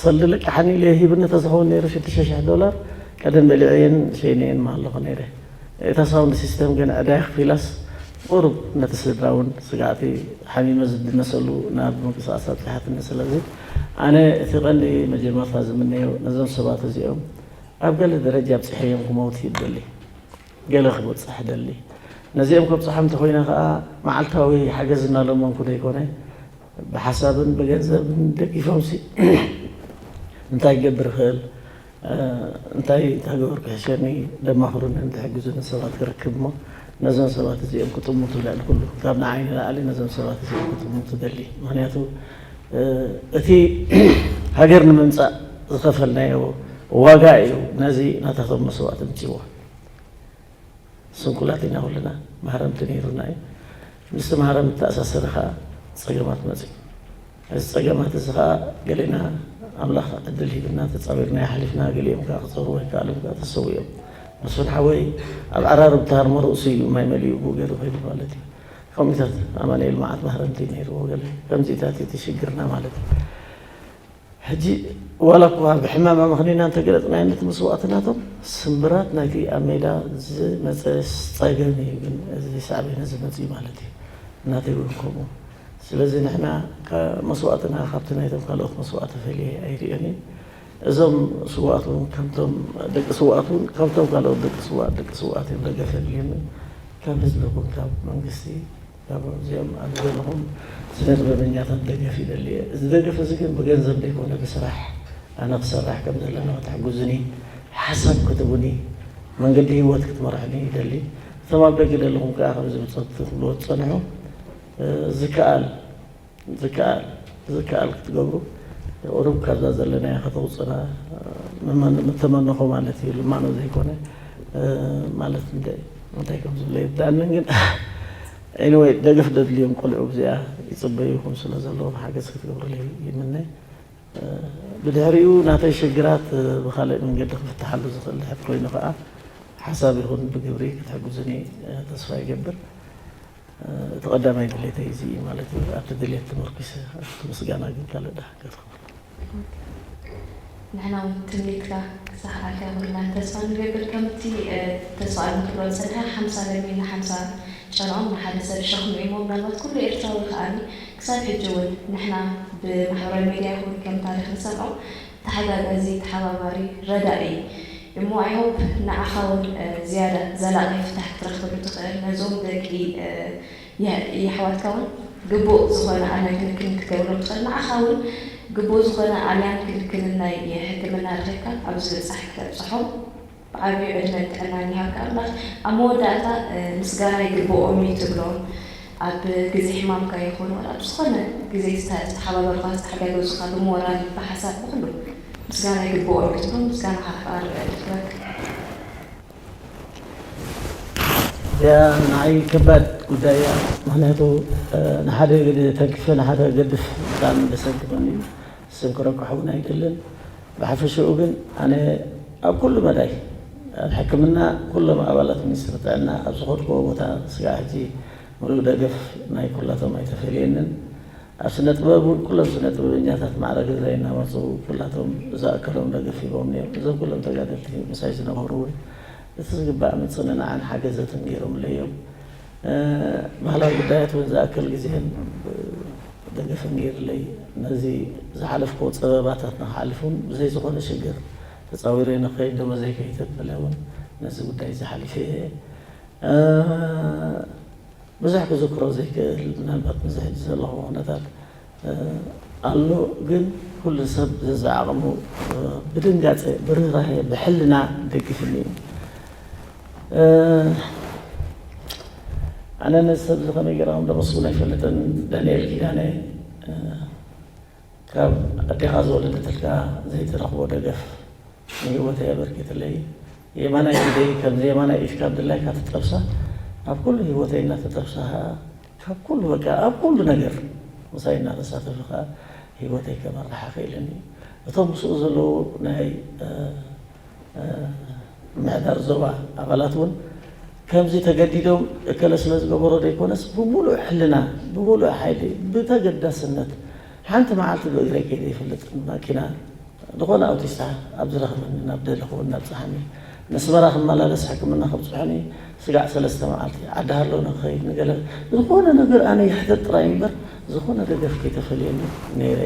ሰልዲ ለቃሓኒ ኢለ ሂብኒ ተዝኸውን ነይሩ ሽዱሽተ ሽሕ ዶላር ቀደም በሊዐየን ሸይነየን ማለኹ ነይረ። እታ ሳውንድ ሲስተም ግን ዕዳይ ክፊላስ ቁሩብ ነቲ ስድራ እውን ስጋዕቲ ሓሚመ ዝድነሰሉ ናብ ምንቅስቃስ ኣብፅሓትኒ። ስለዚ ኣነ እቲ ቀንዲ መጀመርታ ዝምነዮ ነዞም ሰባት እዚኦም ኣብ ገለ ደረጃ ኣብፅሐዮም ክመውት ይደሊ፣ ገለ ክበፅሕ ደሊ። ነዚኦም ከብፅሖም እንተኮይነ ከዓ መዓልታዊ ሓገዝ እናለመንኩ ዘይኮነ ብሓሳብን ብገንዘብን ደጊፎም ሲ እንታይ ክገብር ይኽእል እንታይ ተገበርኩ ሕሸኒ ደማኽሩንን ዝሕግዙንን ሰባት ክረክብ እሞ ነዞም ሰባት እዚኦም ክጥምቱ ልዕሊ ኩሉ ካብ ንዓይ ንላዕሊ ነዞም ሰባት እዚኦም ክጥምቱ ደሊ። ምክንያቱ እቲ ሃገር ንምምፃእ ዝኸፈልናዮ ዋጋ እዩ ነዚ ናታቶም መስዋእቲ ምፅዎ። ስንኩላት ኢና ኩልና፣ ማህረምቲ ነይሩና እዩ። ምስቲ ማህረም እተኣሳሰረ ከዓ ፀገማት መፅኡ። እዚ ፀገማት እዚ ከዓ ገሌና ኣምላኽ ዕድል ሂብና ተፃዊርና ይሓሊፍና፣ ገሊኦም ከዓ ክፀሩ ኣይከኣሉም ከዓ ተሰዊኦም። መስፍን ሓወይ ኣብ ዓራርብ ተሃርሞ ርእሱ እዩ ማይ መሊኡ ብኡ ገይሩ ከይዱ ማለት እዩ። ከምኡታት ኣማኑኤል መዓት ማህረምቲ ነይርዎ ገለ ከምዚታት እቲ ሽግርና ማለት እዩ። ሕጂ ዋላ እኳ ብሕማም ኣመኽኒና እንተገለፅናዮ ነቲ መስዋእትናቶም ስምብራት ናይቲ ኣብ ሜዳ ዝመፀ ፀገም እዩ። ግን እዚ ሳዕቤን እዚ መፅኡ ማለት እዩ። እናተይ እውን ከምኡ። ስለዚ ንሕና መስዋእትና ካብቲ ናይቶም ካልኦት መስዋእቲ ፈልየ ኣይርእዮን እዩ። እዞም ስዋእት እውን ከምቶም ደቂ ስዋእት እውን ከምቶም ካልኦት ደቂ ስዋእት ደቂ ስዋእት እዮም። ደገፍ የድልዮም እዩ። ካብ ህዝቢ ይኹን ካብ መንግስቲ ካብ እዚኦም ኣብ ዘለኹም ስነ ጥበበኛታት ደገፍ ይደሊ እየ። እዚ ደገፍ እዚ ግን ብገንዘብ ዘይኮነ ብስራሕ ኣነ ክሰርሕ ከም ዘለና ክትሕግዙኒ ሓሳብ ክትቡኒ መንገዲ ህይወት ክትመርሕኒ ይደሊ። እቶም ኣብ ደገ ዘለኹም ከዓ ከምዚ ብፀብቲ ክብልዎ ዝፀንሑ ዝከኣል ዝከኣል ዝከኣል ክትገብሩ ቁሩብ ካብዛ ዘለናያ ከተውፅና ምተመነኹ ማለት እዩ። ልማኖ ዘይኮነ ማለት እንታይ ከም ዝብለ ይርዳእንን ግን anyway ደገፍ ደድልዮም ቆልዑ እዚኣ ይፅበዩኹም ስለ ዘለዉ ሓገዝ ክትገብሩለይ ይምነ። ብድሕሪኡ ናተይ ሽግራት ብካልእ መንገዲ ክፍትሓሉ ዝኽእል ድሕር ኮይኑ ከዓ ሓሳብ ይኹን ብግብሪ ክትሕግዙኒ ተስፋ ይገብር። እቲ ቀዳማይ ድሌተይ እዚ እዩ ማለት እዩ። ኣብቲ ድሌት ተመርኩሰ ኣብቲ ምስጋና ግን ካልእ ዳሃገር ክብል። ንሕና እውን ትምኒትካ ክሳኻዕልካ ኩልና ተስፋ ንገብር። ከምቲ ተስፋ ንክብሎ ዝፀንሐ ሓምሳ ለሚን ንሓምሳ ጨንኦም ንሓደ ሰብ ሸኽሚ እሞ ምናልባት ኩሉ ኤርትራዊ ከዓኒ ክሳብ ሕጂ እውን ንሕና ብማሕበራዊ ሜድያ ይኹን ከም ታሪክ ንሰምዖ ተሓጋጋዚ፣ ተሓባባሪ፣ ረዳኢ እሞ I hope ንዓኻ እውን ዝያዳ ዘላቒ ፍታሕ ክትረኽበሉ ትኽእል ነዞም ደቂ የሕዋትካ እውን ግቡእ ዝኾነ ኣድላይ ክንክን ክትገብረሎም ትኽእል። ንዓኻ እውን ግቡእ ዝኾነ ኣልያን ክንክንን ናይ ሕክምና ረኺብካ ኣብ ዝብጻሕ ክተብጽሖም ብዓብዩ ዕድመን ጥዕናን ይሃብካ ኣምላኽ። ኣብ መወዳእታ ምስጋና ይግብኦም እዩ ትብሎም ኣብ ግዜ ሕማምካ ይኹን ዋላ ኣብ ዝኾነ ግዜ ዝተሓባበሩኻ ዝተሓጋገዙኻ ብሞራል ብሓሳብ ብኹሉ ምስጋና ይግብኦም እዩ ትብሎም ምስጋናኻ ክቐርብ ዕድል ክበካ። እዚኣ ንዓይ ከባድ ጉዳይ እያ። ምክንያቱ ንሓደ ተንክፈ ንሓደ ገድፍ ብጣዕሚ ዘሰክፈኒ እዩ። ስም ክረክሖ እውን ኣይደልን። ብሓፈሽኡ ግን ኣነ ኣብ ኩሉ መዳይ ኣብ ሕክምና ኩሎም ኣባላት ሚኒስትሪ ጥዕና ኣብ ዝኸድክዎ ቦታ ስጋዕ ሕጂ ምሉእ ደገፍ ናይ ኩላቶም ኣይተፈልየንን። ኣብ ስነ ጥበብ እውን ኩሎም ስነ ጥበበኛታት ማዕረ ገዛይ እናመፁ ኩላቶም ዝኣከሎም ደገፍ ሂቦም እዮም። እዞም ኩሎም ተጋደልቲ ምሳይ ዝነበሩ እውን እቲ ዝግባእ ምፅንናዕን ሓገዘትን ገይሮምለይ እዮም። ባህላዊ ጉዳያት እውን ዝኣክል ግዜን ደገፍን ገይርለይ ነዚ ዝሓለፍክዎ ፀበባታት ንክሓልፍ እውን ብዘይ ዝኾነ ሽግር ተፃዊረ ንኸይድ ደመዘይ ከይተበለ እውን ነዚ ጉዳይ ዝሓሊፈ እየ። ብዙሕ ክዝክሮ ዘይክእል ምናልባት እዚ ሕጂ ዘለኹዎ ኩነታት ኣሎ፣ ግን ኩሉ ሰብ ዘዝዓቕሙ ብድንጋፀ ብርህራሄ ብሕልና ይደግፍኒ እዩ። ኣነ ነዚ ሰብ እዚ ከመይ ገይረ ከም ደመስግኖ ኣይፈልጥን። ዳንኤል ኪዳነ ካብ ኣዴኻ ዝወለደትልካ ዘይትረኽቦ ደገፍ ንህይወተይ ኣበርኪትለይ። የማናይ ኢደይ ከምዚ የማናይ ኢድካ ኣብ ድላይካ ትጠብሳ፣ ኣብ ኩሉ ህይወተይ እናተጠብሳ ካብ ኩሉ በቃ ኣብ ኩሉ ነገር ምሳይ እናተሳተፈ ከዓ ህይወተይ ከመርሓ ክኢለኒ። እቶም ምስኡ ዘለዉ ናይ ምሕዳር ዞባ ኣባላት እውን ከምዚ ተገዲዶም እከለ ስለ ዝገበሮ ዘይኮነስ ብምሉእ ሕልና ብምሉእ ሓይሊ ብተገዳስነት ሓንቲ መዓልቲ ብእግረይ ከይደ ይፈልጥ። ማኪና ዝኾነ ኣውቲስታ ኣብ ዝረኽበኒ ናብ ደለኹዎ እናብፅሓኒ፣ ነስመራ ክመላለስ ሕክምና ከብፅሑኒ ስጋዕ ሰለስተ መዓልቲ ዓዲ ሃሎ ንክኸይድ ንገለ ዝኾነ ነገር ኣነ ይሕተት ጥራይ እምበር ዝኾነ ደገፍ ከይተፈልየኒ ነይረ።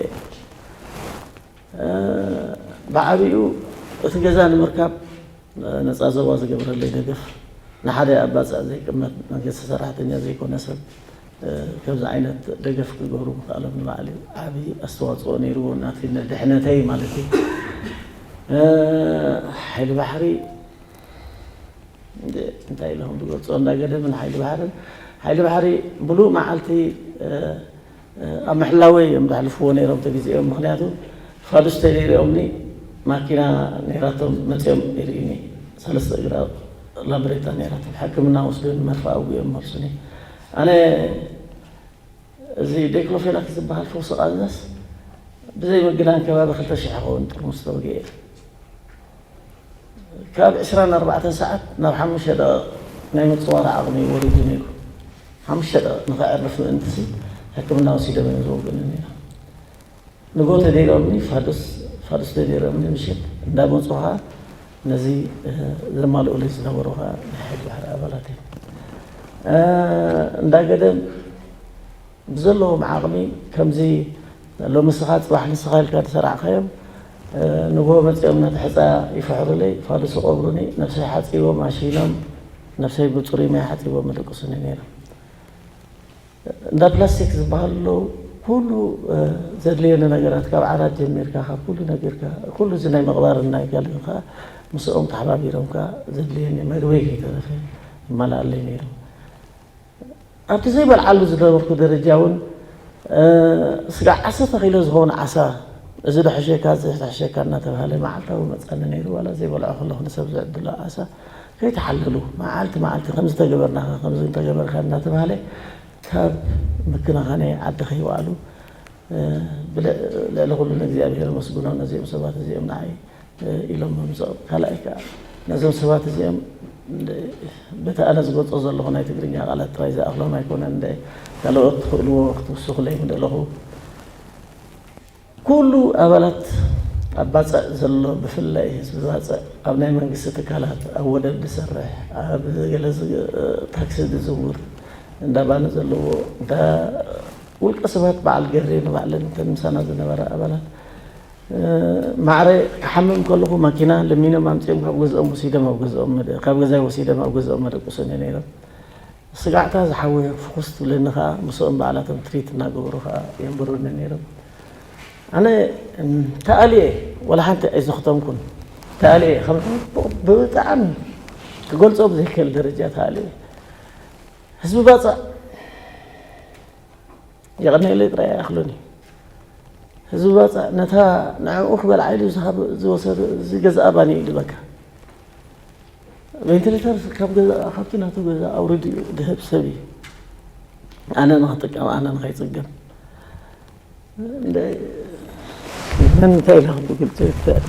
ብዓቢኡ እቲ ገዛ ንምርካብ ነፃ ዞባ ዝገብረለይ ደገፍ ንሓደ ኣብ ባፅዕ ዘይቅመጥ መንግስቲ ሰራሕተኛ ዘይኮነ ሰብ ከምዚ ዓይነት ደገፍ ክገብሩ ምኽኣሎም ንባዕሉ ዓቢ ኣስተዋፅኦ ነይርዎ ናቲ ንድሕነተይ ማለት እዩ። ሓይሊ ባሕሪ እንታይ ኢሎም ዝገልፅኦ እንዳገደምን ሓይሊ ባሕርን ሓይሊ ባሕሪ ብሉእ መዓልቲ ኣብ ምሕላወይ እዮም ዘሕልፍዎ ነይሮም እቲ ግዜኦም። ምኽንያቱ ፋዱስ ተደይሮምኒ ማኪና ነይራቶም መፅኦም ይርእኒ። ሰለስተ እግራ ላምሬታ ነይራቶም። ሕክምና ወስዶኒ መርፌ ኣውጊኦም መልሱኒ። ኣነ እዚ ዴክሎፌናክ ዝበሃል ፈውሲ ቃንዛስ ብዘይ ምግናን ከባቢ ክልተ ሽሕ ክኸውን ጥርሙስ ተወጊኤ። ካብ ዕስራን ኣርባዕተን ሰዓት ናብ ሓሙሽተ ደቂቕ ናይ ምፅዋር ዓቕሚ ወሪዱ ነይሩ። ሓሙሽተ ደቂቕ ንኸዕርፍ ምእንትሲ ሕክምና ወሲዶም እዮም ዝወግኡኒ ነይሮም። ንጎ ተደይሮምኒ ፋዱስ ፋዱስ ተደይሮምኒ ምሽት እንዳመፁ ከዓ ነዚ ዘማልኡለይ ዝነበሩ ከዓ ናይ ሓይሊ ባሕሪ ኣባላት እዮም። እንዳገደም ብዘለዎም ዓቕሚ ከምዚ ሎሚ ስኻ ፅባሕ ንስኻ ኢልካ ዝሰራዕካዮም ንግሆ መፂኦም ነቲ ሕፃ ይፍሕሩለይ፣ ፋዱስ ይቐብሩኒ፣ ነብሰይ ሓፂቦም ኣሽይኖም፣ ነብሰይ ብፅሩይ ማይ ሓፂቦም መደቅሱኒ ነይሮም። እንዳ ፕላስቲክ ዝበሃሉ ኣለዉ። ኩሉ ዘድልየኒ ነገራት ካብ ዓራት ጀሚርካ ካብ ኩሉ ነገርካ ኩሉ እዚ ናይ ምቕባር ናይ ጋልግን ከዓ ምስኦም ተሓባቢሮም ከዓ ዘድልየኒ መግበይ ከይተረፈ ይመላኣለይ ነይሮም። ኣብቲ ዘይበልዓሉ ዝነበርኩ ደረጃ እውን ስጋዕ ዓሰርተ ኪሎ ዝኸውን ዓሳ እዚ ድሕሸካ እዚ ድሕሸካ እናተባሃለ መዓልታዊ መፃኒ ነይሩ። ዋላ ዘይበልዖ ከለኹ ንሰብ ዝዕድሎ ዓሳ ከይተሓለሉ መዓልቲ መዓልቲ ከምዚ ተገበርናኻ ከምዚ እንተገበርካ እናተባሃለ ካብ ምክናኻነይ ዓዲ ከይወዓሉ ልዕሊ ኩሉ ንእግዚኣብሔር መስግኖ ነዚኦም ሰባት እዚኦም ንዓይ ኢሎም ምምፅኦም። ካልኣይ ከዓ ነዞም ሰባት እዚኦም በቲ ኣነ ዝገልፆ ዘለኹ ናይ ትግርኛ ቃላት ጥራይ ዝኣኽሎም ኣይኮነን እንደ ካልኦት ትኽእልዎ ክትውስኹለይ ምደለኹ። ኩሉ ኣባላት ኣብ ባፅዕ ዘሎ ብፍላይ ህዝቢ ባፅዕ ኣብ ናይ መንግስቲ ትካላት ኣብ ወደብ ዝሰርሕ ኣብ ገለ ታክሲ ዝዝውር እንዳ ባኒ ዘለዎ እንዳ ውልቀ ሰባት በዓል ገሬ ንባዕለን እተን ምሳና ዝነበራ ኣባላት ማዕረ ክሓምም ከለኹ ማኪና ለሚኖም ኣምፂኦም ካብ ገዝኦም ወሲዶም ኣብ ገዝኦም ካብ ገዛይ ወሲዶም ኣብ ገዝኦም መደቁሶም ነይሮም። ስጋዕታ ዝሓወዮ ፍኹስ ትብለኒ ከዓ ምስኦም ባዕላቶም ትሪት እናገበሩ ከዓ የንብሩኒ ነይሮም። ኣነ ተኣልየ ወላ ሓንቲ ኣይዘኽተምኩን። ተኣልየ ከም ብጣዕሚ ክገልፆ ብዘይክእል ደረጃ ተኣልየ ህዝቢ ባፃ የቐነየለይ ጥራይ ኣይኣኽሎን እዩ። ህዝቢ ባፃ ነታ ንዕኡ ክበልዓ ኢሉ ዝሃብ ዝወሰዱ ዝገዝኣ ባኒ እዩ ዝበካ ቬንቲሌተር ካብ ገዛ ካብቲ ናቱ ገዛ ኣውሪዱ እዩ ድህብ ሰብ እዩ። ኣነ ንክጥቀም ኣነ ንከይፅገም እንታይ ኢለ ክብግልፀ ይትእል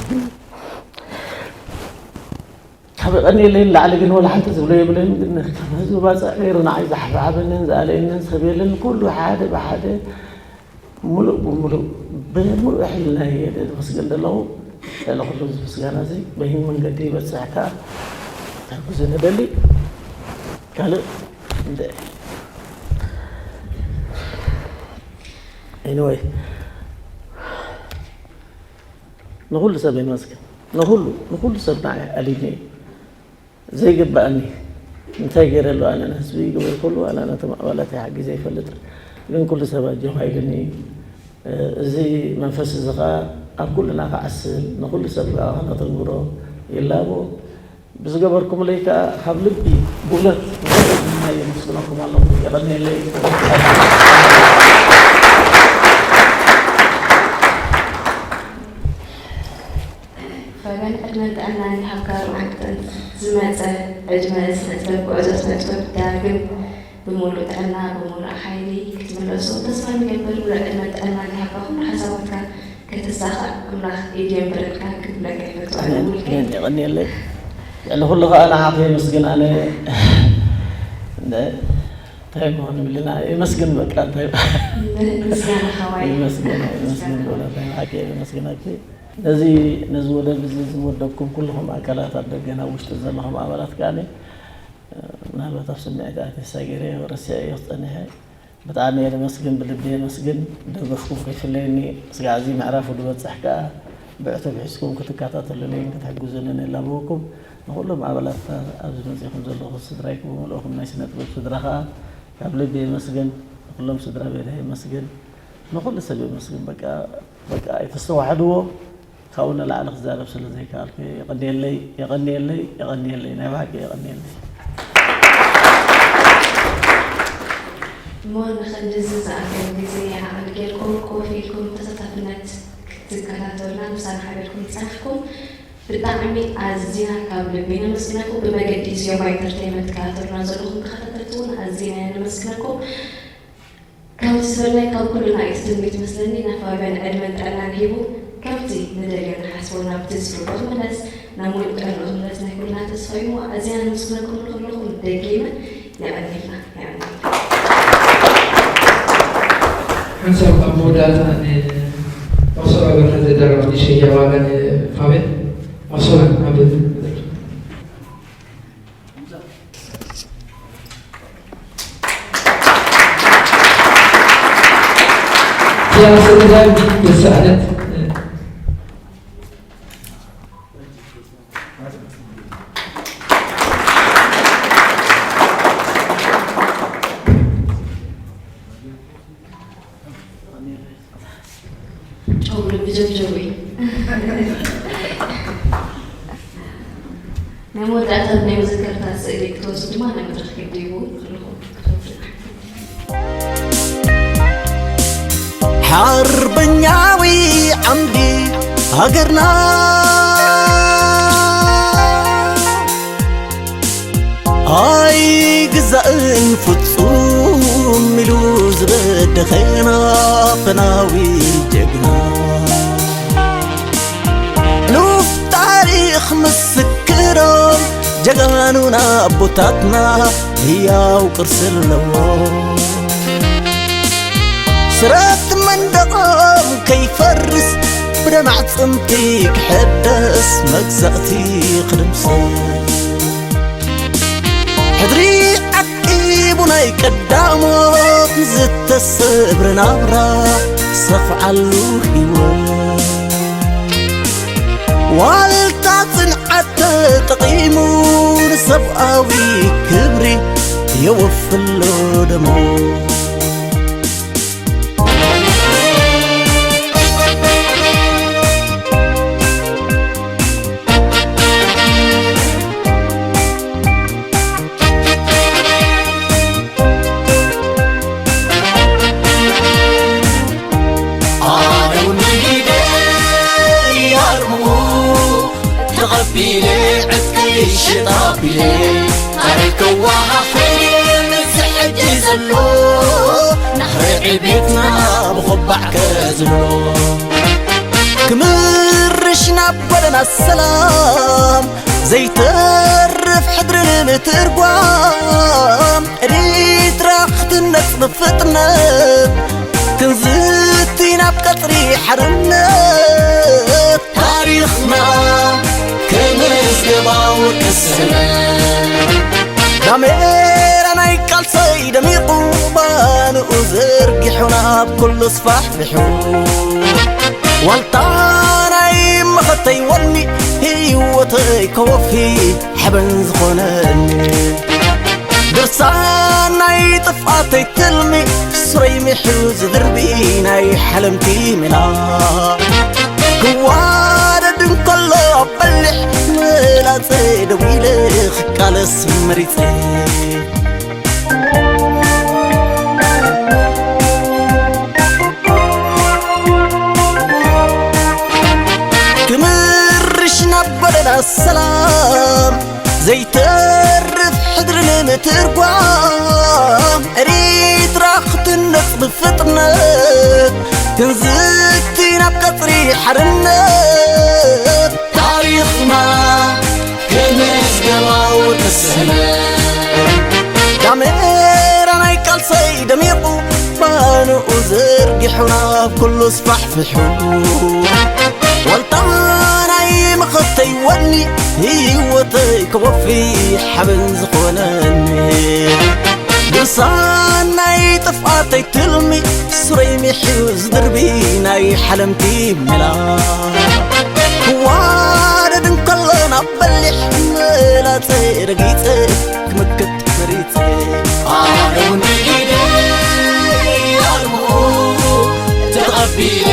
ካብ ቀኒለይ ንላዕሊ ግን ወላ ሓንቲ ዝብሎ የብለይን። ግን ከም ህዝቢ ባፅዕ ገይሩ ንዓይ ዝሓብሓበንን ዝኣለየንን ሰብ የለን። ኩሉ ሓደ ብሓደ ሙሉእ ብሙሉእ ብምሉእ ሕልና እየ ዘመስግን ዘለኹ። ልዕሊ ኩሉ እዚ ምስጋና እዚ በይን መንገዲ ይበፅሕ ከዓ ተሕጉዙ ንደሊ ካልእ እንደ anyway ንኩሉ ሰብ የመስግን ንኩሉ ንኩሉ ሰብ ንዓይ ኣሊኒ እዩ ዘይግባኣኒ እንታይ ገይረ ኣለዋ ኣነ ንህዝቢ ይግበር ኩሉ ዋላ ነቶም ኣባላት ሓጊዘ ይፈልጥ ግን ኩሉ ሰብ ኣጆኻ ኢሉኒ እዩ እዚ መንፈስ እዚ ከዓ ኣብ ኩልና ክዓስል ንኩሉ ሰብ ከዓ ከነተግብሮ ይላቦ ብዝገበርኩምለይ ከዓ ካብ ልቢ ብእውነት ብጣዕሚ የመስግነኩም ኣለኹ የቐንየለይ ፈበን ዕድመን ጥዕናን ይሃብካ። ኣብ ዓንቅጠን ዝመፀ ዕድመ ስነ ጥበብ ጉዕዞ ስነ ጥበብ ዳግም ብምሉእ ጥዕና ብምሉእ ሓይሊ ክትምለሶ ተስፋ ንገብር። ምሉእ ዕድመን ጥዕናን ይሃብካ። ኩሉ ሓሳባትካ ከተሳኽዕ ኣምላኽ ኢድ የንብረልካ ክብለካ ይፈቱ። ኣነ እውን የቐንየለይ። ልዕሊ ኩሉ ከዓ ንዓኺ የመስግን ኣነ። እንታይ ምኾን ብልና የመስግን በቃ እንታይ ምስጋና ኸባይ የመስግን የመስግን በላ እንታይ ሓቂ የመስግን ኣኪ ነዚ ነዚ ወደብ እዚ ዝወደብኩም ኩልኹም ኣካላት ኣብ ደገን ኣብ ውሽጢ ዘለኹም ኣባላት ከዓኒ ምናልባት ኣብ ስምዒት ኣትየ ሳገረ ረሲዐዮ ክፀኒሐ ብጣዕሚ እየ ደመስግን ብልቢ የመስግን ደገፍኩም ከይፍለየኒ ስጋዕ እዚ ምዕራፉ ድበፅሕ ከዓ ብዕቱብ ሒዝኩም ክትከታተሉለይን ክትሕግዙንን የላበወኩም ንኩሎም ኣባላት ኣብዚ መፂኹም ዘለኹም ስድራይ ክብምልእኹም ናይ ስነ ጥበብ ስድራ ከዓ ካብ ልቢ የመስግን ንኩሎም ስድራ ቤተይ የመስግን ንኩሉ ሰብ የመስግን በቃ በቃ ኣይተስተዋሕድዎ ካብኡ ንላዕሊ ክዛረብ ስለ ዘይከኣልኩ የቐንየለይ የቐንየለይ የቐንየለይ ናይ ብሓቂ የቐንየለይ። እሞ ንኽንድዚ ዝኣክል ግዜ ዓቕሊ ጌርኩም ኮፍ ኢልኩም ተሳታፍነት ክትከታተሉና ምሳና ሓቢርኩም ዝጸናሕኩም ብጣዕሚ ኣዚና ካብ ልቢ ነመስግነኩም። ብመገዲ ኢትዮባ ኢንተርቴይመንት ትከታተሉና ዘለኹም ተኸታተልቲ እውን ኣዚና ኢና ነመስግነኩም። ከምቲ ዝበልናዮ ካብ ኩልና እዩ እቲ ትምኒት መስለኒ ናብ ፋብያን ዕድመን ጥዕናን ሂቡ ከምቲ ንደልዮ ንሓስቦ ናብቲ ዝፍርዶ ክምለስ ናብ ሙሉእ ጥዕንኡ ክምለስ ናይ ኩልና ተስፋ እዩ እሞ ኣዝያ ነመስግነኩም ንክለኹም ደጊመ የቐንየልና የቐንየልና። ሓንሳብ ኣብ መወዳእታ ንመሶብ ኣበርሀ ዘዳለዋ ንእሽተይ ጃዋጋ ንፋብያን መሶብን ኣብ ፒያኖ ስእሊ ዳዊት ተሳእለት ጨው ልቢ ጀብጀቡ እዩ ናይ መወዳእታ ናይ መዘከርታ ስእሊ ክትወስዱ ድማ ናይ መድረክ ግዲ ይኸውን ንክልኹም ክትወስዱ ሓርበኛዊ ዓምዲ ሃገርና ኣይግዛእን ፍጹም ኢሉ ዝበደኸና ፈናዊ ጀግና ሉፍ ታሪኽ ምስክሮም ጀጋኑና ኣቦታትና ህያው ቅርሲ ኣለዎ ስረት መንደቖም ከይፈርስ ብደም ኣዕፅምቲ ክሕደስ መግዛእቲ ክድምሰስ ሕድሪ ዓቂቡ ናይ ቀዳሞት ዝተሰብረ ናብራ ሰፍዓሉ ህይወት ዋልታ ጽንዓት ተጠቒሙ ንሰብኣዊ ክብሪ የወፍሎ ደሞ ኣነ እውን ንጊደይ ኣርምኡ ተቐቢለ ዕጥቀይ ሽጥ ኣቢለ ኣረ ከዋሃ ኾይነ ምስ ሕጂ ዘሎ ናህሪ ዕቤትና ብኹባዕ ከዝሎ ክምርሽ ናብ ጎደና ሰላም ዘይተርፍ ሕድሪ ንምትርጓም ኤሪትራ ክትነጽ ብፍጥነት ክንዝቲ ናብ ቀጽሪ ሓርነት ታሪኽና ክምዝገባው ቅስነት ዳሜራ ናይ ቃልሰይ ደሚቑ ባንኡ ዘርጊሑ ናብ ኩሉ ስፋሕፊሑ ዋልታ ናይ መኸተይ ወኒ ህይወተይ ከወፊ ሓበን ዝኾነኒ ድርሳን ናይ ጥፍኣተይ ትልሚ ሱረይ ሚሑ ዝድርቢ ናይ ሓለምቲ ሜላ ክዋደድ እንከሎ ኣብ በሊሕ መላፀ ደው ኢለ ክቃለስ መሪፀ ክምርሽ ናብ ጎደና ሰላም ዘይተርፍ ሕድሪ ንምትርጓም ኤሪትራ ክትነጽ ብፍጥነት ክንዝቲ ናብ ቀጽሪ ሓርነት ታሪኽና ክምዝገባው ቅስነት ዳሜራ ናይ ደሚቑ ባንኡ ዘርጊሑ ናብ ኩሉ ስፋሕፊሑ። ዋልታ ናይ መኸተይ ወኒ ህይወተይ ክወፊ ሓበን ዝኾነኒ። ድርሳን ናይ ጥፍኣተይ ትልሚ ሱረይ ሚሕዩ ዝድርቢ ናይ ሓለምቲ ሜላ። ክዋደድ እንከሎ ናብ በሊሕ መላጸ ረጊጸ ክምክት መሪጸ። ኣነ እውን ብኢደይ ኣርምኡ ተቐቢለ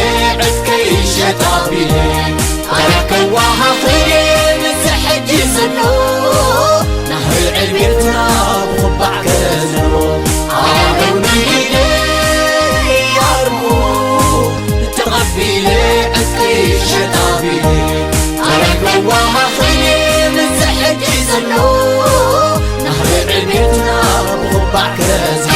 ዕጥቀይ ሸጥ ኣቢለ ኣረከዋሃኽየ ምስ ሕጂ ዘሎ ናህሪ ዕድገትና ብኽባዕ ከዘሎ። ኣነ እውን ብኢደይ ኣርምኡ ተቐቢለ ዕጥቀይ ሸጥ ኣቢለ ኣረከዋሃኽየ ምስ ሕጂ ዘሎ ናህሪ ዕድገትና ብኽባዕ ከዘሎ።